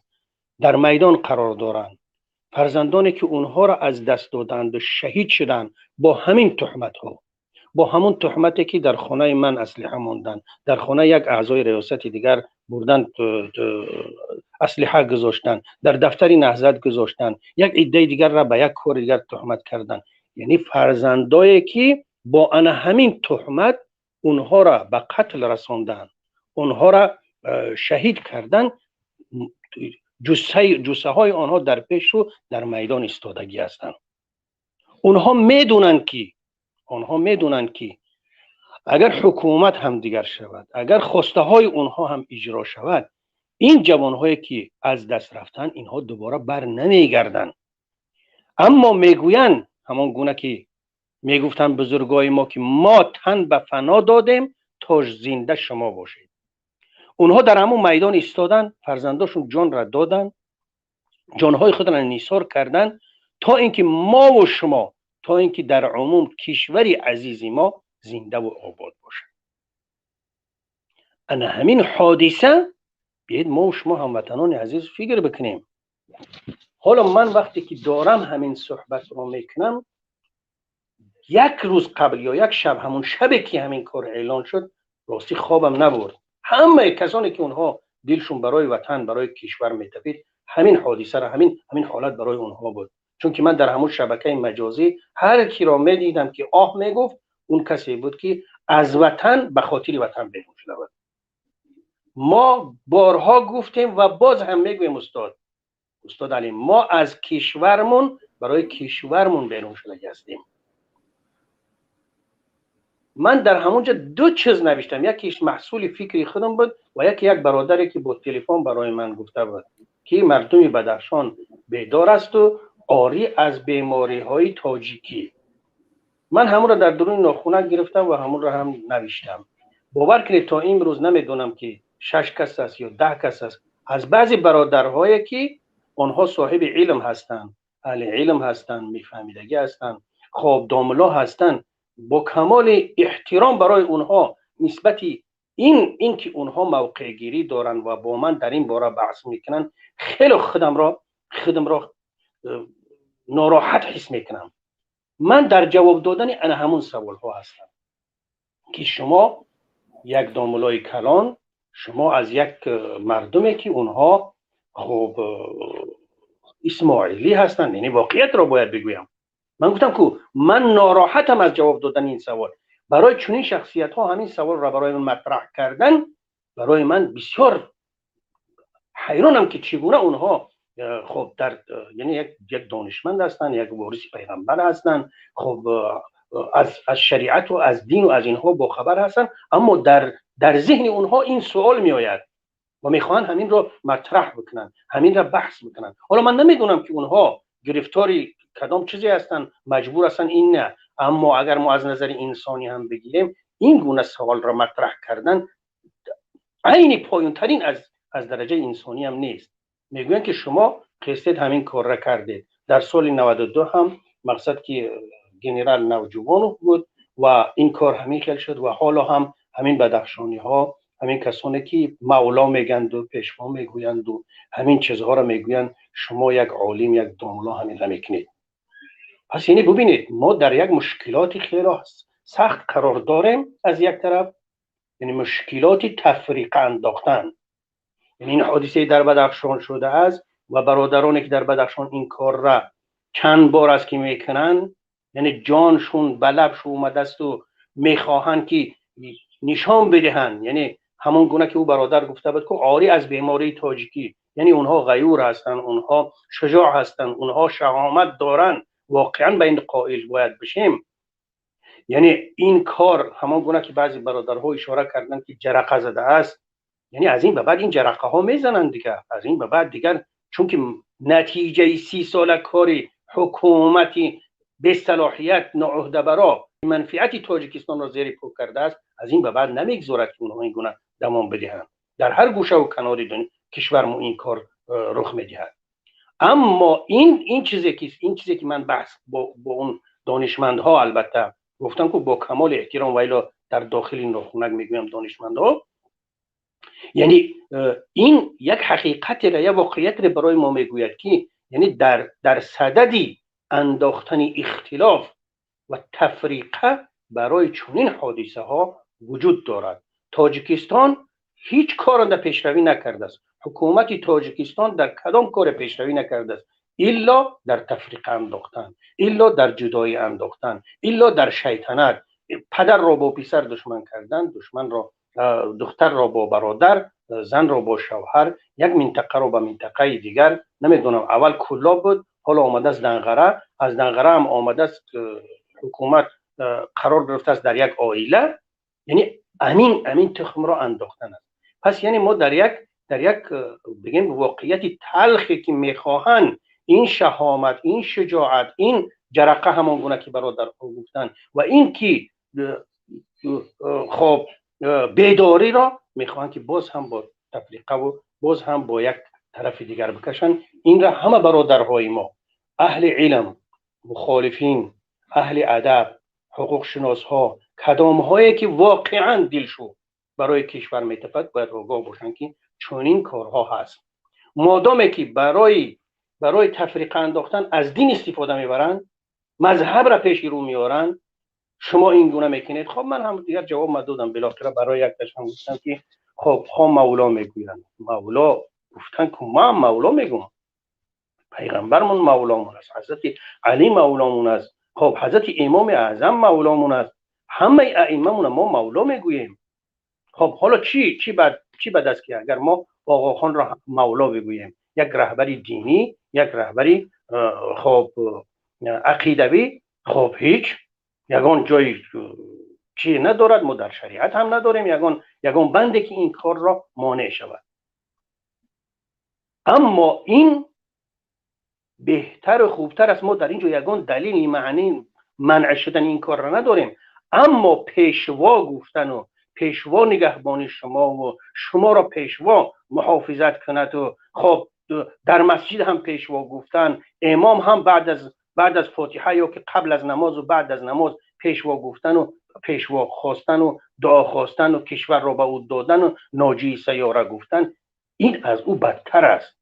дар майдон қарор доранд. Фарзандоне ки онҳоро аз даст доданд ва шаҳид шуданд бо ҳамин туҳматҳо, бо ҳамон туҳмате ки дар хонаи ман аслиҳа монданд, дар хонаи як аъзои риёсати дигар бурданд, аслиҳа гузоштанд, дар дафтари Наҳзат гузоштанд, як иддаи дигарро ба як кори дигар туҳмат карданд. Яъне фарзандое ки бо ана ҳамин туҳмат онҳоро ба қатл расонданд, онҳоро шаҳид карданд, ҷуссаҳои онҳо дар пешу дар майдон истодагӣ ҳастанд. Онҳо медонанд, ки агар ҳукумат ҳам дигар шавад, агар хостаҳои онҳо ҳам иҷро шавад, ин ҷавонҳое ки аз даст рафтанд, инҳо дубора бар намегарданд. Аммо мегӯянд, ҳамон гуна ки мегуфтанд бузургои мо, ки мо тан ба фано додем, то зинда шумо бошед. Онҳо дар ҳамон майдон истоданд, фарзандошон ҷонра доданд, ҷонҳои худро нисор карданд, то ин ки мову шумо, то ин ки дар умум кишвари азизи мо зиндаву обод бошад. Ана ҳамин ҳодиса, биед мову шумо, ҳамватанони азиз, фикр бикунем. Ҳоло ман вақте ки дорам ҳамин суҳбатро мекунам, як рӯз қабл ё як шаб, ҳамон шабе ки ҳамин кор эълон шуд, ростӣ хобам набурд. Ҳамаи касоне ки онҳо дилшон барои ватан, барои кишвар метапид, ҳамин ҳодисаро, ҳамин ҳолат барои онҳо буд. Чунки ман дар ҳамон шабакаи маҷозӣ ҳар киро медидам ки оҳ мегуфт, он касе буд ки аз ватан, ба хотири ватан берун шуда буд. Мо борҳо гуфтем ва боз ҳам мегӯем, устод Алим, мо аз кишвармон барои кишвармон берун шудагӣ ҳастем. Ман дар ҳамонҷо ду чиз навиштам: якеш маҳсули фикри худам буд ва яке як бародаре ки бо телефон барои ман гуфта буд ки мардуми Бадахшон бедор асту орӣ аз бемориҳои тоҷикӣ. Ман ҳамонро дар дуруни нохунак гирифтам ва ҳамонро ҳам навиштам. Бовар кунед, то имрӯз намедонам ки шаш кас аст ё 10 кас аст, аз баъзе бародарҳое ки онҳо соҳиби илм ҳастанд, аҳли илм ҳастанд, мефаҳмидагӣ ҳастанд, хоб, домулло ҳастанд, бо камоли эҳтиром барои онҳо нисбати ин ки онҳо мавқеъгирӣ доранд ва бо ман дар ин бора баҳс мекунанд, хеле худамро нороҳат ҳис мекунам. Ман дар ҷавоб додани ана ҳамун саволҳо ҳастам ки шумо як домуллои калон, шумо аз як мардуме ки онҳо хуб исмоилӣ ҳастанд, яъне воқеиятро бояд бигӯям. Ман гуфтам ку, ман нороҳатам аз ҷавоб додани ин савол. Барои чунин шахсиятҳо ҳамин саволро барои ман матраҳ кардан, барои ман бисёр ҳайронам ки чӣ гуна онҳо хоб дар яъне як донишманд ҳастанд, як вориси пайғамбар ҳастанд, хоб, аз шариату аз дину аз инҳо бохабар ҳастанд, аммо дар зеҳни онҳо ин суол меояд ва мехоҳанд ҳаминро матраҳ бикунанд, ҳаминро баҳс бикунанд. Ҳоло ман намедонам ки онҳо гирифтори кадом чизе ҳастанд, маҷбур ҳастанд, ин не, аммо агар мо аз назари инсонӣ ҳам бигирем, ин гуна саволро матраҳ кардан айни поёнтарин аз дараҷаи инсонӣ ҳам нест. Мегӯянд ки шумо қистед, ҳамин корра кардед. Дар соли 92 ҳам мақсад ки генерал Навҷувонов буд ва ин кор ҳамин хел шуд ва ҳоло ҳам ҳамин бадахшониҳо, ҳамин касоне ки мавло мегӯянду пешво мегӯянду ҳамин чизҳоро мегӯянд, шумо як олим, як домулло ҳаминро мекунед. Пас яъне бубинед, мо дар як мушкилоти хело сахт қарор дорем аз як тараф. Яъне мушкилоти тафриқа андохтан. Яъне ин ҳодисае дар Бадахшон шудааст ва бародароне ки дар Бадахшон ин корра чанд бор аст ки мекунанд, яъне ҷоншун ба лабшу омадасту мехоҳанд ки нишон бидиҳанд, яъне ҳамон гуна ки ӯ бародар гуфта буд, ки орӣ аз бемории тоҷикӣ, яъне онҳо ғаюр ҳастанд, онҳо шуҷоъ ҳастанд, онҳо шаҳомат доранд. Воқеан ба ин қоил бояд бишем. Яъне ин кор ҳамон гуна ки баъзе бародарҳо ишора карданд, ки ҷарақа задааст, яъне аз ин ба баъд ин ҷарақаҳо мезананд дигар, аз ин ба баъд дигар, чунки натиҷаи 30 сола кори ҳукумати бесалоҳият, ноуҳдабаро, манфиати Тоҷикистонро зери по кардааст, аз ин ба баъд намегузорад ки онҳо ин гуна давом бидиҳанд. Дар ҳар гӯшаву канори кишвармо ин кор рух медиҳад. Аммо ин чизе ки ман баҳс бо он донишмандҳо, албатта гуфтам, ки бо камоли эҳтиром ва ило дар дохили нохунак мегӯям донишмандҳо, яъне ин як ҳақиқатеро, як воқеиятеро барои мо мегӯяд, ки яъне дар садади андохтани ихтилоф ва тафриқа барои чунин ҳодисаҳо вуҷуд дорад. Тоҷикистон ҳеҷ корро дар пешравӣ накардааст. Ҳукумати Тоҷикистон дар кадом коре пешравӣ накардааст, илло дар тафриқа андохтан, илло дар ҷудоӣ андохтан, илло дар шайтанат, падарро бо писар душман кардан, душманро, духтарро бо бародар, занро бо шавҳар, як минтақаро ба минтақаи дигар. Намедонам, аввал Куллоб буд, ҳоло омадааст Данғара, аз Данғара ҳам омадааст, ҳукумат қарор гирифтааст дар як оила. Яъне амин тухмро андохтан аст. Пас яъне мо дар як бигем воқеияти талхе ки мехоҳанд ин шаҳомат, ин шуҷоат, ин ҷарақа, ҳамон гуна ки бародарҳо гуфтанд, ва ин ки хоб бедориро мехоҳанд, ки боз ҳам бо тафриқаву боз ҳам бо як тарафи дигар бикашанд. Инра ҳама бародарҳои мо, аҳли илм, мухолифин, аҳли адаб, ҳуқуқшиносҳо, кадомҳое ки воқеан дилшу барои кишвар метапад, бояд огоҳ бошанд, ки чунин корҳо ҳаст. Модоме ки барои тафриқа андохтан аз дин истифода мебаранд, мазҳабра пеши рӯ меоранд, шумо ин гуна мекунед. Хоб, ман ҳам дигар ҷавоб мадодам. Билохира барои якташам гуфтам, ки хоб, хо мавло мегӯянд, мавло гуфтан ку, ман мавло мегӯм, пайғамбармон мавломон аст, ҳазрати Алӣ мавломон аст, хоб, ҳазрати Имоми Аъзам мавломон аст, ҳамаи аиммамона мо мавло мегӯем. Хоб, ҳоло чӣ бад аст, ки агар мо Оғохонро мавло бигӯем? Як раҳбари динӣ, як раҳбари хоб ақидавӣ. Хоб, ҳеҷ ягон ҷои чи надорад, мо дар шариат ҳам надорем ягон банде ки ин корро монеъ шавад. Аммо ин беҳтару хубтар аст. Мо дар ин ҷо ягон далели маъни манъ шудани ин корро надорем. Аммо пешво гуфтану пешво нигаҳбони шумову шуморо пешво муҳофизат кунаду, хоб, дар масҷид ҳам пешво гуфтан, имом ҳам баъд аз фотиҳа ё ки қабл аз намозу баъд аз намоз пешво гуфтану пешво хостану дуо хостану кишварро ба ӯ додану ноҷии сайёра гуфтан, ин аз ӯ бадтар аст.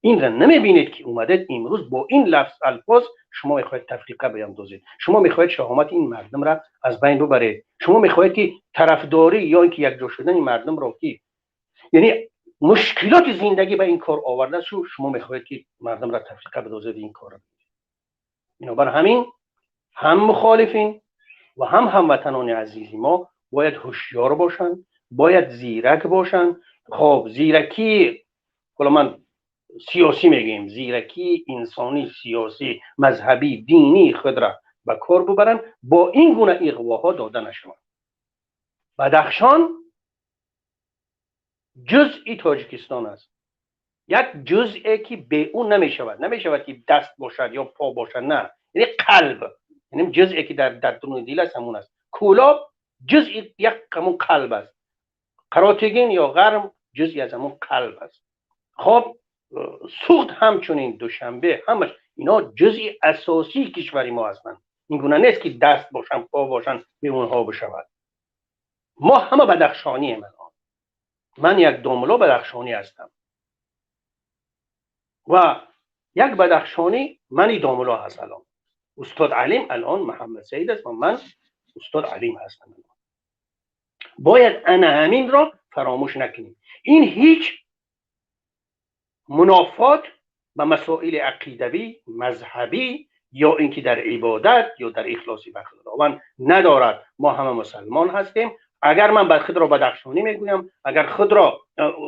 Инра намебинед, ки омадед имрӯз бо ин лафз, алфоз шумо мехоҳед тафриқа биандозед, шумо мехоҳед шаҳомати ин мардумра аз байн бубаред, шумо мехоҳед, ки тарафдорӣ ё ин ки якҷо шудани мардумро, ки яъне мушкилоти зиндагӣ ба ин кор оварда, шумо мехоҳед, ки мардумра тафриқа бидозед ин корро. Бинобар ҳамин ҳам мухолифин ва ҳам ҳамватанони азизи мо бояд ҳушёр бошанд, бояд зирак бошанд. Хоб, зиракӣ, ҳоло ман сиёсӣ мегӯем, зиракии инсонӣ, сиёсӣ, мазҳабӣ, динии худра ба кор бубаранд, бо ин гуна иғвоҳо дода нашаванд. Бадахшон ҷузъи Тоҷикистон аст, як ҷузъе ки бе ӯ намешавад. Намешавад, ки даст бошад ё по бошад, на, яъне қалб, яъне ҷузъе ки дар дуруни дил аст, ҳамон аст. Кӯлоб ҷузъи як ҳамон қалб аст, Қаротегин ё Ғарм ҷузъи аз ҳамон қалб аст. Хоб, Суғд ҳамчунин, Душанбе, ҳамаш ино ҷузъи асосии кишвари мо ҳастанд. Ин гуна нест, ки даст бошанд, по бошанд, бе онҳо бишавад. Мо ҳама бадахшонием. Алон ман як домуло бадахшонӣ ҳастам ва як бадахшонӣ мани домуло ҳаст. Алон устод Алим, алон Муҳаммад Саид аст ва ман устод Алим ҳастам. Бояд ана ҳаминро фаромӯш накунем. Ин ҳеҷ мунофот ба масоили ақидавӣ, мазҳабӣ ё ин ки дар ибодат ё дар ихлоси ба Худованд надорад. Мо ҳама мусалмон ҳастем. Агар ман ба худро бадахшонӣ мегӯям, агар худро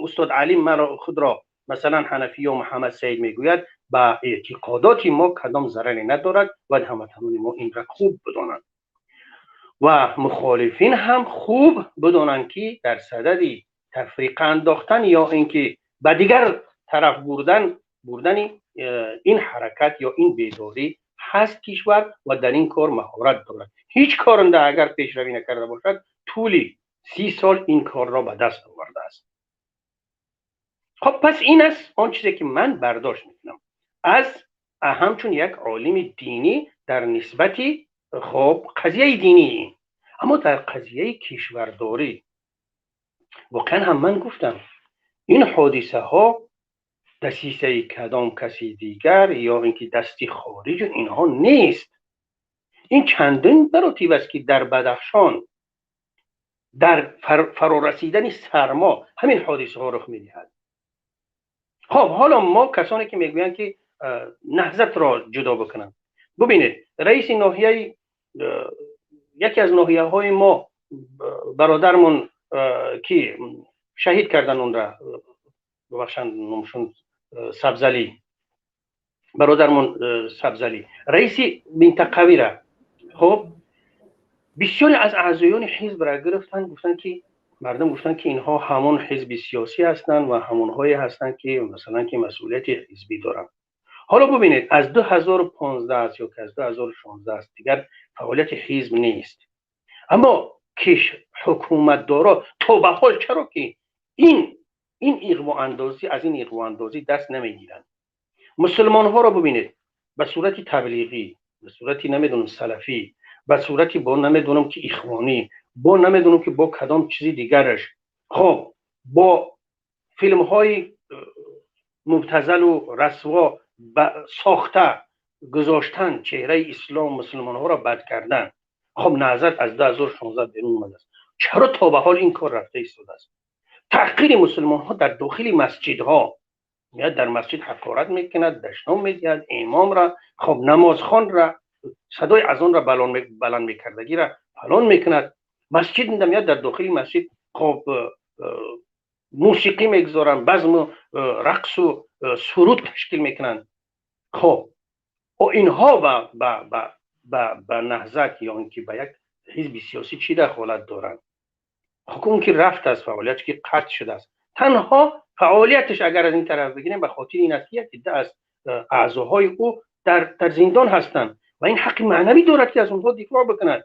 устод Алим маро худро масалан ҳанафӣ ё Муҳаммад Саид мегӯяд, ба эътиқодоти мо кадом зараре надорад. Бояд ҳамватанони мо инро хуб бидонанд ва мухолифин ҳам хуб бидонанд, ки дар садади тафриқа андохтан ё ин ки ба дигар тараф бурдани ин ҳаракат ё ин бедорӣ ҳаст кишвар ва дар ин кор маҳорат дорад. Ҳеҷ коранда агар пешравӣ накарда бошад, тӯли 30 сол ин корро ба даст овардааст. Хоб, пас ин аст он чизе ки ман бардошт мекунам аз ҳамчун як олими динӣ дар нисбати, хоб, қазияи динӣ. Аммо дар қазияи кишвардорӣ воқеан ҳам ман гуфтам, ин ҳодисаҳо дасисаи кадом каси дигар ё ин ки дасти хориҷу инҳо нест. Ин чандин маротиб аст, ки дар Бадахшон дар фарорасидани сармо ҳамин ҳодисаҳо рух медиҳад. Хоб, ҳоло мо касоне ки мегӯянд, ки Наҳзатро ҷудо бикунанд, бубинед, раиси ноҳияи яке аз ноҳияҳои мо, бародармон, ки шаҳид кардан онра, бубахшанд, номшон Сабзалӣ, бародармон Сабзалӣ, раиси минтақавира, хоб, бисёре аз аъзоёни ҳизбра гирифтанд, гуфтанд ки мардум гуфтанд, ки инҳо ҳамон ҳизби сиёсӣ ҳастанд ва ҳамонҳое ҳастанд, ки масалан ки масъулияти ҳизбӣ доранд. Ҳоло бубинед, аз 2015 аст ё ки аз 2016 аст, дигар фаъолияти ҳизб нест, аммо киш ҳукуматдоро то ба ҳол чаро ки ин иғвоандозӣ, аз ин иғвоандозӣ даст намегиранд? Мусулмонҳоро бубинед, ба сурати таблиғӣ, ба сурати намедонам салафӣ, ба сурати бо намедонам ки ихвонӣ, бо намедонам ки бо кадом чизи дигараш, хоб, бо филмҳои мубтазалу расво сохта гузоштан, чеҳраи ислом, мусулмонҳоро бад кардан. Хоб, Наҳзат аз 2016 берун омадааст, чаро то ба ҳол ин кор рафта истодааст? Таҳқири мусулмонҳо дар дохили масҷидҳо, меяд дар масҷид ҳақорат мекунад, дашном медиҳад имомра, хоб, намозхонра, садои азонра баланд мекардагира фалон мекунад. Масҷид меяд, дар дохили масҷид, хоб, мусиқӣ мегузоранд, базму рақсу суруд ташкил мекунанд. Хоб, инҳо ба Наҳзат ё ин ки ба як ҳизби сиёсӣ чӣ дахолат доранд? Ҳукм ки рафтааст, фаъолиятш ки қатъ шудааст. Танҳо фаъолияташ агар аз ин тараф бигирем, ба хотири ин аст, ки як идда аз аъзоҳои ӯ дар зиндон ҳастанд ва ин ҳаққи маънавӣ дорад, ки аз онҳо дифоъ бикунад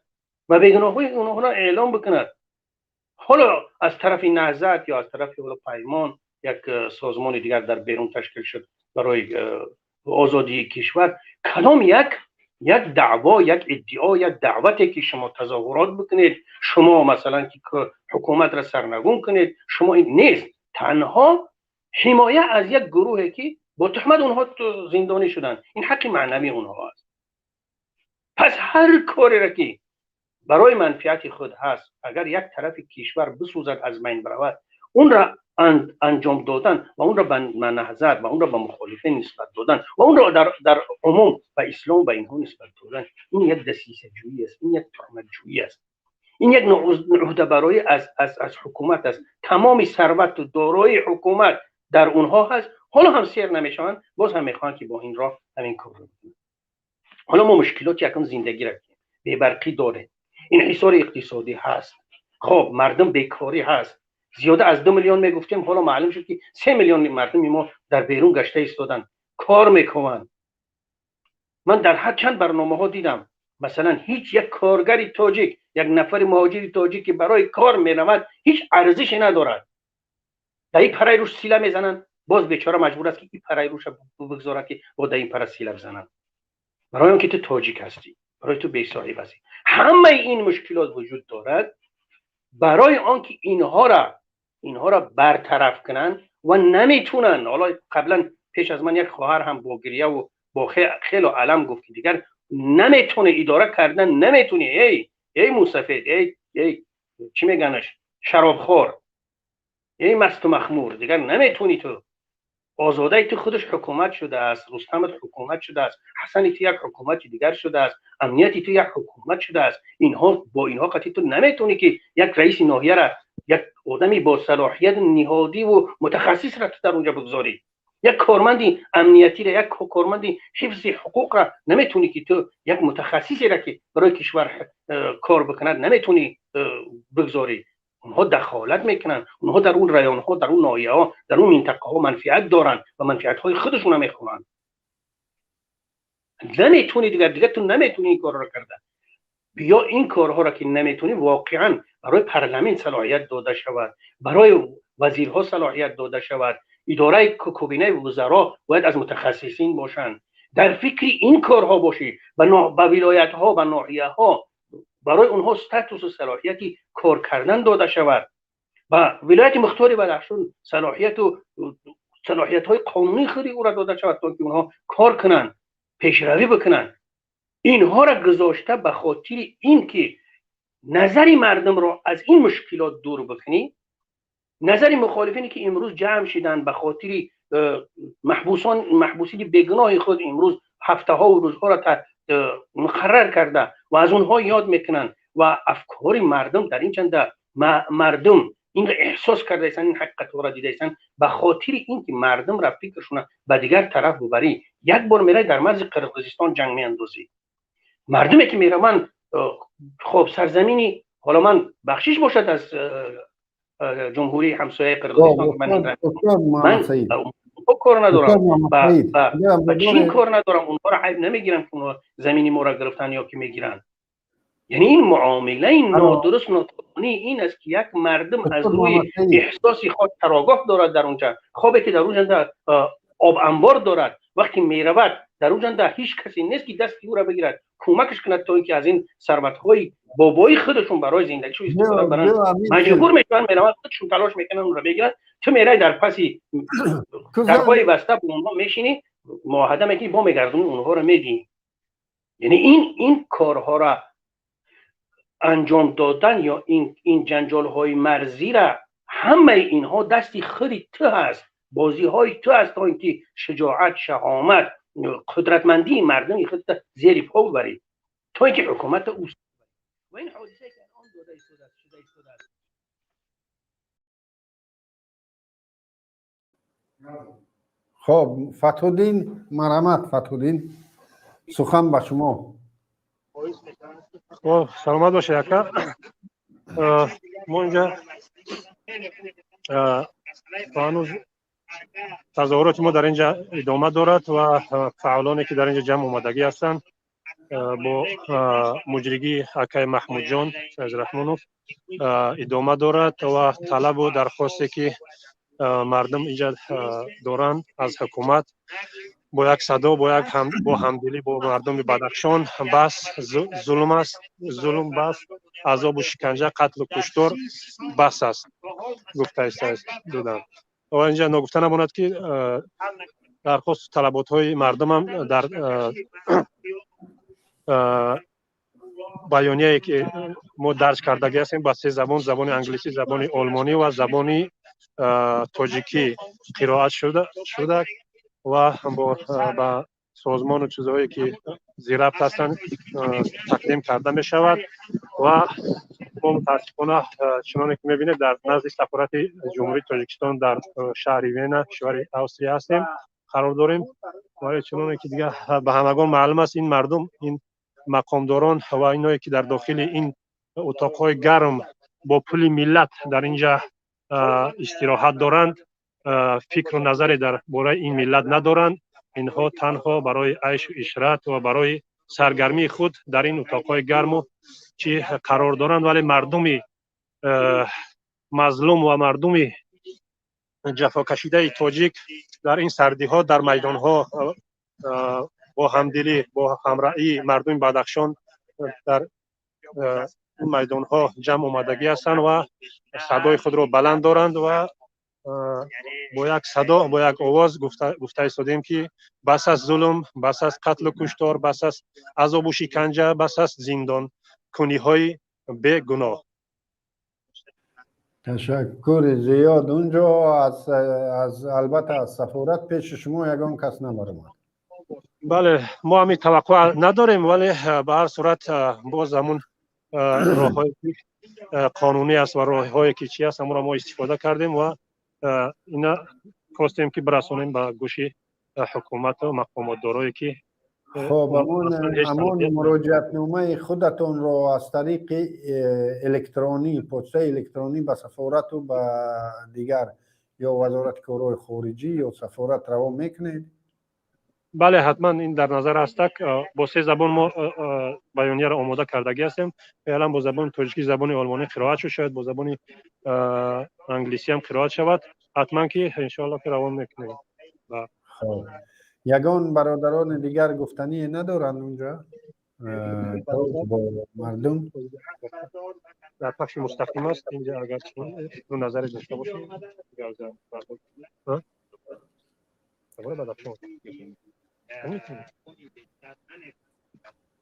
ва бегуноҳҳои онҳоро эълом бикунад. Ҳоло аз тарафи Наҳзат ё аз тарафи ҳоло Паймон, як созмони дигар дар берун ташкил шуд барои озодии кишвар, кадом як даъво, як иддао, як даъвате, ки шумо тазоҳурот бикунед, шумо масалан ки ҳукуматро сарнагун кунед, шумо ин нест. Танҳо ҳимоя аз як гурӯҳе, ки бо туҳмат онҳо зиндонӣ шуданд, ин ҳаққи маънавии онҳо аст. Пас ҳар кореро ки барои манфиати худ ҳаст, агар як тарафи кишвар бисӯзад, аз байн биравад, онра анҷом додан ва онро ба Наҳзат ва онро ба мухолифин нисбат додан ва онро дар умум ба ислом, ба инҳо нисбат додан, ин як дасисаҷӯӣ аст, ин як туҳматҷӯӣ аст, ин як ӯҳдабароӣ аз ҳукумат аст. Тамоми сарвату дороии ҳукумат дар онҳо ҳаст, ҳоло ҳам сер намешаванд, боз ҳам мехоҳанд, ки бо ин роҳ ҳамин корро бикунанд. Ҳоло мо мушкилоти якум зиндагиро, бебарқӣ дорем, инҳисори иқтисодӣ ҳаст, хоб, мардум бекорӣ ҳаст, зиёда аз 2 миллион мегуфтем, ҳоло маълум шуд, ки 3 миллион мардуми мо дар берун гашта истоданд, кор мекунанд. Ман дар ҳар чанд барномаҳо дидам, масалан, ҳеҷ як коргари тоҷик, як нафари муҳоҷири тоҷик, ки барои кор меравад, ҳеҷ арзише надорад. Дар ин параи рӯш сила мезананд, боз бечора маҷбур аст, ки ин параи рӯша бигзорад, ки бо дар ин пара сила бизананд, барои он ки ту тоҷик ҳастӣ, барои ту бесоҳиб ҳастӣ. Ҳамаи ин мушкилот вуҷуд дорад. Барои он ки инҳоро бартараф кунанд ва наметунанд. Ҳоло қаблан пеш аз ман як хоҳар ҳам бо гирьяву бо хело алам гуфт, ки дигар наметуне идора кардан, наметуни, эй мусафед, эй, чӣ меганаш. Шаробхор, эй масту махмур, дигар наметавонӣ ту. Озодаи ту худаш ҳукумат шудааст, Рустамат ҳукумат шудааст, Ҳасани ту як ҳукумати дигар шудааст, амнияти ту як ҳукумат шудааст. Инҳо бо инҳо қатъи ту наметавонӣ, ки як раиси ноҳияра, як одами бо салоҳият ниҳодиву мутахассисра ту дар онҷа бигзорӣ. Як корманди амниятиро, як корманди ҳифзи ҳуқуқра наметавонӣ, ки ту як мутахассисеро, ки барои кишвар кор бикунад, наметавонӣ бигзорӣ. Онҳо дахолат мекунанд, онҳо дар он районҳо, дар он ноҳияҳо, дар он минтақаҳо манфиат доранд ва манфиатҳои худашонро мехоҳанд. Наметавонӣ дигар, дигар ту наметавонӣ ин корро карда. Биё, ин корҳоро ки наметавонӣ, воқеан барои парламент салоҳият дода шавад, барои вазирҳо салоҳият дода шавад. Идораи кабинаи вузаро бояд аз мутахассисин бошанд. Дар фикри ин корҳо бошӣ, ба вилоятҳо, ба ноҳияҳо барои онҳо статусу салоҳияти кор кардан дода шавад. Ба вилояти мухтори Бадахшон салоҳияту салоҳиятҳои қонунии худи ӯро дода шавад, то ки онҳо кор кунанд, пешравӣ бикунанд. Инҳоро гузошта, ба хотири ин ки назари мардумро аз ин мушкилот дур бикунӣ, назари мухолифине ки имрӯз ҷамъ шиданд ба хотири маҳбусон, маҳбусини бегуноҳи худ, имрӯз ҳафтаҳову рӯзҳоро муқаррар карда ва аз онҳо ёд мекунанд ва афкори мардум дар ин чанда мардум инро эҳсос кардаистанд, ин ҳақиқатҳоро дидаистанд. Ба хотири ин ки мардумра фикршона ба дигар тараф бубарӣ, як бор мерай дар марзи Қирғизистон ҷанг меандозӣ. Мардуме ки мераванд, хоб, сарзамини, ҳоло ман бахшиш бошад аз ҷумҳурии ҳамсояи Қирғизистон, ки ман кор надорам, ба Чин кор надорам, онҳоро айб намегирам, ки онҳо замини моро гирифтанд ё ки мегиранд. Яъне ин муомилаи нодуруст, нотавонӣ ин аст, ки як мардум аз рӯи эҳсоси хок чарогоҳ дорад дар онҷа, хобе ки дар онҷа об анбор дорад, вақте меравад, дар онҷа ҳеҷ касе нест, ки дасти ӯро бигирад, кӯмакаш кунад, то ин ки аз ин сарватҳои бобои худашон барои зиндагишон истифода баранд. Маҷбур мешаванд, мераванд, худашон талош мекунанд, онро бигиранд. Ту мерай, дар паси дарҳои баста бо онҳо мешинӣ, муоҳада мекунӣ, бо мегардонӣ, онҳоро медиҳӣ. Яъне ин корҳоро анҷом додан ё ин ҷанҷолҳои марзира, ҳамаи инҳо дасти худи ту ҳаст, бозиҳои ту ҳаст, то ин ки шуҷоат, шаҳомат, қудратмандии мардуми худро зери по бибарӣ, то ин ки ҳукуматро ӯ ва ин ҳодисае ки алон дода истодааст, шуда истодааст. Хоб, Фатҳуддин, марҳамат, Фатҳуддин, сухан ба шумо. Хоб, саломат бошед, ака. Мо инҷа ҳанӯз тазоҳуроти мо дар инҷа идома дорад ва фаъолоне ки дар инҷа ҷамъ омадагӣ ҳастанд, бо муҷригии акаи Маҳмудҷон Саидрахмонов идома дорад ва талабу дархосте ки мардум инҷа доранд аз ҳукумат, бо як садо, бо як бо ҳамдилӣ бо мардуми Бадахшон: бас зулм аст, зулм бас, азобу шиканҷа, қатлу куштор бас аст, гуфта доданд. Ва инҷа ногуфта намонад, ки дархосту талаботҳои мардумам дар баёнияе ки мо дарҷ кардагӣ ҳастем, ба се забон: забони англисӣ, забони олмонӣ ва забони тоҷикӣ қироат шуда ва ба созмону чизҳое ки зирабт ҳастанд тақдим карда мешавад. Ва мо мутаассифона, чуноне ки мебинед, дар назди сафорати Ҷумҳурии Тоҷикистон дар шаҳри Вена, кишвари Австрия ҳастем, қарор дорем. Вале чуноне ки дигар ба ҳамагон маълум аст, ин мардум, ин мақомдорон ва иное ки дар дохили ин утоқҳои гарм бо пули миллат дар инҷа истироҳат доранд, фикру назаре дар бораи ин миллат надоранд. Инҳо танҳо барои айшу ишрат ва барои саргармии худ дар ин утоқҳои гарму чӣ қарор доранд. Вале мардуми мазлум ва мардуми ҷафокашидаи тоҷик дар ин сардиҳо дар майдонҳо бо ҳамдилӣ, бо ҳамраҳии мардуми Бадахшон дар ин майдонҳо ҷамъ омадагӣ ҳастанд ва садои худро баланд доранд ва бо як садо, бо як овоз гуфта истодем, ки бас аст зулм, бас аст қатлу куштор, бас аст азобу шиканҷа, бас аст зиндонкуниҳои бегуноҳ. Ташаккури зиёд. Унҷо аз албатта аз сафорат пеши шумо ягон кас набаромад? Бале, мо ҳамин таваққӯъ надорем, вале ба ҳар сурат боз ҳамун роҳҳое ки қонунӣ аст ва роҳҳое ки чи аст, ҳамонро мо истифода кардем ва ина хостем ки бирасонем ба гӯши ҳукумату мақомотдорое ки Хоб, ҳамон муроҷиатномаи худатонро аз тариқи электронӣ, почтаи электронӣ ба сафорату ба дигар ё Вазорати корҳои хориҷӣ ё сафорат равон мекунед? Бале, ҳатман, ин дар назар ҳастак. Бо се забон мо баёнияро омода кардагӣ ҳастем. Феълан бо забони тоҷикӣ, забони олмонӣ қироат шуд, шояд бо забони англисӣ ҳам қироат шавад. Ҳатман ки иншоалло ки равон мекунем. Хоб, ягон бародарони дигар гуфтание надоранд унҷо бо мардум? Дар пахши мустақим аст инҷа, агар фикру назаре дошта бошед.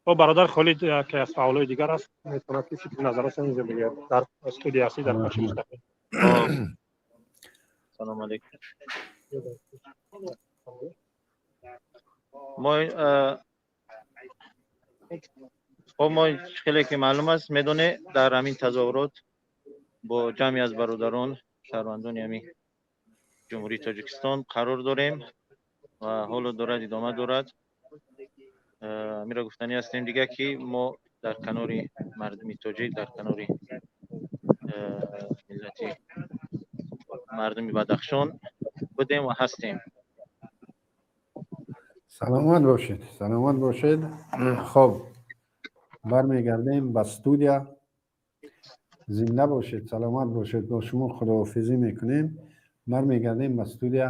О, бародар Холид, ки аз фаъолои дигар аст, метавонад ки фикри назаротшон инҷо бигӯяд. Дар студия ҳастӣ, дар пахши мустақим. Салому алейкум. Мо хоб, мо хеле ки маълум аст, медонед, дар ҳамин тазоҳурот бо ҷамъе аз бародарон, шаҳрвандони ҳамин Ҷумҳурии Тоҷикистон қарор дорем ва ҳоло дорад, идома дорад. Амиро гуфтанӣ ҳастем дига, ки мо дар канори мардуми тоҷик, дар канори миллати мардуми Бадахшон будем ва ҳастем. Саломат бошед, саломат бошед. Хоб, бармегардем ба студия. Зинда бошед, саломат бошед. Бо шумо худоҳофизӣ мекунем, бармегардем ба студия.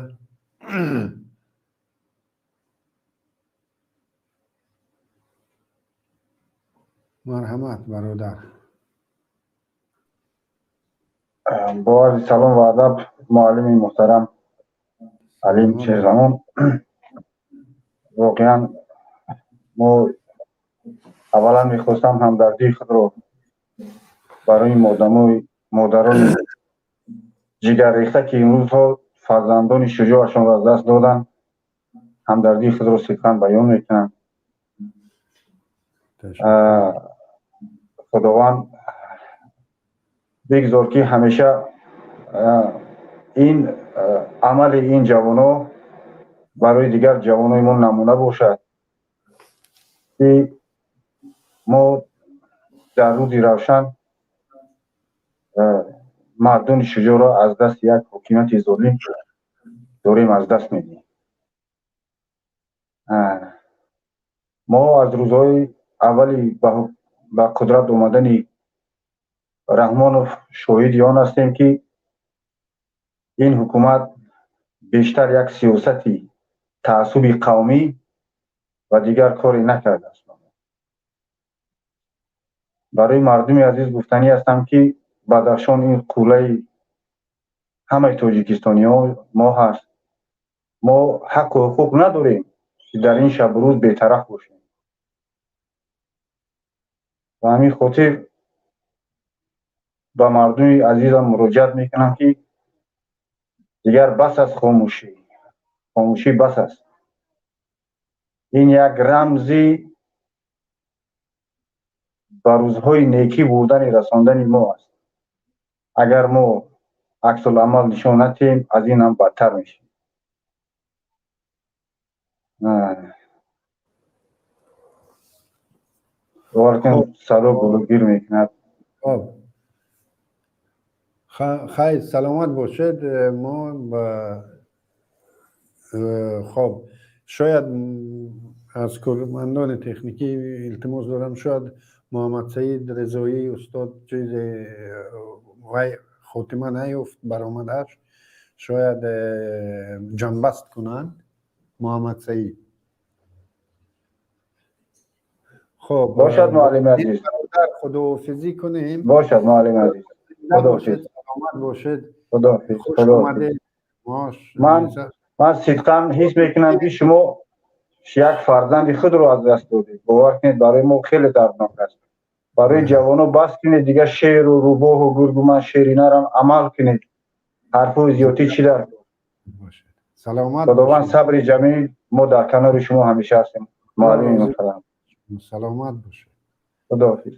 Марҳамат, бародар. Бо арзи салом ва адаб, муаллими муҳтарам Алим Шерзамон. Воқеан, мо аввалан мехостам ҳамдардии худро барои модарони ҷигаррехта, ки имрӯзҳо фарзандони шуҷоашонро аз даст доданд, ҳамдардии худро сидқан баён мекунам. Худованд бигзор, ки ҳамеша ин амали ин ҷавоно барои дигар ҷавонои мо намуна бошад, ки мо дар рӯзи равшан мардони шуҷоъро аз дасти як ҳокимияти золим дорем аз даст медиҳем. Мо аз рӯзҳои аввали ба қудрат омадани Раҳмонов шоҳиди он ҳастем, ки ин ҳукумат бештар як сиёсати таассуби қавмӣ ва дигар коре накардааст. Барои мардуми азиз гуфтанӣ ҳастам, ки Бадахшон ин қуллаи ҳамаи тоҷикистониҳо мо ҳаст. Мо ҳаққу ҳуқуқ надорем, ки дар ин шабу рӯз бетараф бошем. Ба ҳамин хотир ба мардуми азизам муроҷиат мекунам, ки дигар бас аст хомӯшӣ, хомӯшӣ бас аст. Ин як рамзи ба рӯзҳои некӣ бурдани расондани мо аст. Агар мо аксуламал нишон надиҳем, аз ин ҳам бадтар мешавем. Бовар кун, садо гулугир мекунад. Хайр, саломат бошед. Мо хоб, шояд аз кормандони техникӣ илтимос дорам, шояд Муҳаммадсаид Резоӣ устод чизе вай хотима наёфт баромадаш, шояд ҷамъбаст кунанд Муҳаммадсаид. Хоб. Бошад, муаллими азиз. Худоҳофизӣ кунем. Бошад, муаллими азиз. Худоҳофиз, саломат бошед. Худоҳофиз. Хуш омадед. Ман сидқан ҳис мекунам, ки шумо як фарзанди худро аз даст додед. Бовар кунед, барои мо хеле дарднок аст. Барои ҷавоно бас кунед дигар шеру рӯбоҳу гургу ман шери нарам, амал кунед. Ҳарфҳои зиёдтӣ чӣ дар? Саломат. Худованд сабри ҷамил, мо дар канори шумо ҳамеша ҳастем, муаллими муҳтарам. Саломат бошед. Худоҳофиз.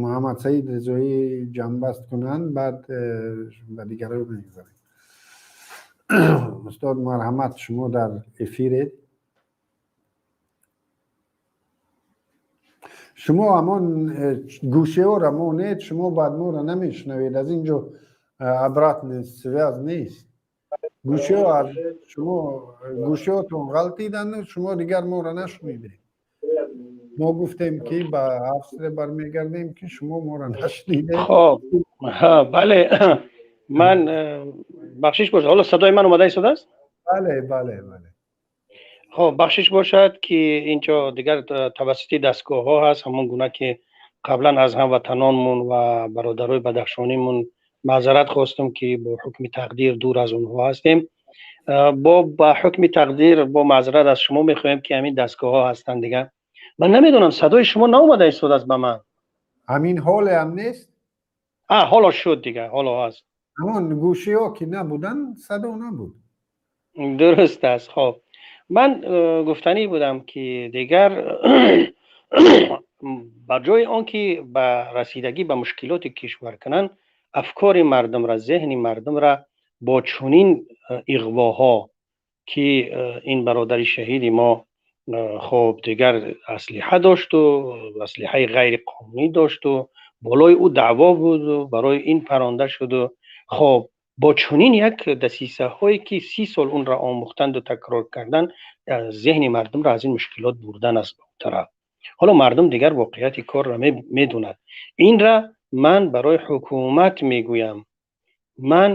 Муҳаммад Саид Ризоӣ ҷамъбаст кунанд, баъд ба дигарон мегузарем. Устод, марҳамат, шумо дар эфиред. Шумо ҳамон гӯшиҳоро монед, шумо баъд моро намешунавед, аз ин ҷо обратный связь нест. Гӯшиҳо аз шумо, гӯшиҳотон ғалтиданд, шумо дигар моро нашунидед. Мо гуфтем, ки ба Австрия бармегардем, ки шумо моро нашунидед. Хоб, бале, ман бахшиш бошад, ҳоло садои ман омада истодааст? Бале, бале, бале. Хоб, бахшиш бошад, ки инҷо дигар тавассути дастгоҳҳо ҳаст. Ҳамон гуна ки қаблан аз ҳамватанонмон ва бародарои бадахшонимон маъзарат хостам, ки бо ҳукми тақдир дур аз онҳо ҳастем, бо ба ҳукми тақдир бо маъзарат аз шумо мехоҳем, ки ҳамин дастгоҳҳо ҳастанд. Дигар ман намедонам, садои шумо наомада истодааст ба ман. Ҳамин ҳоле ҳам нест? А, ҳоло шуд, дигар ҳоло ҳаст. Ҳамон гӯшиҳо ки набуданд, садо набуд. Дуруст аст. Хоб, ман гуфтанӣ будам, ки дигар бар ҷои он ки ба расидагӣ ба мушкилоти кишвар кунанд, афкори мардумра, зеҳни мардумра бо чунин иғвоҳо, ки ин бародари шаҳиди мо, хоб, дигар аслиҳа дошту аслиҳаи ғайриқонунӣ дошту болои ӯ даъво буду барои ин паронда шуду, хоб, бо чунин як дасисаҳое, ки 30 сол онро омӯхтанду такрор кардан, зеҳни мардумро аз ин мушкилот бурдан аст. Ба он тараф ҳоло мардум дигар воқеияти корро медонад. Инра ман барои ҳукумат мегӯям. Ман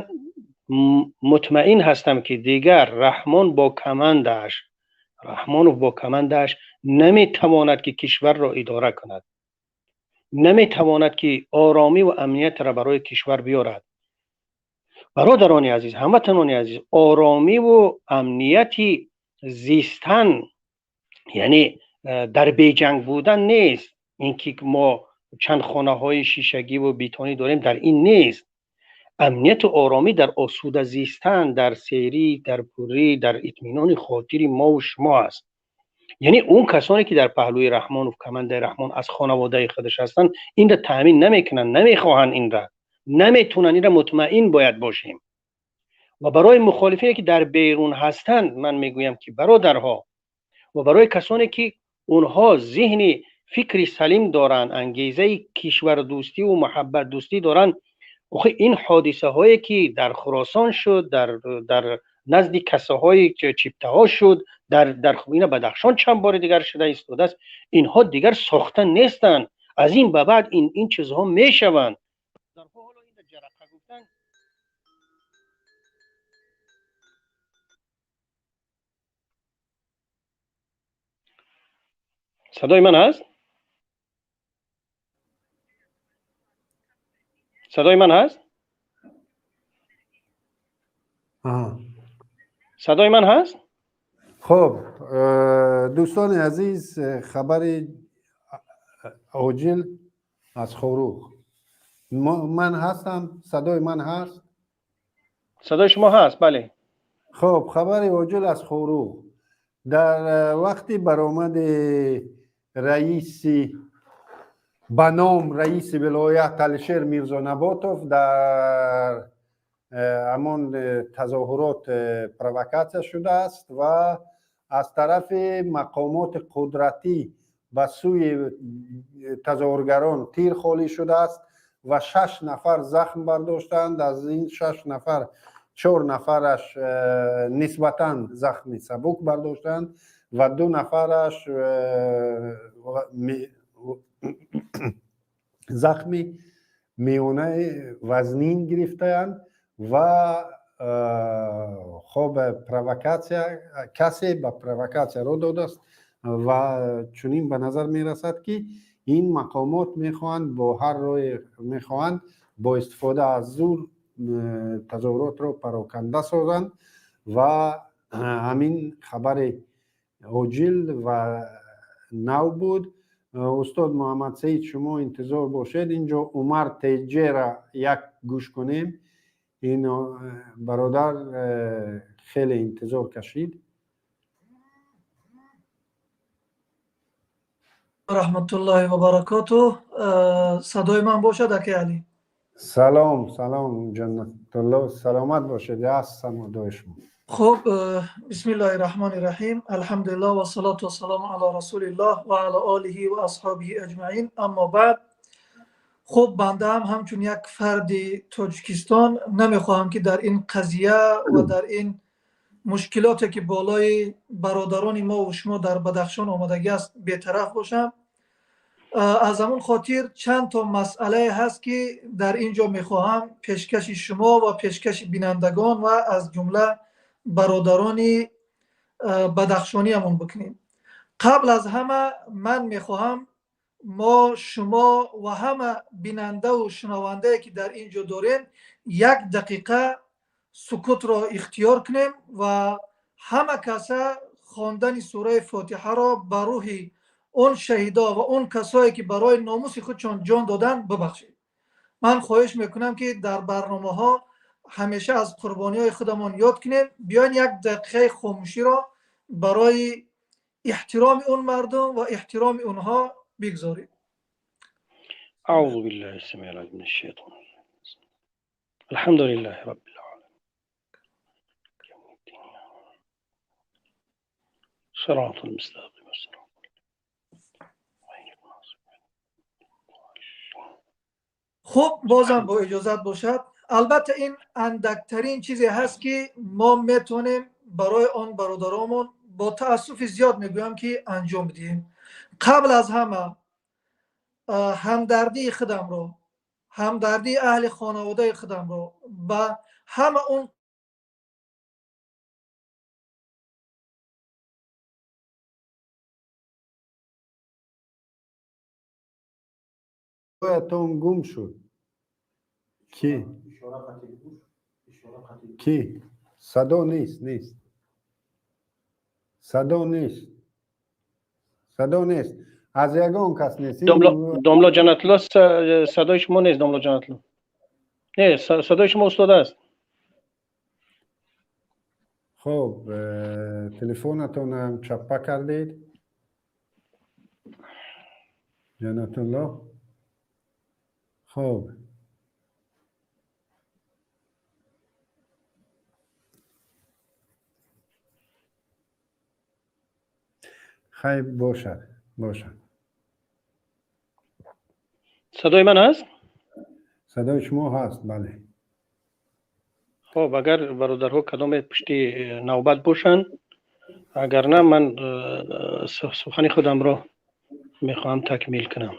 мутмаин ҳастам, ки дигар Раҳмон бо камандааш, Раҳмонов бо камандааш наметавонад, ки кишварро идора кунад, наметавонад, ки оромӣ ва амниятро барои кишвар биёрад. Бародарони азиз, ҳамватанони азиз, оромиву амнияти зистан яъне дар беҷанг будан нест. Ин ки мо чанд хонаҳои шишагиву бетонӣ дорем, дар ин нест. Амнияту оромӣ дар осуда зистан, дар серӣ, дар пуррӣ, дар итминони хотири мову шумо аст. Яъне он касоне ки дар паҳлӯи Раҳмонов, камандаи Раҳмон, аз хонаводаи худаш ҳастанд, инра таъмин намекунанд, намехоҳанд, инра наметунанд, инра мутмаин бояд бошем. Ва барои мухолифине ки дар берун ҳастанд, ман мегӯям, ки бародарҳо, ва барои касоне ки онҳо зеҳни фикри салим доранд, ангезаи кишвардӯстиву муҳаббатдӯстӣ доранд, охи ин ҳодисаҳое ки дар Хуросон шуд, дар назди кассаҳои чиптаҳо шуд, дар ина Бадахшон чанд бори дигар шуда истодааст, инҳо дигар сохта нестанд. Аз ин ба баъд ин чизҳо мешаванд. Ҳоло ин ҷарақа гуфтан. Садои ман ҳаст? Садои ман ҳаст? Садои ман ҳаст? Хуб, дӯстони азиз, хабари оҷил аз Хоруғ. Ман ҳастам, садои ман ҳаст? Садои шумо ҳаст, бале. Хуб, хабари оҷил аз Хоруғ. Дар вақти баромади раиси ба ном раиси вилоят Алишер Мирзонаботов дар ҳамон тазоҳурот провокатсия шудааст ва аз тарафи мақомоти қудратӣ ба сӯи тазоҳургарон тир холӣ шудааст ва шаш нафар захм бардоштаанд. Аз ин шаш нафар чор нафараш нисбатан захми сабук бардоштаанд ва ду нафараш захми миёнаи вазнин гирифтаанд. Ва хоб, провокатсия, касе ба провокатсия роҳ додааст ва чунин ба назар мерасад, ки ин мақомот мехоҳанд бо ҳар роҳе, мехоҳанд бо истифода аз зур тазоҳуротро пароканда созанд. Ва ҳамин хабари оҷил ва нав буд. Устод Муҳаммад Саид, шумо интизор бошед. Инҷо Умар Теҷера як гӯш кунем. Ин бародар хеле интизор кашид. Раҳматуллоҳи ва баракотуҳ. Садои ман бошад, акай Алӣ? Салом, салом, Ҷаннатулло, саломат бошед. Ҳастам ҳудои шумо. Хуб, бисмиллоҳи раҳмони раҳим, алҳамдулиллоҳ вассалоту вассалому ало расулиллоҳ ва ало олиҳи ва асҳобиҳи аҷмаин, аммо баъд. Хуб, банда ҳам ҳамчун як фарди Тоҷикистон намехоҳам, ки дар ин қазия ва дар ин мушкилоте, ки болои бародарони мо ва шумо дар Бадахшон омадагӣ аст, бетараф бошам. Аз ҳамон хотир чанд то масъалае ҳаст, ки дар ин ҷо мехоҳам пешкаши шумо ва пешкаши бинандагон ва аз ҷумла бародарони бадахшониамон бикунем. Қабл аз ҳама ман мехоҳам мо, шумо ва ҳама бинандаву шунавандае, ки дар ин ҷо дорем, як дақиқа сукутро ихтиёр кунем ва ҳама каса хондани сураи Фотиҳаро ба рӯҳи он шаҳидо ва он касое, ки барои номуси худшон ҷон доданд, бибахшед. Ман хоҳиш мекунам, ки дар барномаҳо ҳамеша аз қурбониҳои худамон ёд кунем. Биёен як дақиқаи хомӯширо барои эҳтироми он мардум ва эҳтироми онҳо бигзорем. أعوذ بالله السميع العليم من الشيطان الرجيم. الحمد لله رب العالمين، صراط المستقيم، الصراط Хуб, бозам бо иҷозат бошад. Албатта, ин андактарин чизе ҳаст, ки мо метавонем барои он бародаромон, бо таассуфи зиёд мегӯям, ки анҷом бидиҳем. Қабл аз ҳама ҳамдардии худамро, ҳамдардии аҳли хонаводаи худамро ба ҳама он Садоятон гум шуд. Ки ки садо нест, нест, садо нест, садо нест, аз ягон кас нест. Домло Ҷаннатулло, садои шумо нест. Домло Ҷаннатулло, не, садои шумо, устода, аст. Хуб, телефонатонам чаппа кардед, Ҷаннатулло. Хуб, хайр, бошад, бошад. Садои ман ҳаст? Садои шумо ҳаст, бале. Хуб, агар бародарҳо кадоме пушти навбат бошанд, агар на, ман сухани худамро мехоҳам такмил кунам.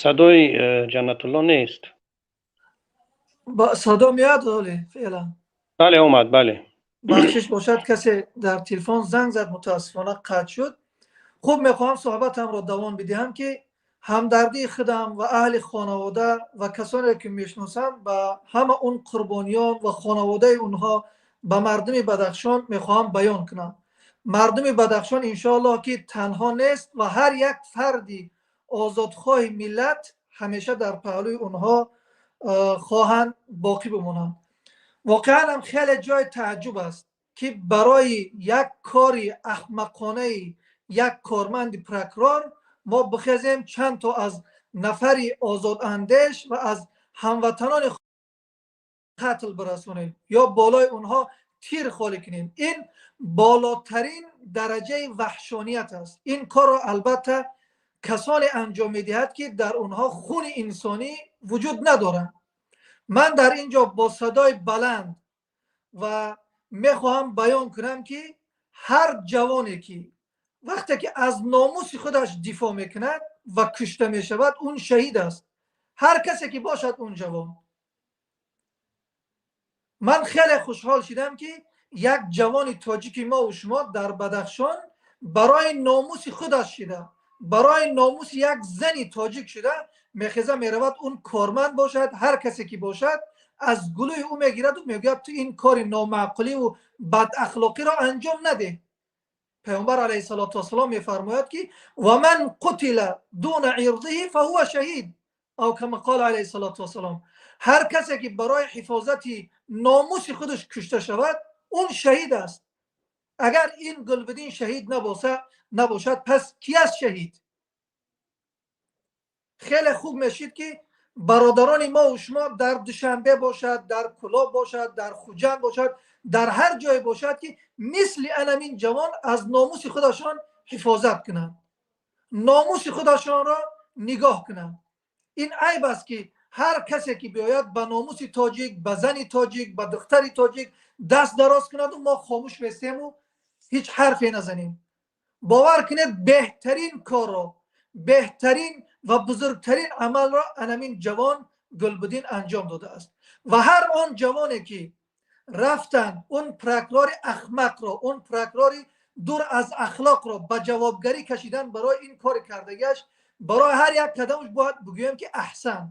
Садои Ҷаннатулло нест. Садо меяд ҳоле феълан? Бале, омад, бале. Бахшиш бошад, касе дар телефон занг зад, мутаассифона қатъ шуд. Хуб, мехоҳам суҳбатамро давом бидиҳам, ки ҳамдардии худам ва аҳли хонавода ва касоне, ки мешиносам, ба ҳама он қурбониён ва хонаводаи онҳо, ба мардуми Бадахшон мехоҳам баён кунам. Мардуми Бадахшон, иншоаллоҳ, ки танҳо нест ва ҳар як фарди озодхоҳи миллат ҳамеша дар паҳлӯи онҳо хоҳанд боқӣ бимонанд. Воқеан ҳам хеле ҷои тааҷҷуб аст, ки барои як кори аҳмақонаи як корманди прокурор мо бихезем, чанд то аз нафари озодандеш ва аз ҳамватанони қатл бирасонем ё болои онҳо тир холӣ кунем. Ин болотарин дараҷаи ваҳшоният аст. Ин корро албатта касоне анҷом медиҳад, ки дар онҳо хуни инсонӣ вуҷуд надоранд. Ман дар ин ҷо бо садои баланд ва мехоҳам баён кунам, ки Ҳар ҷавоне ки вақте ки аз номуси худаш дифоъ мекунад ва кушта мешавад, он шаҳид аст. Ҳар касе ки бошад он ҷавон. Ман хеле хушҳол шудам, ки як ҷавони тоҷики мо ва шумо дар Бадахшон барои номуси худаш шида, барои номуси як зани тоҷик шуда мехеза, меравад, он корманд бошад, ҳар касе ки бошад, аз гулӯи ӯ мегираду мегӯяд: «Ту ин кори номаъқуливу бадахлоқиро анҷом надеҳ». Паёмбар алайҳиссалоту вассалом мефармояд, ки ومن قتل دون عرضه فهو شهيد، أو كما قال عليه الصلاة والسلام. Ҳар касе ки барои ҳифозати номуси худаш кушта шавад, он шаҳид аст. Агар ин Гулбиддин шаҳид набошад, пас ки аст шаҳид? Хеле хуб мешид, ки бародарони мо ва шумо дар Душанбе бошад, дар Кӯлоб бошад, дар Хуҷанд бошад, дар ҳар ҷое бошад, ки мисли анамин ҷавон аз номуси худашон ҳифозат кунанд, номуси худашонро нигоҳ кунанд. Ин айб аст, ки ҳар касе ки биёяд, ба номуси тоҷик, ба зани тоҷик, ба духтари тоҷик даст дароз кунаду мо хомӯш местему ҳеҷ ҳарфе назанем. Бовар кунед, беҳтарин корро, беҳтарин ва бузургтарин амалро анамин ҷавон Гулбуддин анҷом додааст. Ва ҳар он ҷавоне ки рафтанд, он прокурори ахмақро, он прокурори дур аз ахлоқро ба ҷавобгарӣ кашидан барои ин кори кардагиаш, барои ҳар як қадамаш бояд бигӯем, ки аҳсан.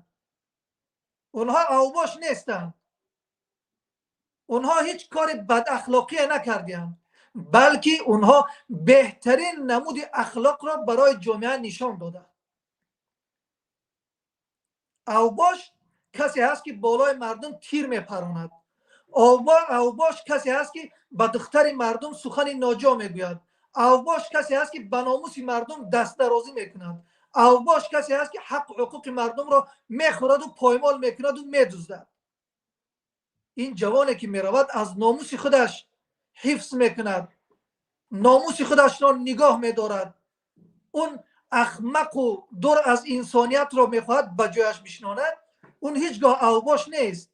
Онҳо авбош нестанд, онҳо ҳеҷ кори бадахлоқие накардианд, балки онҳо беҳтарин намуди ахлоқро барои ҷомеа нишон доданд. Авбош касе ҳаст, ки болои мардум тир мепаронад. Авбош касе ҳаст, ки ба духтари мардум сухани ноҷо мегӯяд. Авбош касе ҳаст, ки ба номуси мардум дастдарозӣ мекунад. Авбош касе ҳаст, ки ҳаққу ҳуқуқи мардумро мехӯраду поймол мекунаду медуздад. Ин ҷавоне ки меравад, аз номуси худаш ҳифз мекунад, номуси худашро нигоҳ медорад, он ахмақу дур аз инсониятро мехоҳад ба ҷояш бишнонад, он ҳеҷ гоҳ авбош нест,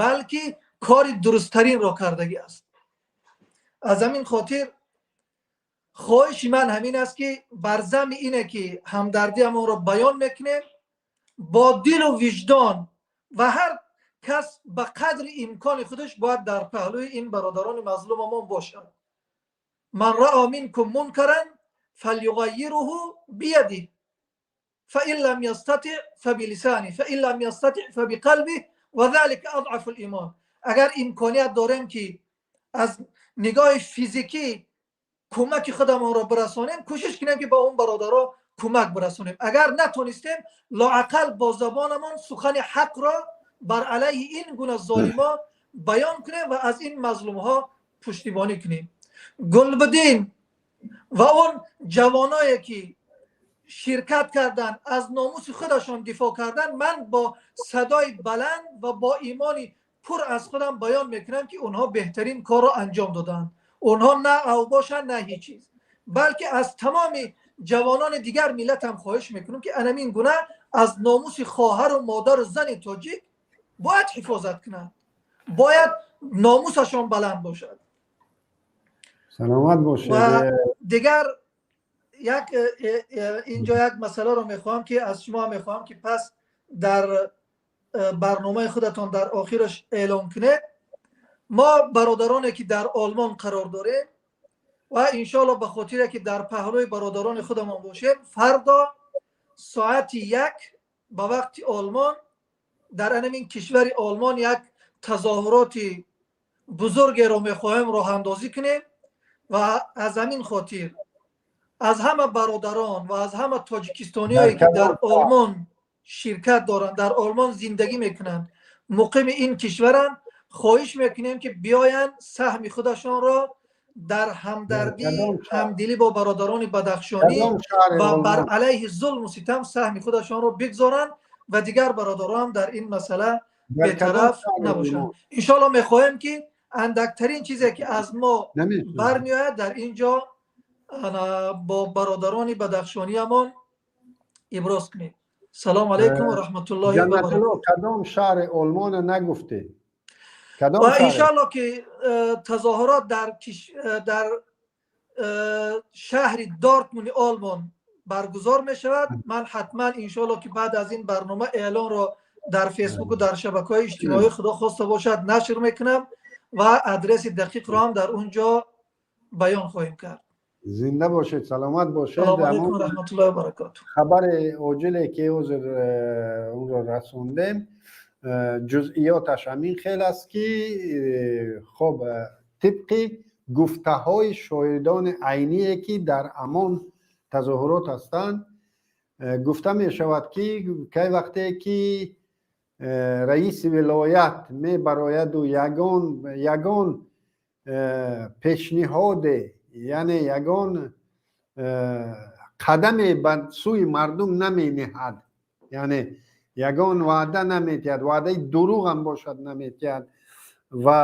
балки кори дурусттаринро кардагӣ аст. Аз ҳамин хотир хоҳиши ман ҳамин аст, ки бар зами ине ки ҳамдардиамонро баён мекунем бо дилу виҷдон, ва ҳар кас ба қадри имкони худаш бояд дар паҳлӯи ин бародарони мазлумамон бошад. من رأى منكم منكرا فليغيره بيده، فإن لم يستطع فبلسانه، فإن لم يستطع فبقلبه، وذلك أضعف الإيمان. Агар имконият дорем, ки аз нигоҳи физикӣ кӯмаки худамонро бирасонем, кӯшиш кунем, ки ба он бародаро кӯмак бирасонем. Агар натонистем, лоақал бо забонамон сухани ҳақро бар алайҳи ин гуна золимо баён кунем ва аз ин мазлумҳо пуштибонӣ кунем. Гулбуддин ва он ҷавоное ки ширкат карданд, аз номуси худашон дифоъ карданд, ман бо садои баланд ва бо имони пур аз худам баён мекунам, ки онҳо беҳтарин корро анҷом доданд. Онҳо на авбошанд, на ҳеҷ чиз. Балки аз тамоми ҷавонони дигар миллат ҳам хоҳиш мекунам, ки анамин гуна аз номуси хоҳару модару зани тоҷик бояд ҳифозат кунанд, бояд номусашон баланд бошад. Саломат бошед. Ва дигар як инҷо як масъаларо мехоҳам, ки аз шумо мехоҳам, ки пас дар барномаи худатон дар охираш эълон кунед. Мо бародароне ки дар Олмон қарор дорем ва иншоалло ба хотире ки дар паҳлӯи бародарони худамон бошем, фардо соати 1 ба вақти Олмон дар анамин кишвари Олмон як тазоҳуроти бузургеро мехоҳем роҳандозӣ кунем. Ва аз ҳамин хотир аз ҳама бародарон ва аз ҳама тоҷикистониое ки дар Олмон ширкат доранд, дар Олмон зиндагӣ мекунанд, муқими ин кишваранд, хоҳиш мекунем, ки биёянд, саҳми худашонро дар ҳамдардӣ, ҳамдилӣ бо бародарони бадахшонӣ ва бар алайҳи зулму ситам саҳми худашонро бигзоранд ва дигар бародарон дар ин масъала бетараф набошанд. Иншоалло мехоҳем, ки андактарин чизе ки аз мо бармеояд, дар ин ҷо бо бародарони бадахшониямон иброз кунем. Салому алайкум ва раҳматуллоҳи ва баракатуҳ. Кадом шаҳри Олмона нагуфтед? Кадом ва шаҳре? Иншоалло ки тазоҳурот дар шаҳри Дортмунди Олмон баргузор мешавад. Ман ҳатман, иншоалло, ки баъд аз ин барнома эълонро дар Фейсбуку дар шабакаҳои иҷтимоӣ, Худо хоста бошад, нашр мекунам ва адреси дақиқро ҳам дар он ҷо баён хоҳем кард. Зинда бошед, саломат бошед. Салому алайкум ва раҳматуллоҳи ва баракоту. Хабари оҷиле ки ҳозир онро расондем, ҷузъиёташ ҳамин хел аст, ки хоб, тибқи гуфтаҳои шоҳидони айние, ки дар ҳамон тазоҳурот ҳастанд, гуфта мешавад, ки кай вақте ки раиси вилоят мебарояду ягон пешниҳоде, яъне ягон қадаме ба сӯи мардум намениҳад, яъне ягон ваъда наметиҳад, ваъдаи дурӯғам бошад наметиҳад ва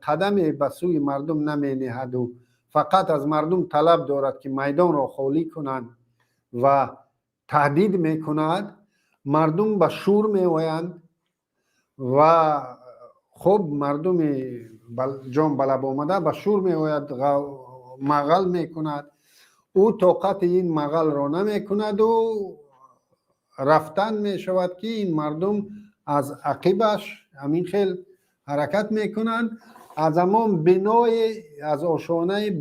қадаме ба сӯи мардум намениҳаду фақат аз мардум талаб дорад, ки майдонро холӣ кунанд ва таҳдид мекунад, мардум ба шӯр меоянд. Ва хуб, мардуми ҷон ба лаб омада ба шӯр меояд, мағал мекунад. Ӯ тоқати ин мағалро намекунаду рафтан мешавад, ки ин мардум аз ақибаш ҳамин хел ҳаракат мекунанд. Аз ҳамон бинои, аз ошонаи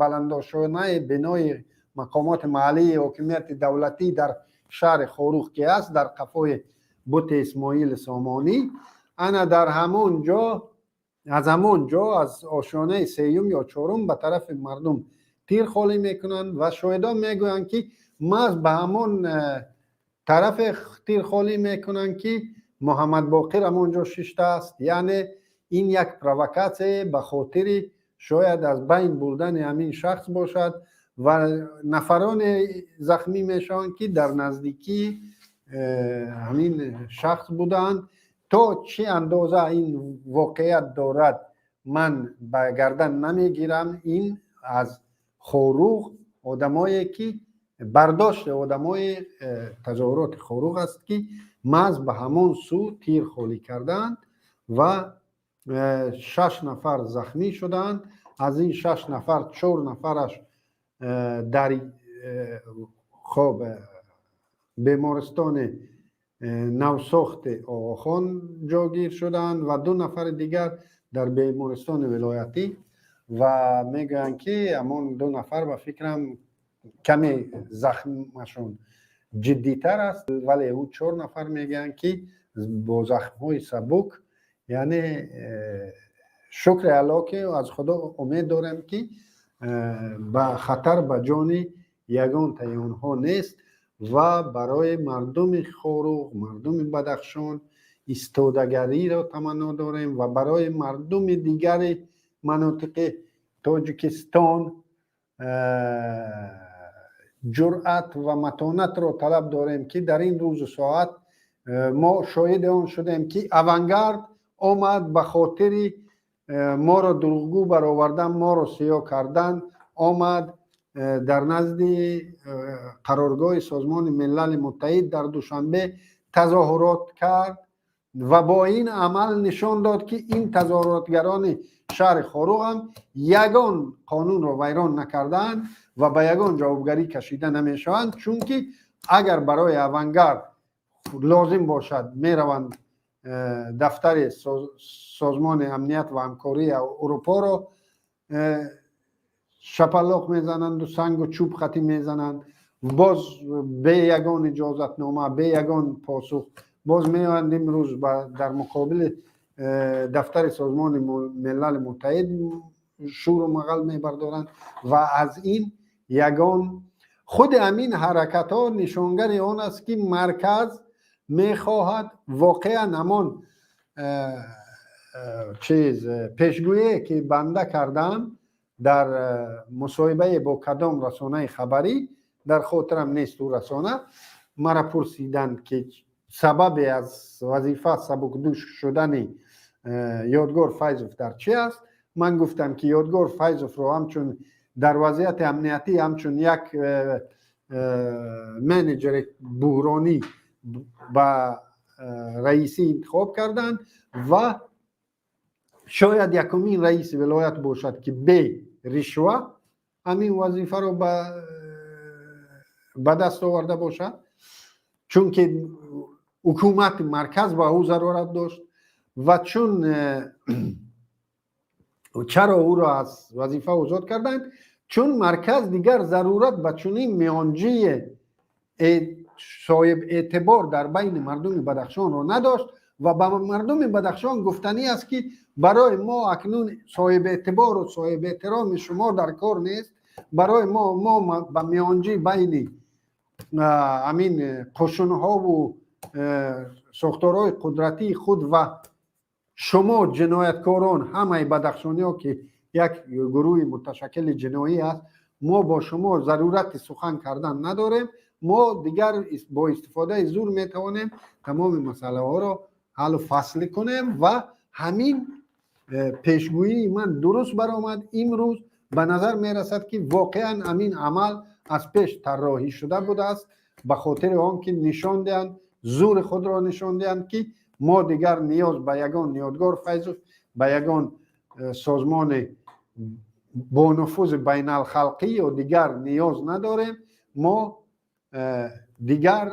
баландошонаи бинои мақомоти маҳаллии ҳокимияти давлатӣ дар шаҳри Хоруғ, ки аст дар қафои бути Исмоили Сомонӣ, ана дар ҳамон ҷо, аз ҳамон ҷо, аз ошонаи сеюм ё чорум ба тарафи мардум тир холӣ мекунанд. Ва шоҳидон мегӯянд, ки маҳз ба ҳамон тарафе тир холӣ мекунанд, ки Муҳаммадбоқир ҳамон ҷо шиштааст. Яъне ин як провокатсия ба хотири шояд аз байн бурдани ҳамин шахс бошад. Ва нафароне захмӣ мешаванд, ки дар наздикии ҳамин шахс буданд. То чӣ андоза ин воқеият дорад, ман ба гардан намегирам. Ин аз Хоруғ одамое ки бардошти одамои тазоҳуроти Хоруғ аст, ки маҳз ба ҳамон сӯ тир холӣ кардаанд ва шаш нафар захмӣ шудаанд. Аз ин шаш нафар чор нафараш дар хоб бемористони навсохти Оғохон ҷойгир шудаанд ва ду нафари дигар дар бемористони вилоятӣ. Ва мегӯянд, ки ҳамон ду нафар, ба фикрам, каме захмашон ҷиддитар аст, вале ӯ чор нафар мегӯянд, ки бо захмҳои сабук. Яъне шукри Алло, ки аз Худо умед дорем, ки ба хатар ба ҷони ягонтаи онҳо нест. Ва барои мардуми Хоруғ, мардуми Бадахшон истодагариро таманно дорем ва барои мардуми дигари манотиқи Тоҷикистон ҷуръат ва матонатро талаб дорем, ки дар ин рӯзу соат мо шоҳиди он шудем, ки Авангард омад ба хотири моро дурӯғгӯ баровардан, моро сиёҳ кардан омад, дар назди қароргоҳи Созмони Милали Муттаҳид дар Душанбе тазоҳурот кард ва бо ин амал нишон дод, ки ин тазоҳуротгарони шаҳри Хоруғ ҳам ягон қонунро вайрон накардаанд ва ба ягон ҷавобгарӣ кашида намешаванд. Чунки агар барои Авангард лозим бошад, мераванд, дафтари Созмони Амният ва Ҳамкории Аврупоро шапалоқ мезананду сангу чӯб хатӣ мезананд. Боз бе ягон иҷозатнома, бе ягон посух боз меоянд, имрӯз дар муқобили дафтари Созмони Милали Муттаҳид шӯру мағал мебардоранд. Ва аз ин ягон худи ҳамин ҳаракатҳо нишонгари он аст, ки марказ мехоҳад воқеан ҳамон чиз пешгӯие, ки банда кардам дар мусоҳибае бо кадом расонаи хабарӣ, дар хотирам нест ӯ расона, мара пурсиданд, ки сабаби аз вазифа сабукдӯш шудани Ёдгор Файзов дар чи аст. Ман гуфтам, ки Ёдгор Файзовро ҳамчун дар вазъияти амниятӣ, ҳамчун як менеҷери буҳронӣ ба раисӣ интихоб карданд ва Шояд якумин раиси вилоят бошад, ки бе ришва ҳамин вазифаро ба даст оварда бошад, чунки ҳукумати марказ ба ӯ зарурат дошт. Ва чун чаро ӯро аз вазифа озод карданд? Чун марказ дигар зарурат ба чунин миёнҷии соҳиб эътибор дар байни мардуми Бадахшонро надошт. Ва ба мардуми Бадахшон гуфтанӣ аст, ки барои мо акнун соҳиби эътибору соҳиби эҳтироми шумо дар кор нест. Барои мо ба миёнҷӣ байни ҳамин қушунҳову сохторҳои қудратии худ ва шумо ҷинояткорон, ҳамаи бадахшониҳо, ки як гурӯҳи муташаккили ҷиноӣ аст, мо бо шумо зарурати сухан кардан надорем. Мо дигар бо истифодаи зур метавонем тамоми масъалаҳоро ҳаллу фасл кунем. Ва ҳамин пешгӯии ман дуруст баромад. Имрӯз ба назар мерасад, ки воқеан ҳамин амал аз пеш тарроҳӣ шуда будааст, ба хотири он ки нишон диҳанд, зури худро нишон диҳанд, ки мо дигар ниёз ба ягон Ниёдгор Файзов, ба ягон созмони бонуфузи байналхалқӣ ё дигар ниёз надорем. Мо дигар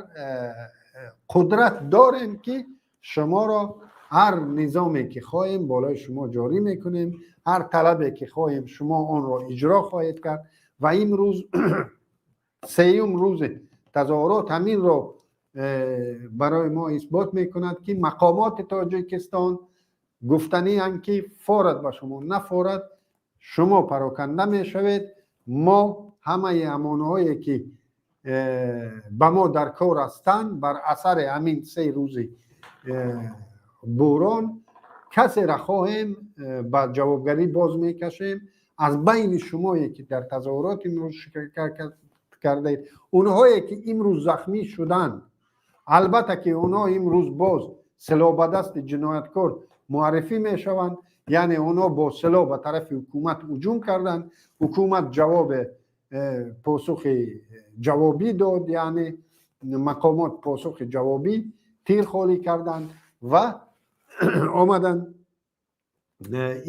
қудрат дорем, ки шуморо ҳар низоме ки хоҳем болои шумо ҷорӣ мекунем, ҳар талабе ки хоҳем шумо онро иҷро хоҳед кард. Ва имрӯз, сеюм рӯзи тазоҳурот, ҳаминро барои мо исбот мекунад, ки мақомоти Тоҷикистон гуфтанианд, ки форад ба шумо нафорад, шумо пароканда мешавед. Мо ҳамаи ҳамонҳое ки ба мо дар кор ҳастанд, бар асари ҳамин 3 рӯзи буҳрон касеро хоҳем ба ҷавобгарӣ боз мекашем аз байни шумое ки дар тазоҳурот имрӯз ширкат кардаед. Онҳое ки имрӯз захмӣ шуданд, албатта ки онҳо имрӯз боз силоҳбадасти ҷинояткор муаррифӣ мешаванд, яъне онҳо бо силоҳ ба тарафи ҳукумат ҳуҷум карданд, ҳукумат ҷавоби посухи ҷавобӣ дод, яъне мақомот посухи ҷавобӣ тир холӣ карданд ва омаданд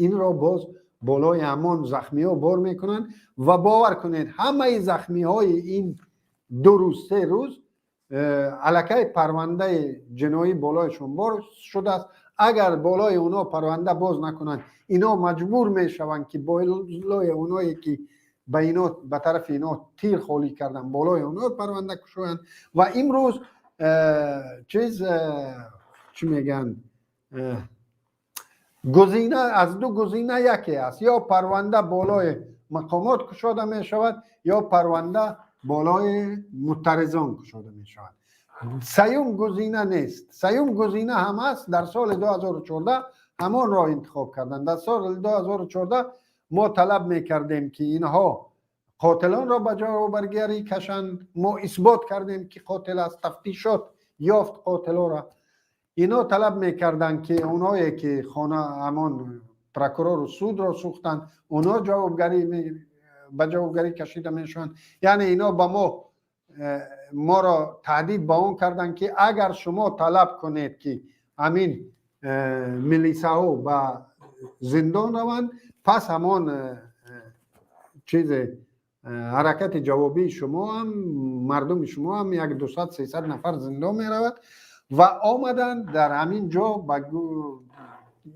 инро боз болои ҳамон захмиҳо бор мекунанд. Ва бовар кунед, ҳамаи захмиҳои ин 2 рӯз, 3 рӯз аллакай парвандаи ҷиноӣ болояшон бор шудааст. Агар болои онҳо парванда боз накунанд, ино маҷбур мешаванд, ки болои онҳое ки ба ино ба тарафи ино тир холӣ карданд, болои онҳо парванда кушоянд. Ва имрӯз чиз чӣ мегӯянд, гузина аз ду гузина яке аст: ё парванда болои мақомот кушода мешавад, ё парванда болои муътаризон кушода мешавад. Сеюм гузина нест. Сеюм гузина ҳам аст, дар соли 2014 ҳамонро интихоб карданд. Дар соли 2014 мо талаб мекардем, ки инҳо қотилонро ба ҷавобгарӣ кашанд. Мо исбот кардем, ки қотил аст, тафтишот ёфт қотилоро. Ино талаб мекарданд, ки онҳое ки хона ҳамон прокурору судро сӯхтанд, онҳо ҷавобгарӣ ба ҷавобгарӣ кашида мешаванд. Яъне ино ба мо моро таҳдид ба он карданд, ки агар шумо талаб кунед, ки ҳамин милисаҳо ба зиндон раванд, пас ҳамон чизе ҳаракати ҷавобии шумо ҳам, мардуми шумо ҳам як 200-300 нафар зиндон меравад. Ва омаданд дар ҳамин ҷо ба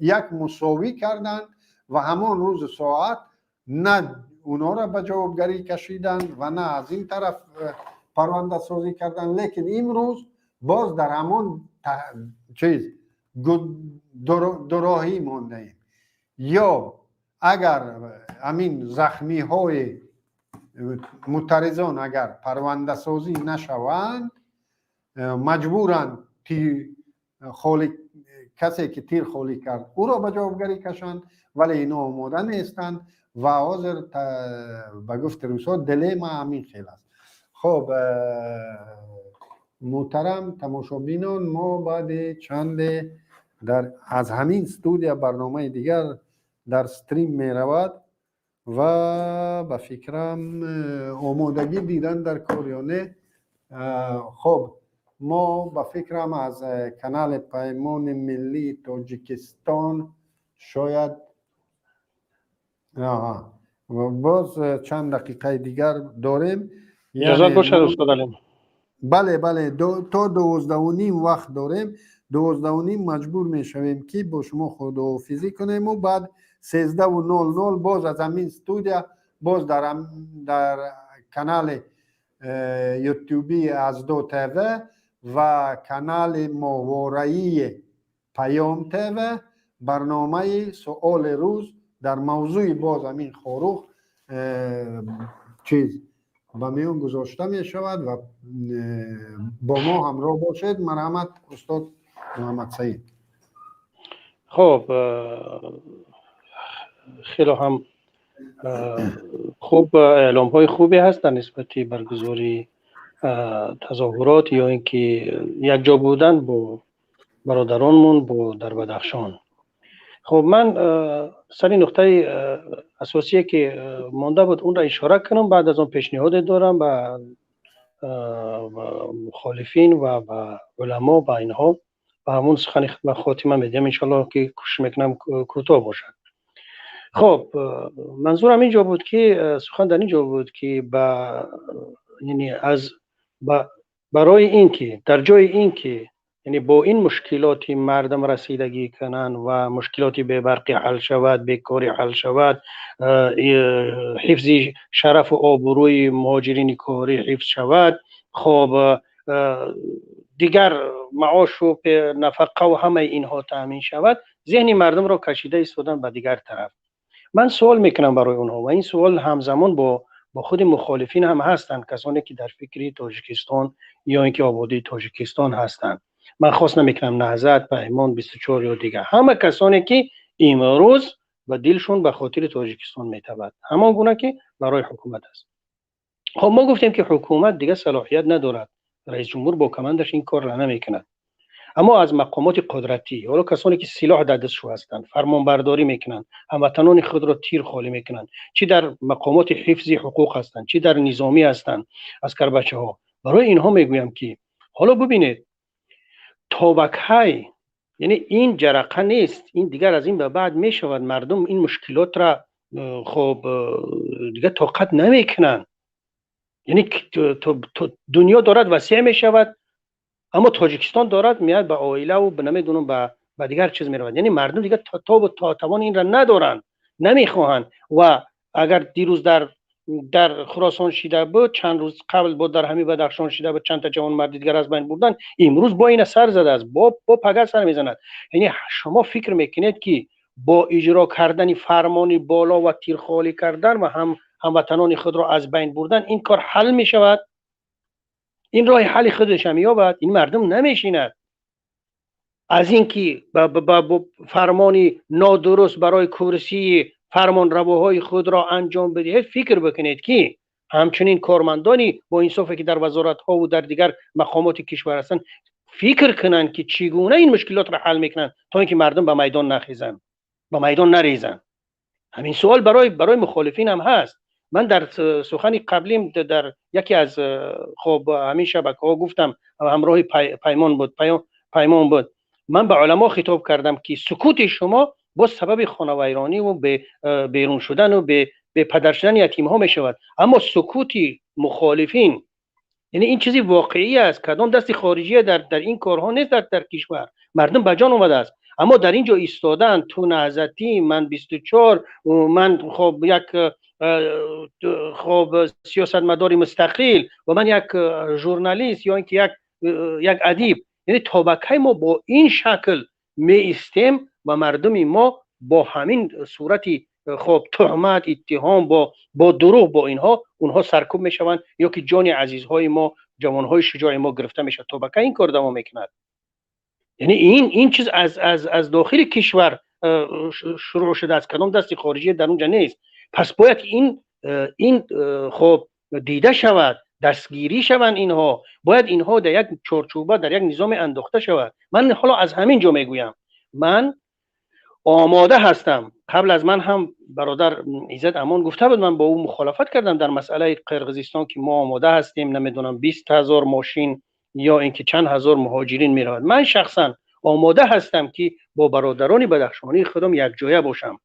як мусовӣ карданд ва ҳамон рӯзу соат на онҳоро ба ҷавобгарӣ кашиданд ва на аз ин тараф парвандасозӣ карданд. Лекин имрӯз боз дар ҳамон чиз дуроҳӣ мондаем: ё агар ҳамин захмиҳои муътаризон агар парвандасозӣ нашаванд, маҷбуранд тир холӣ касе ки тир холӣ кард, ӯро ба ҷавобгарӣ кашанд. Вале ино омода нестанд ва ҳозир ба гуфти русҳо дилемма ҳамин хел аст. Хоб, муҳтарам тамошобинон, мо баъди чанде дар аз ҳамин студия барномаи дигар дар стрим меравад ва ба фикрам омодагӣ дидан дар кор ё не. Хоб, мо ба фикрам аз канали Паймони миллии Тоҷикистон. Шояд боз чанд дақиқаи дигар дорем. Иҷозат бошад, устод Алим. Бале, бале, то 12:30 вақт дорем. 12:30 маҷбур мешавем, ки бо шумо худоҳофизӣ кунему баъд 13:00 боз аз ҳамин студия, боз дар канали ютуби Аздо ТВ ва канали моҳвораии Паём ТВ барномаи суоли рӯз дар мавзӯи боз ҳамин Хоруғ чиз ба миён гузошта мешавад ва бо мо ҳамроҳ бошед. Марҳамат, устод Муҳаммадсаид. Хуб, хеле ҳам хуб, эъломҳои хубе ҳаст дар нисбати баргузории тазоҳурот ё ин ки якҷо будан бо бародаронмон бо дар Бадахшон. Хуб, ман сари нуқтаи асосие ки монда буд, онро ишора кунам, баъд аз он пешниҳоде дорам ба мухолифин ва ба уламо, ба инҳо, ба ҳамун сухани хидмат хотима медиҳам, иншоаллоҳ, ки кӯшиш мекунам кӯтоҳ бошад. Хуб, манзурам инҷо буд ки, сухан дар инҷо буд ки ба яъне аз барои ин ки дар ҷои ин ки яъне бо ин мушкилоти мардум расидагӣ кунанд ва мушкилоти бебарқӣ ҳал шавад, бекорӣ ҳал шавад, ҳифзи шарафу обрӯи муҳоҷирини корӣ ҳифз шавад, хоб, дигар маошу нафақаву ҳамаи инҳо таъмин шавад, зеҳни мардумро кашида истодан ба дигар тараф. Ман суол мекунам барои онҳо ва ин суол ҳамзамон бо худи мухолифин ҳам ҳастанд, касоне ки дар фикри Тоҷикистон ё ин ки ободии Тоҷикистон ҳастанд. Ман хос намекунам Наҳзат, Паймон, 24 ё дигар, ҳама касоне ки имрӯз ба дилшон ба хотири Тоҷикистон метавад, ҳамон гуна ки барои ҳукумат аст. Хоб, мо гуфтем ки ҳукумат дигар салоҳият надорад, раисҷумҳур бо командаш ин корро намекунад, аммо аз мақомоти қудратӣ, ҳоло касоне ки силоҳ дар дастшо ҳастанд, фармонбардорӣ мекунанд, ҳамватанони худро тир холӣ мекунанд, чӣ дар мақомоти ҳифзи ҳуқуқ ҳастанд, чӣ дар низомӣ ҳастанд, аскарбачаҳо, барои инҳо мегӯям ки ҳоло бубинед то ба кай, яъне ин ҷарақа нест, ин дигар аз ин ба баъд мешавад, мардум ин мушкилотро хоб дигар тоқат намекунанд. Яъне дунё дорад васеъ мешавад, аммо Тоҷикистон дорад меяд ба оилаву намедонам ба дигар чиз меравад. Яъне мардум дигар тобу тавони инро надоранд, намехоҳанд. Ва агар дирӯз дар Хуросон шида буд, чанд рӯз қабл бо дар ҳамин Бадахшон шида буд, чанд та ҷавонмарди дигар аз байн бурданд, имрӯз бо ина сар задааст, бо пага сар мезанад. Яъне шумо фикр мекунед ки бо иҷро кардани фармони боло ва тирхолӣ кардан ва ҳамватанони худро аз байн бурдан ин кор ҳал мешавад? Ин роҳи ҳалли худаш ҳам ёбад, ин мардум намешинад. Аз ин ки ба фармони нодуруст барои курсии фармонравоҳои худро анҷом бидиҳед, фикр бикунед ки ҳамчунин кормандони бо инсофе ки дар вазоратҳову дар дигар мақомоти кишвар ҳастанд, фикр кунанд ки чӣ гуна ин мушкилотро ҳал мекунанд, то ин ки мардум ба майдон нахезанд, ба майдон нарезанд. Ҳамин суол барои мухолифин ҳам ҳаст. Ман дар сухани қаблим дар яке аз хоб ҳамин шабакаҳо гуфтам, ҳамроҳи Паймон буд, Паймон буд. Ман ба уламо хитоб кардам ки сукути шумо боз сабаби хонавайронӣ ва берун шудану бепадар шудани ятимҳо мешавад. Аммо сукути мухолифин, яъне ин чизи воқеӣ аст, кадом дасти хориҷия дар ин корҳо нест дар кишвар, мардум ба ҷон омадааст. Аммо дар ин ҷо истодан, ту Наҳзатӣ, ман 24, ман хоб як хоб сиёсатмадори мустақил ва ман як журналист ё ин ки як адиб, яъне то ба кай мо бо ин шакл меистем ва мардуми мо бо ҳамин сурати хоб туҳмат, иттиҳом, бо дурӯғ, бо инҳо онҳо саркӯб мешаванд ё ки ҷони азизҳои мо, ҷавонҳои шуҷои мо гирифта мешавад. То ба кай ин кор давом мекунад? Яъне ин чиз аз дохили кишвар шурӯъ шудааст, кадом дасти хориҷия дар онҷа нест. Пас бояд ин хоб дида шавад, дастгирӣ шаванд инҳо, бояд инҳо дар як чорчӯба, дар як низоме андохта шавад. Ман ҳоло аз ҳамин ҷо мегӯям, ман омода ҳастам. Қабл аз ман ҳам бародар Иззат Амон гуфта буд, ман бо ӯ мухолифат кардам дар масъалаи Қирғизистон ки мо омода ҳастем, намедонам 20 000 мошин ё ин ки чанд ҳазор муҳоҷирин меравад. Ман шахсан Омода ҳастам, ки бо бародарони бадахшонии худам якҷоя бошам.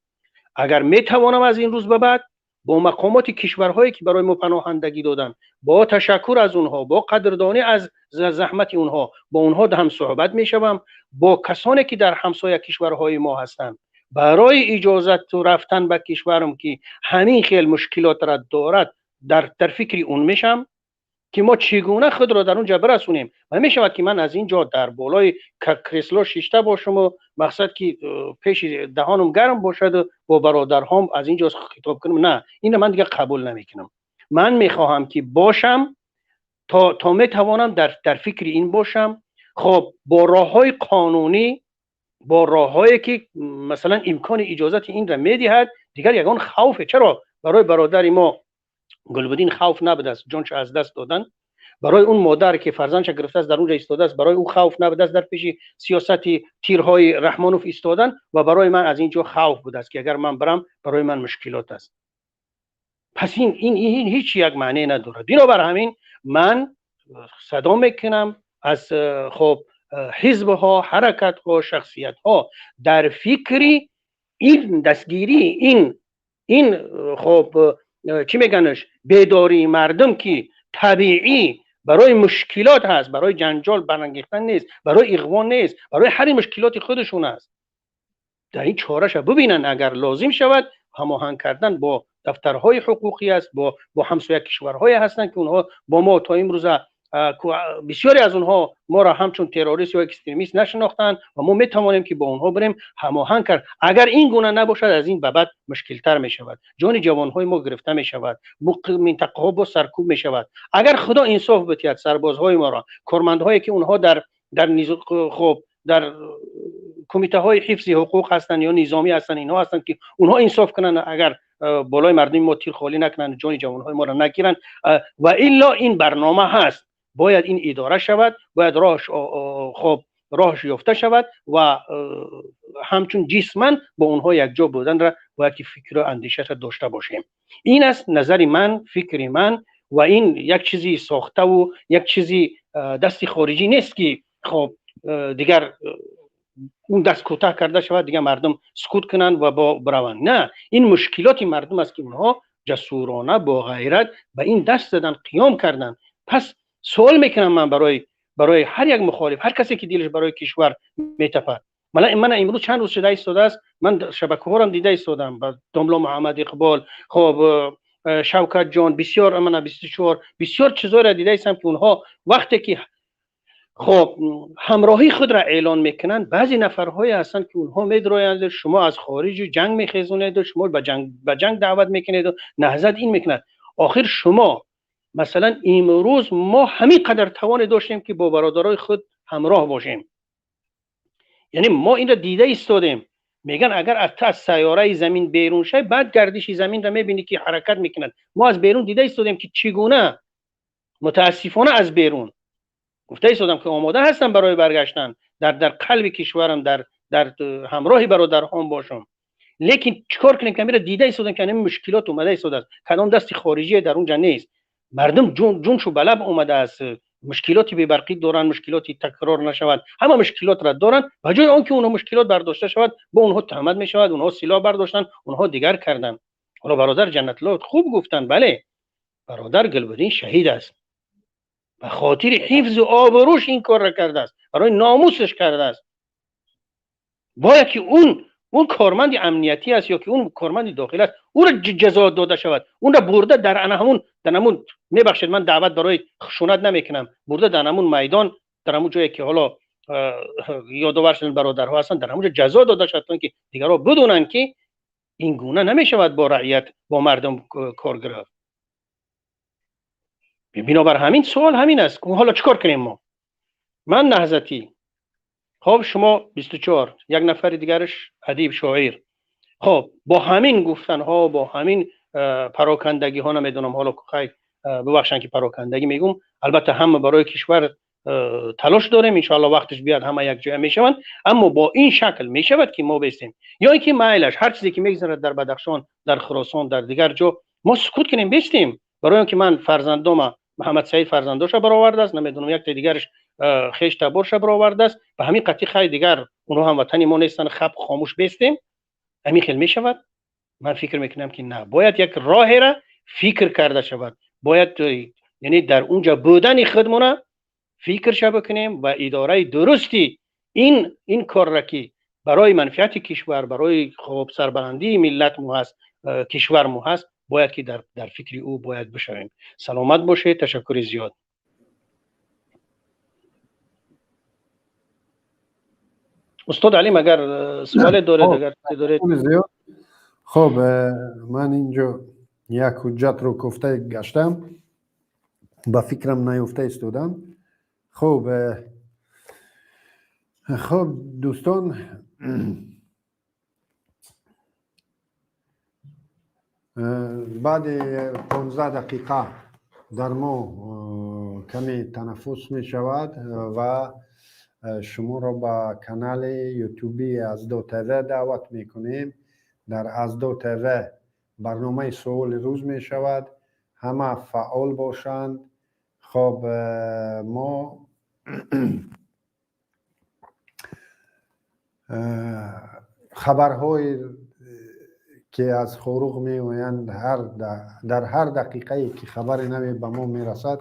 Агар метавонам, аз ин рӯз ба баъд бо мақомоти кишварҳое, ки барои мо паноҳандагӣ доданд, бо ташаккур аз онҳо, бо қадрдонӣ аз заҳмати онҳо, бо онҳо ҳамсуҳбат мешавам, бо касоне, ки дар ҳамсоя кишварҳои мо ҳастанд, барои иҷозату рафтан ба кишварам, ки ҳамин хел мушкилотро дорад, дар фикри он мешам, ки мо чӣ гуна худро дар он ҷо бирасонем. Ва мешавад, ки ман аз ин ҷо дар болои кресло шишта бошаму, мақсад ки пеши даҳонам гарм бошаду бо бародарҳом аз ин ҷо хитоб кунам. На, инро ман дигар қабул намекунам. Ман мехоҳам, ки бошам, то метавонам дар фикри ин бошам. Хоб, бо роҳҳои қонунӣ, бо роҳҳое, ки масалан имкони иҷозати инро медиҳад. Дигар ягон хавфе чаро барои бародари мо Гулбуддин хавф набудааст ҷоншо аз даст додан? Барои он модар, ки фарзандша гирифтааст, дар он ҷо истодааст, барои ӯ хавф набудааст дар пеши сиёсати тирҳои Раҳмонов истодан? Ва барои ман аз ин ҷо хавф будааст, ки агар ман барам, барои ман мушкилот аст? Пас ин ҳеҷ як маъне надорад. Бинобар ҳамин ман садо мекунам аз хоб, ҳизбҳо, ҳаракатҳо, шахсиятҳо дар фикри ин дастгирии ин хоб, чӣ меганаш, бедории мардум, ки табиӣ барои мушкилот ҳаст, барои ҷанҷол барангехтан нест, барои иғво нест, барои ҳалли мушкилоти худашон аст. Дар ин чораша бубинанд. Агар лозим шавад, ҳамоҳанг кардан бо дафтарҳои ҳуқуқӣ аст, бо ҳамсоя кишварҳое ҳастанд, ки онҳо бо мо то имрӯза, бисёре аз онҳо моро ҳамчун террорист ё экстремист нашинохтанд ва мо метавонем, ки бо онҳо бирем ҳамоҳанг кард. Агар ин гуна набошад, аз ин ба баъд мушкилтар мешавад, ҷони ҷавонҳои мо гирифта мешавад, минтақаҳо боз саркӯб мешавад. Агар Худо инсоф битиҳад сарбозҳои моро, кормандҳое, ки онҳо дар хоб, дар кумитаҳои ҳифзи ҳуқуқ ҳастанд ё низомӣ ҳастанд, инҳо ҳастанд, ки онҳо инсоф кунанд, агар болои мардуми мо тир холӣ накунанд, ҷони ҷавонҳои моро нагиранд. Ва илло ин барнома ҳаст, бояд ин идора шавад, бояд роҳш, хоб, роҳш ёфта шавад ва ҳамчун ҷисман бо онҳо якҷо буданра бояд ки фикру андешаша дошта бошем. Ин аст назари ман, фикри ман. Ва ин як чизи сохтаву як чизи дасти хориҷӣ нест, ки хоб, дигар он даст кӯтаҳ карда шавад, дигар мардум сукут кунанд ва бо бираванд. На, ин мушкилоти мардум аст, ки онҳо ҷасурона, бо ғайрат ба ин даст задан, қиём карданд. Пас суол мекунам ман барои ҳар як мухолиф, ҳар касе, ки дилаш барои кишвар метапад. Мана имрӯз чанд рӯз шуда истодааст, ман шабакаҳорам дида истодам, ба домло Муҳаммад Иқбол, хоб, Шавкатҷон, бисёр, мана 24, бисёр чизҳоеро дида истам, ки онҳо вақте ки хоб, ҳамроҳии худро эълон мекунанд, баъзе нафарҳое ҳастанд, ки онҳо медроянд: шумо аз хориҷи ҷанг мехезонеду, шумо ба ҷанг даъват мекунеду, наҳзат ин мекунад. Охир шумо масалан имрӯз мо ҳамин қадар тавоне доштем, ки бо бародарои худ ҳамроҳ бошем. Яъне мо инро дида истодем. Меган, агар аз сайёраи замин берун шавӣ, баъд гардиши заминро мебинӣ, ки ҳаракат мекунад. Мо аз берун дида истодем, ки чӣ гуна, мутаассифона, аз берун гуфта истодам, ки омода ҳастам барои баргаштан, дар қалби кишварам, дар ҳамроҳи бародарҳом бошам. Лекин чӣ кор кунем, ки амира дида истодем, ки ҳамин мушкилот омада истодааст, кадом дасти хориҷие дар он ҷа нест. Мардум ҷуншу ба лаб омадааст, мушкилоти бебарқӣ доранд, мушкилоти такрор нашавад, ҳама мушкилотро доранд. Ба ҷои он ки онҳо мушкилот бардошта шавад, бо онҳо туҳмат мешавад: онҳо силоҳ бардоштанд, онҳо дигар карданд. Ҳоло бародар Ҷаннатло хуб гуфтанд. Бале, бародар Гулбуддин шаҳид аст, ба хотири ҳифзу обрӯш ин корро кардааст, барои номусаш кардааст. Бояд ки он корманди амниятӣ аст ё ки он корманди дохил аст, ӯро ҷазо дода шавад, онро бурда дар ана ҳамун, дар ҳамун, мебахшед, ман даъват барои хушунат намекунам, бурда дар ҳамун майдон, дар ҳамун ҷое, ки ҳоло ёдовар шуданд бародарҳо ҳастанд, дар ҳамун ҷо ҷазо дода шавад, то ин ки дигарҳо бидонанд, ки ин гуна намешавад бо раият, бо мардум кор гирифт. Бинобар ҳамин суол ҳамин аст: ҳоло чӣ кор кунем мо? Ман наҳзатӣ, хоб, шумо 24, як нафари дигараш адиб, шоир. Хоб, бо ҳамин гуфтанҳо, бо ҳамин парокандагиҳо, намедонам, ҳоло хай, бубахшанд, ки парокандагӣ мегӯм. Албатта, ҳама барои кишвар талош дорем, иншоалло вақташ биёд, ҳама якҷоя мешаванд. Аммо бо ин шакл мешавад, ки мо бестем, ё ин ки майлаш, ҳар чизе ки мегузарад дар Бадахшон, дар Хуросон, дар дигар ҷо, мо сукут кунем, бестем? Барои он ки ман фарзандома, Муҳаммад Саид фарзандоша баровардааст, намедонам, якте дигараш. Хеш таборша баровардааст, ба ҳамин қатъи хай дигар онҳо ҳамватани мо нестанд, хаб хомӯш бестем, ҳамин хел мешавад? Ман фикр мекунам, ки на, бояд як роҳеро фикр карда шавад. Бояд, яъне, дар унҷа будани худмона фикрша бикунем ва идораи дурусти ин корра, ки барои манфиати кишвар, барои хоб сарбаландии миллат мо ҳаст, кишвар мо ҳаст, бояд ки дар фикри ӯ бояд бишавем. Саломат бошед, ташаккури зиёд. Устод Алим, агар суоле доред, агар доред. Хоб, ман инҷо як ҳуҷҷатро кофта гаштам, ба фикрам наёфта истодам. Хоб, дӯстон, баъди 15 дақиқа дар мо каме танаффус мешавад ва шуморо ба канали ютуби Аздо ТВ даъват мекунем. Дар Аздо ТВ барномаи суоли рӯз мешавад, ҳама фаъол бошанд. Хоб, мо хабарҳое ки аз Хоруғ меоянд, дар ҳар дақиқае ки хабари наве ба мо мерасад,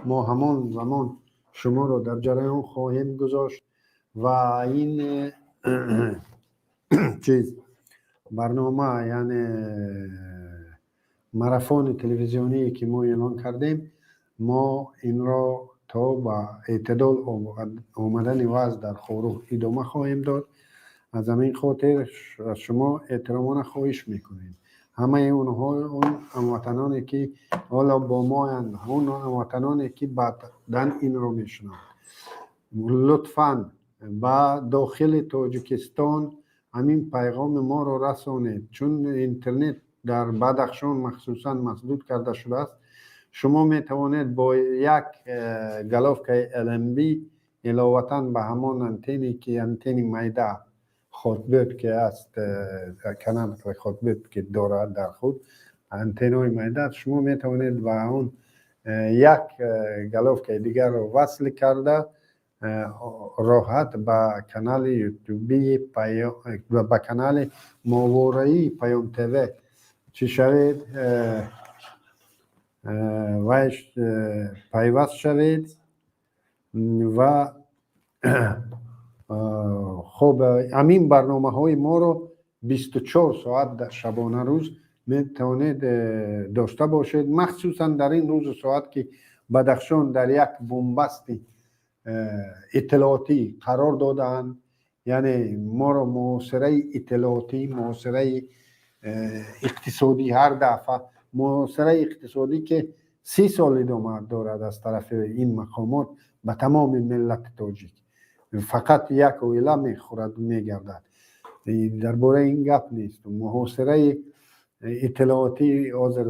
мо ҳамон замон шуморо дар ҷараён хоҳем гузошт. Ва ин чиз барнома, яъне марафони телевизионие ки мо эълон кардем, мо инро то ба эътидол омадани вазъ дар Хоруғ идома хоҳем дод. Аз ҳамин хотир аз шумо эҳтиромона хоҳиш мекунем, ҳамаи онҳо, он ҳамватаноне ки ҳоло бо моянд, он ҳамватаноне ки баъдан инро мешунаванд, лутфан ба дохили Тоҷикистон ҳамин пайғоми моро расонед, чун интернет дар Бадахшон махсусан масдуд карда шудааст. Шумо метавонед бо як головкаи ЛНБ иловатан ба ҳамон антене ки антени майда хотбет ки аст, канал хотбет ки дорад дар худ антенҳои майда, шумо метавонед ба он як головкаи дигарро васл карда роҳат ба канали ютубии, ба канали моҳвораии Паём ТВ чӣ шавед, вай пайваст шавед. Ва хоб, ҳамин барномаҳои моро 24 соат дар шабона рӯз метавонед дошта бошед, махсусан дар ин рӯзу соат ки Бадахшон дар як бунбасти иттилоотӣ қарор додаанд, яъне моро муҳосираи иттилоотӣ, муҳосираи иқтисодӣ, ҳар дафъа муҳосираи иқтисодӣ ки 30 сол идома дорад аз тарафи ин мақомот ба тамоми миллати тоҷик. Фақат як оила мехӯрад, мегардад, дар бораи ин гап нест. Муҳосираи иттилоотӣ ҳозир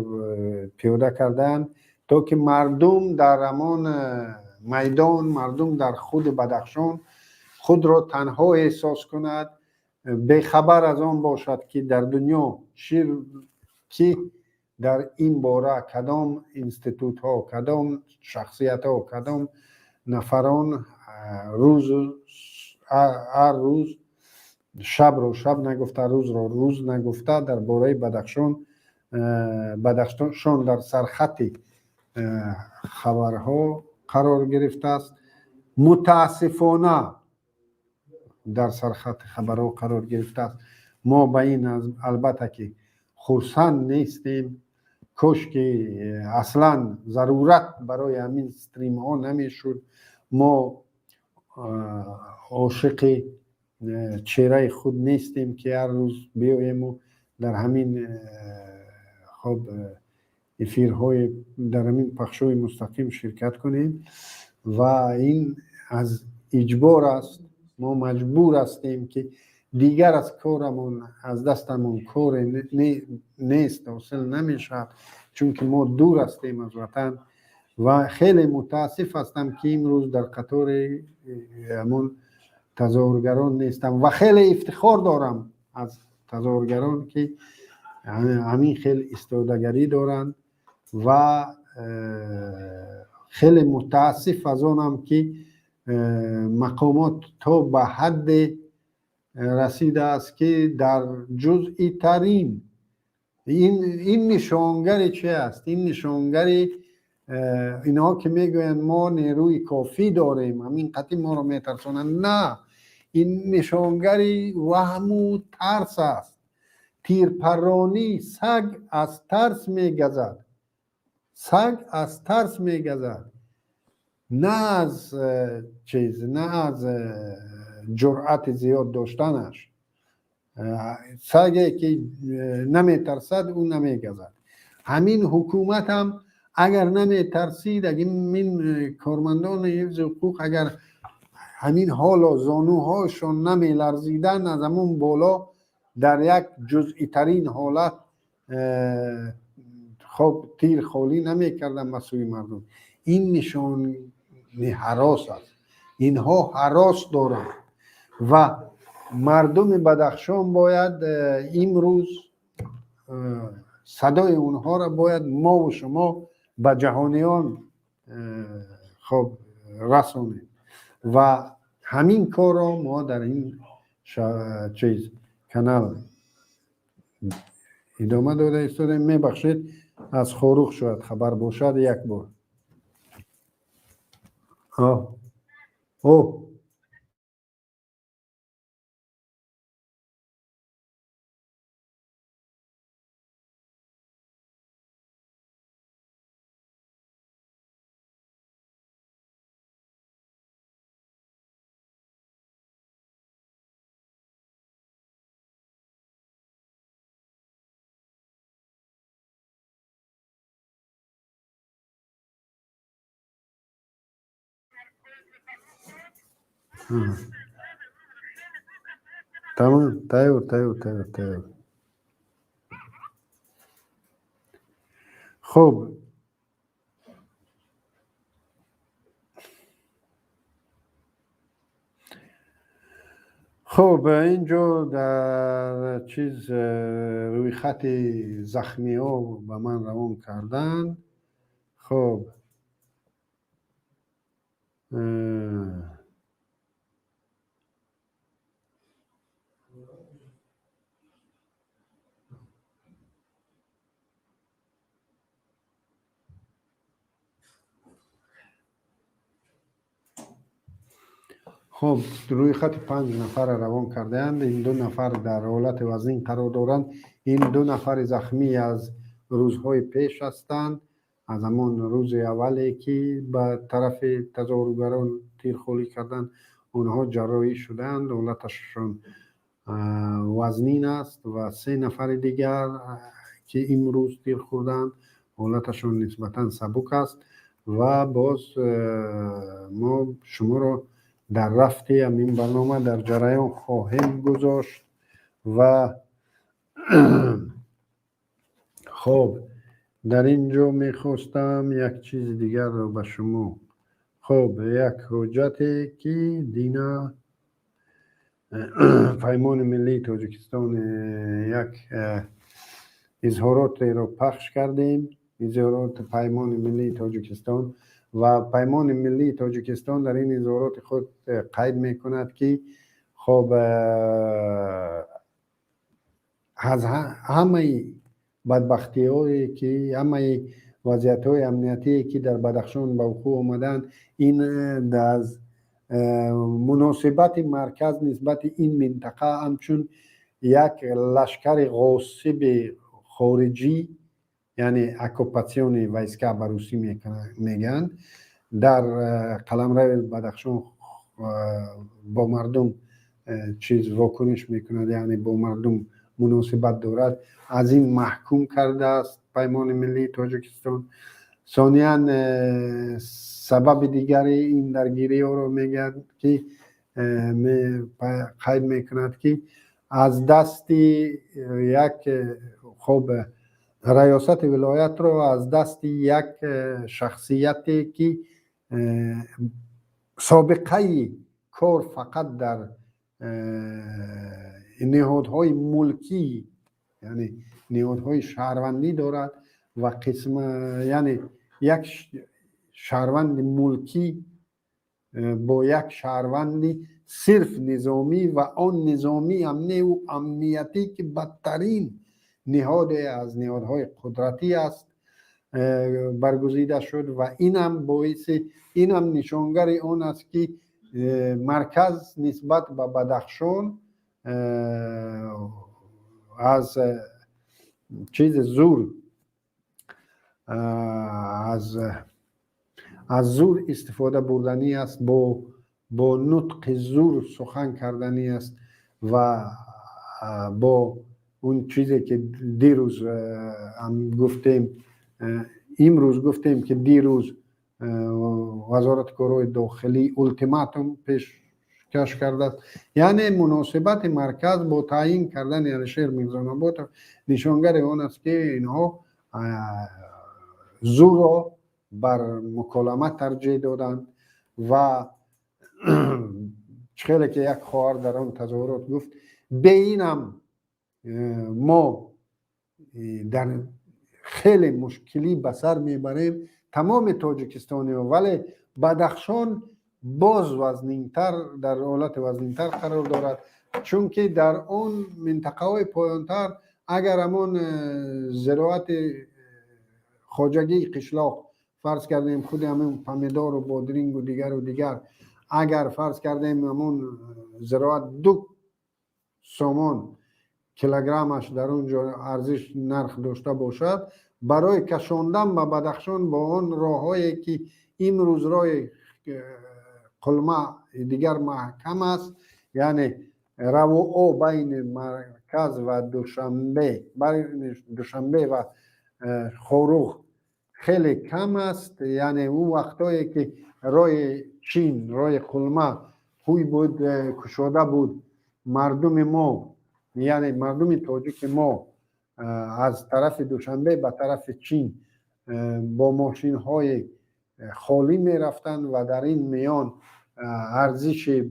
пиёда кардаанд, то ки мардум дар ҳамон майдон, мардум дар худи Бадахшон худро танҳо эҳсос кунад, бехабар аз он бошад, ки дар дунё шир ки дар ин бора кадом институтҳо, кадом шахсиятҳо, кадом нафарон рӯзу ҳар рӯз шабро шаб нагуфта, рӯзро рӯз нагуфта дар бораи Бадахшон, Бадахшон дар сархати хабарҳо қарор гирифтааст. Мутаассифона дар сархати хабарҳо қарор гирифтааст. Мо ба ин албатта ки хурсанд нестем. Кош ки аслан зарурат барои ҳамин стримҳо намешуд. Мо ошиқи чеҳраи худ нестем, ки ҳар рӯз биёему дар ҳамин хоб эфирҳои, дар ҳамин пахшҳои мустақим ширкат кунем. Ва ин аз иҷбор аст, мо маҷбур ҳастем, ки дигар аз корамон, аз дастамон коре нест, ҳосил намешавад, чунки мо дур ҳастем аз ватан. Ва хеле мутаассиф ҳастам, ки имрӯз дар қатори ҳамон тазоҳургарон нестам ва хеле ифтихор дорам аз тазоҳургарон, ки ҳамин хел истодагарӣ доранд. Ва хеле мутаассиф аз онам, ки Мақомот то ба ҳадде расидааст, ки дар ҷузъитарин ин нишонгари чи аст? Ин нишонгари инҳо ки мегӯянд, мо нерӯи кофӣ дорем, ҳамин қатъи моро метарсонанд. На, ин нишонгари ваҳму тарс аст. Тирпарронӣ, саг аз тарс мегазад, саг аз тарс мегазад, на аз чиз, на аз ҷуръати зиёд доштанаш. Саге ки наметарсад, ӯ намегазад. Ҳамин ҳукумат ҳам агар наметарсид, ин кормандони ҳифзи ҳуқуқ агар ҳамин ҳоло зонуҳошон намеларзиданд, аз ҳамон боло дар як ҷузъитарин ҳолат хоб тир холӣ намекарданд ба сӯи мардум. Ин нишони ҳарос аст. Инҳо ҳарос доранд ва мардуми Бадахшон бояд имрӯз садои онҳоро бояд мову шумо ба ҷаҳониён хоб расонем ва ҳамин корро мо дар ин чиз канал идома дода истодем. Мебахшед, аз Хоруғ шояд хабар бошад як бор. О. Тамом, тайёр, тайёр, тайёр, тайёр. Хуб, инҷо дар чиз рӯйхати захмиҳо ба ман равон карданд. Хуб, хуб, рӯйхати панҷ нафарро равон кардаанд. Ин ду нафар дар ҳолати вазнин қарор доранд. Ин ду нафари захмӣ аз рӯзҳои пеш ҳастанд, аз ҳамон рӯзи аввале ки ба тарафи тазоҳургарон тир холӣ карданд. Онҳо ҷарроҳӣ шуданд, ҳолаташон вазнин аст ва се нафари дигар ки имрӯз тир хӯрданд, ҳолаташон нисбатан сабук аст. Ва боз мо шуморо дар рафти ҳамин барнома дар ҷараён хоҳем гузошт. Ва хоб, дар ин ҷо мехостам як чизи дигарро ба шумо, хоб, як ҳуҷҷате ки дина Паймони миллии Тоҷикистон як изҳоротеро пахш кардем, изҳороти Паймони миллии Тоҷикистон. Ва Паймони миллии Тоҷикистон дар ин изҳороти худ қайд мекунад, ки хоб, аз ҳамаи бадбахтиҳое ки, ҳамаи вазъиятҳои амниятие ки дар Бадахшон ба вуқӯъ омаданд, ин аз муносибати марказ нисбати ин минтақа ҳамчун як лашкари ғосиби хориҷӣ, яъне оккупационные войска ба русӣ мегӯянд, дар қаламрави Бадахшон бо мардум чиз вокуниш мекунад, яъне бо мардум муносибат дорад, аз ин маҳкум кардааст Паймони миллии Тоҷикистон. Сониян, сабаби дигари ин даргириҳоро мегӯяд ки қайд мекунад, ки аз дасти як, хоб, раёсати вилоятро аз дасти як шахсияте ки собиқаи кор фақат дар ниҳодҳои мулкӣ, яъне ниҳодҳои шаҳрвандӣ дорад ва қисм, яъне як шаҳрванди мулкӣ. бо як шаҳрванди сирф низомӣ ва он низомӣ ҳам не, ӯ амниятӣ, ки бадтарин ниҳоде аз ниҳодҳои қудратӣ аст, баргузида шуд. Ва инам боиси, инам нишонгари он аст, ки марказ нисбат ба Бадахшон аз чизи зур, аз зур истифода бурданӣ аст, бо нутқи зур сухан карданӣ аст ва бо он чизе ки дирӯз ҳам гуфтем, имрӯз гуфтем, ки дирӯз Вазорати корҳои дохилӣ ултиматум пешкаш кардааст. Яъне муносибати марказ бо таъйин кардани Алишер Мирзонаботов нишонгари он аст, ки инҳо зурро бар муколама тарҷеҳ доданд. Ва хеле ки як хоҳар дар он тазоҳурот гуфт, бе инам мо дар хеле мушкилӣ ба сар мебарем, тамоми тоҷикистониҳо, вале Бадахшон боз вазнинтар, дар ҳолати вазнинтар қарор дорад, чунки дар он минтақаҳои поёнтар агар ҳамон зироати хоҷагии қишлоқ, фарз кардем, худи ҳамин помидору бодирингу дигару дигар, агар фарз кардем, ҳамон зироат 2 сомон килограммаш дар он ҷо арзиш, нарх дошта бошад, барои кашондан ба Бадахшон бо он роҳҳое ки имрӯз роҳи Қулма дигар маҳкам аст, яъне равуо байни марказ ва Душанбе, байни Душанбе ва Хоруғ хеле кам аст. Яъне ӯ вақтое ки роҳи Чин, роҳи Қулма ҳуй буд, кушода буд, мардуми мо, яъне мардуми тоҷики мо аз тарафи Душанбе ба тарафи Чин бо мошинҳои холӣ мерафтанд ва дар ин миён арзиши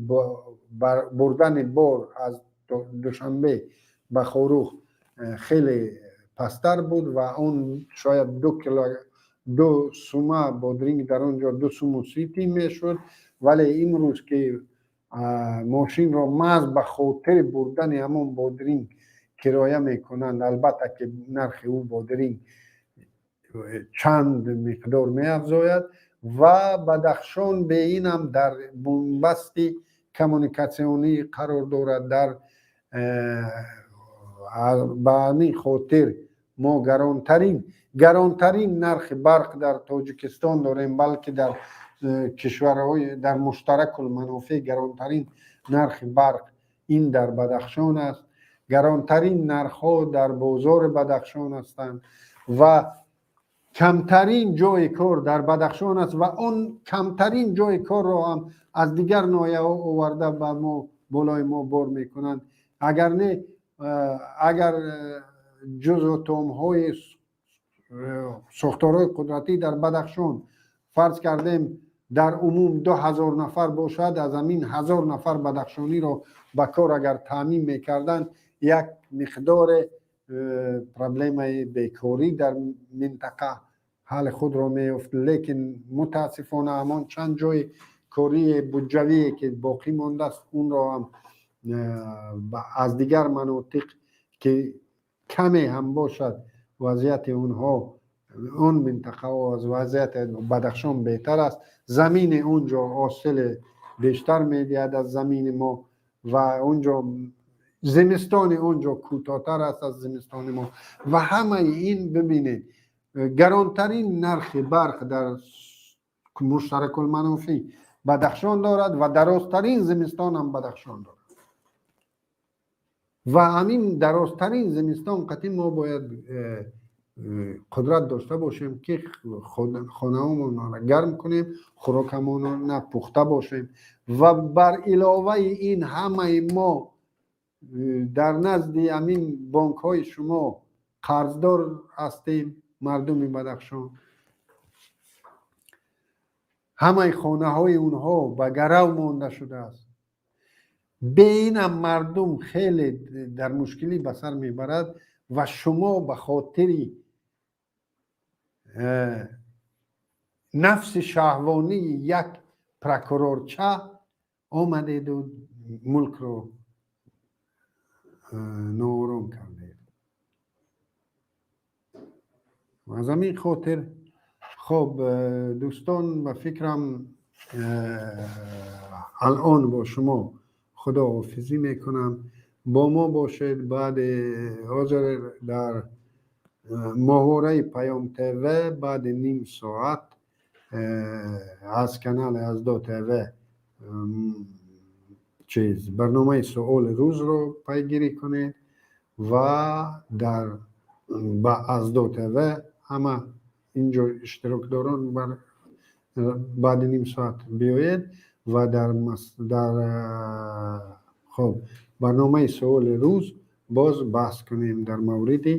бурдани бор аз Душанбе ба Хоруғ хеле пасттар буд ва он шояд 2 кило, 2 сума бодринг дар он ҷо 2 суму 30 тин мешуд. Вале имрӯз ки мошинро маҳз ба хотири бурдани ҳамон бодринг кироя мекунанд, албатта ки нархи ӯ бодринг чанд миқдор меафзояд. Ва Бадахшон бе инам дар бунбасти коммуникатсионӣ қарор дорад. Дар ба ҳамин хотир мо гаронтарин нархи барқ дар Тоҷикистон дорем, балки дар кишварҳои дар муштаракулманофеъ гаронтарин нархи барқ ин дар Бадахшон аст. Гаронтарин нархҳо дар бозори Бадахшон ҳастанд ва камтарин ҷои кор дар Бадахшон аст ва он камтарин ҷои корро ҳам аз дигар ноҳияҳо оварда ба мо, болои мо бор мекунанд. Агар не, агар ҷузъу томҳои сохторҳои қудратӣ дар Бадахшон, фарз кардем, дар умум 2000 нафар бошад, аз ҳамин 1000 нафар бадахшониро ба кор агар таъмин мекарданд, як миқдоре проблемаи бекорӣ дар минтақа ҳалли худро меёфт. Лекин мутаассифона ҳамон чанд ҷои кории буҷавие ки боқӣ мондааст, онро ҳам аз дигар манотиқ, ки каме ҳам бошад вазъияти онҳо, он минтақаҳо аз вазъияти Бадахшон беҳтар аст, замини он ҷо ҳосили бештар медиҳад аз замини мо ва он ҷо зимистони он ҷо кӯтоҳтар аст аз зимистони мо ва ҳамаи ин. Бибинед, гаронтарин нархи барқ дар муштаракулманофеъ Бадахшон дорад ва дарозтарин зимистон ҳам Бадахшон дорад. Ва ҳамин дарозтарин зимистон қатъи мо бояд қудрат дошта бошем, ки хонаҳомонро гарм кунем, хӯрокамонро пухта бошем. Ва бар иловаи ин ҳамаи мо дар назди ҳамин бонкҳои шумо қарздор ҳастем. Мардуми Бадахшон, ҳамаи хонаҳои онҳо ба гарав монда шудааст. Бе инам мардум хеле дар мушкилӣ ба сар мебарад ва шумо ба хотири нафси шаҳвонии як Прокурорча омадеду мулкро ноором кардед. Аз ҳамин хотир, хоб, дӯстон, ба фикрам, алон бо шумо худоҳофизӣ мекунам. Бо мо бошед. Баъди ҳозир дар моҳвораи Паём ТВ баъди ним соат аз канали Аздо ТВ чиз, барномаи суоли рӯзро пайгирӣ кунед ва дар ба Аздо ТВ ҳама инҷо иштирокдорон баъди ним соат биёед ва дар хоб, барномаи суоли рӯз боз баҳс кунем дар мавриди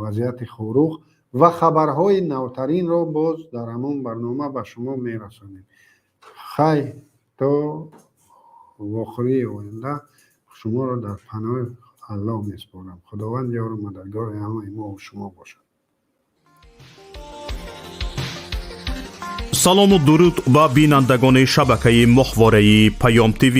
вазъияти Хоруғ ва хабарҳои навтаринро боз дар ҳамон барнома ба шумо мерасонем. Хай, то вохӯрии оянда шуморо дар паноҳи Аллоҳ месупорам. Худованд ёру мададгори ҳамаи мо шумо бошад. Салому дуруд ба бинандагони шабакаи моҳвораи Паём ТВ.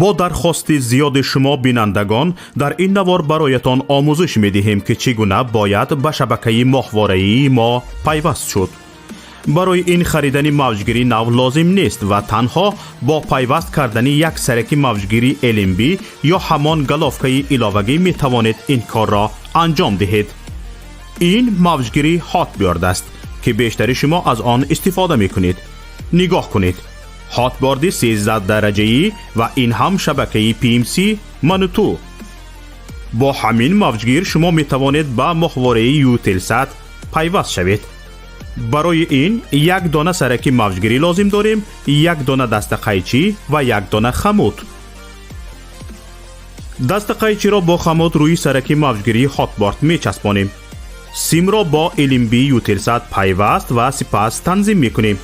Бо дархости зиёди шумо бинандагон, дар ин навор бароятон омӯзиш медиҳем, ки чӣ гуна бояд ба шабакаи моҳвораии мо пайваст шуд. Барои ин харидани мавҷгири нав лозим нест ва танҳо бо пайваст кардани як сараки мавҷгири LNB ё ҳамон головкаи иловагӣ метавонед ин корро анҷом диҳед. Ин мавҷгири Hotbird аст, ки бештари шумо аз он истифода мекунед. Нигоҳ кунед, Hotbird 13 дараҷаӣ ва ин ҳам шабакаи PMC Мануту. Бо ҳамин мавҷгир шумо метавонед ба моҳвораи Eutelsat пайваст шавед. Барои ин як дона сараки мавҷгирӣ лозим дорем, як дона дастақайчӣ ва як дона хамут. Дастақайчиро бо хамут рӯи сараки мавҷгирии Hotbird мечаспонем. Симро бо LNB Eutelsat пайваст ва сипас танзим мекунем.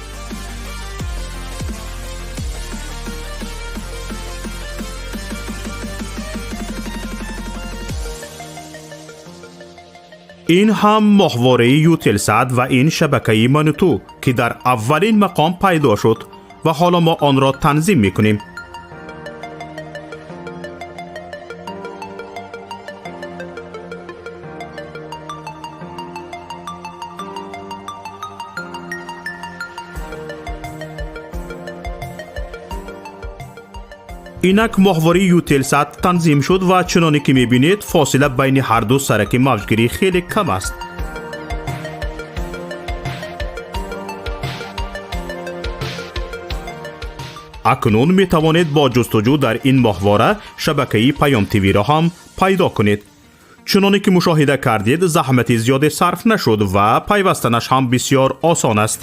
Ин ҳам моҳвораи Eutelsat ва ин шабакаи Мануту, ки дар аввалин мақом пайдо шуд ва ҳоло мо онро танзим мекунем. Инак моҳвораи Eutelsat танзим шуд ва чуноне ки мебинед, фосила байни ҳарду сараки мавҷгирӣ хеле кам аст. Акнун метавонед бо ҷустуҷӯ дар ин моҳвора шабакаи Паём ТВ-ро ҳам пайдо кунед. Чуноне ки мушоҳида кардед, заҳмати зиёде сарф нашуд ва пайвастанаш ҳам бисёр осон аст.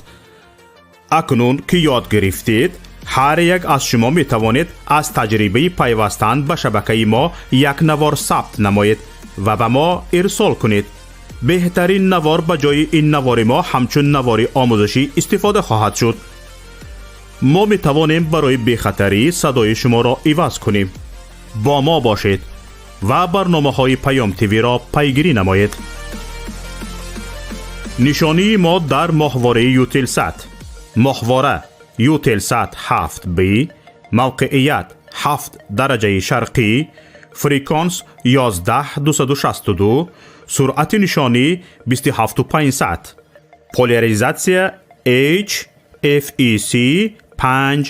Акнун ки ёд гирифтед, ҳар як аз шумо метавонед аз таҷрибаи пайвастан ба шабакаи мо як навор сабт намоед ва ба мо ирсол кунед. Беҳтарин навор ба ҷои ин навори мо ҳамчун навори омӯзишӣ истифода хоҳад шуд. Мо метавонем барои бехатарӣ садои шуморо иваз кунем. Бо мо бошед ва барномаҳои Паём ТВ-ро пайгирӣ намоед. Нишонии мо дар моҳвораи Eutelsat: моҳвора Eutelsat 7B, мавқеият 7 дараҷаи шарқӣ, фреквенс 11262, суръати нишонӣ 27500, поляризатсия H FEC 5.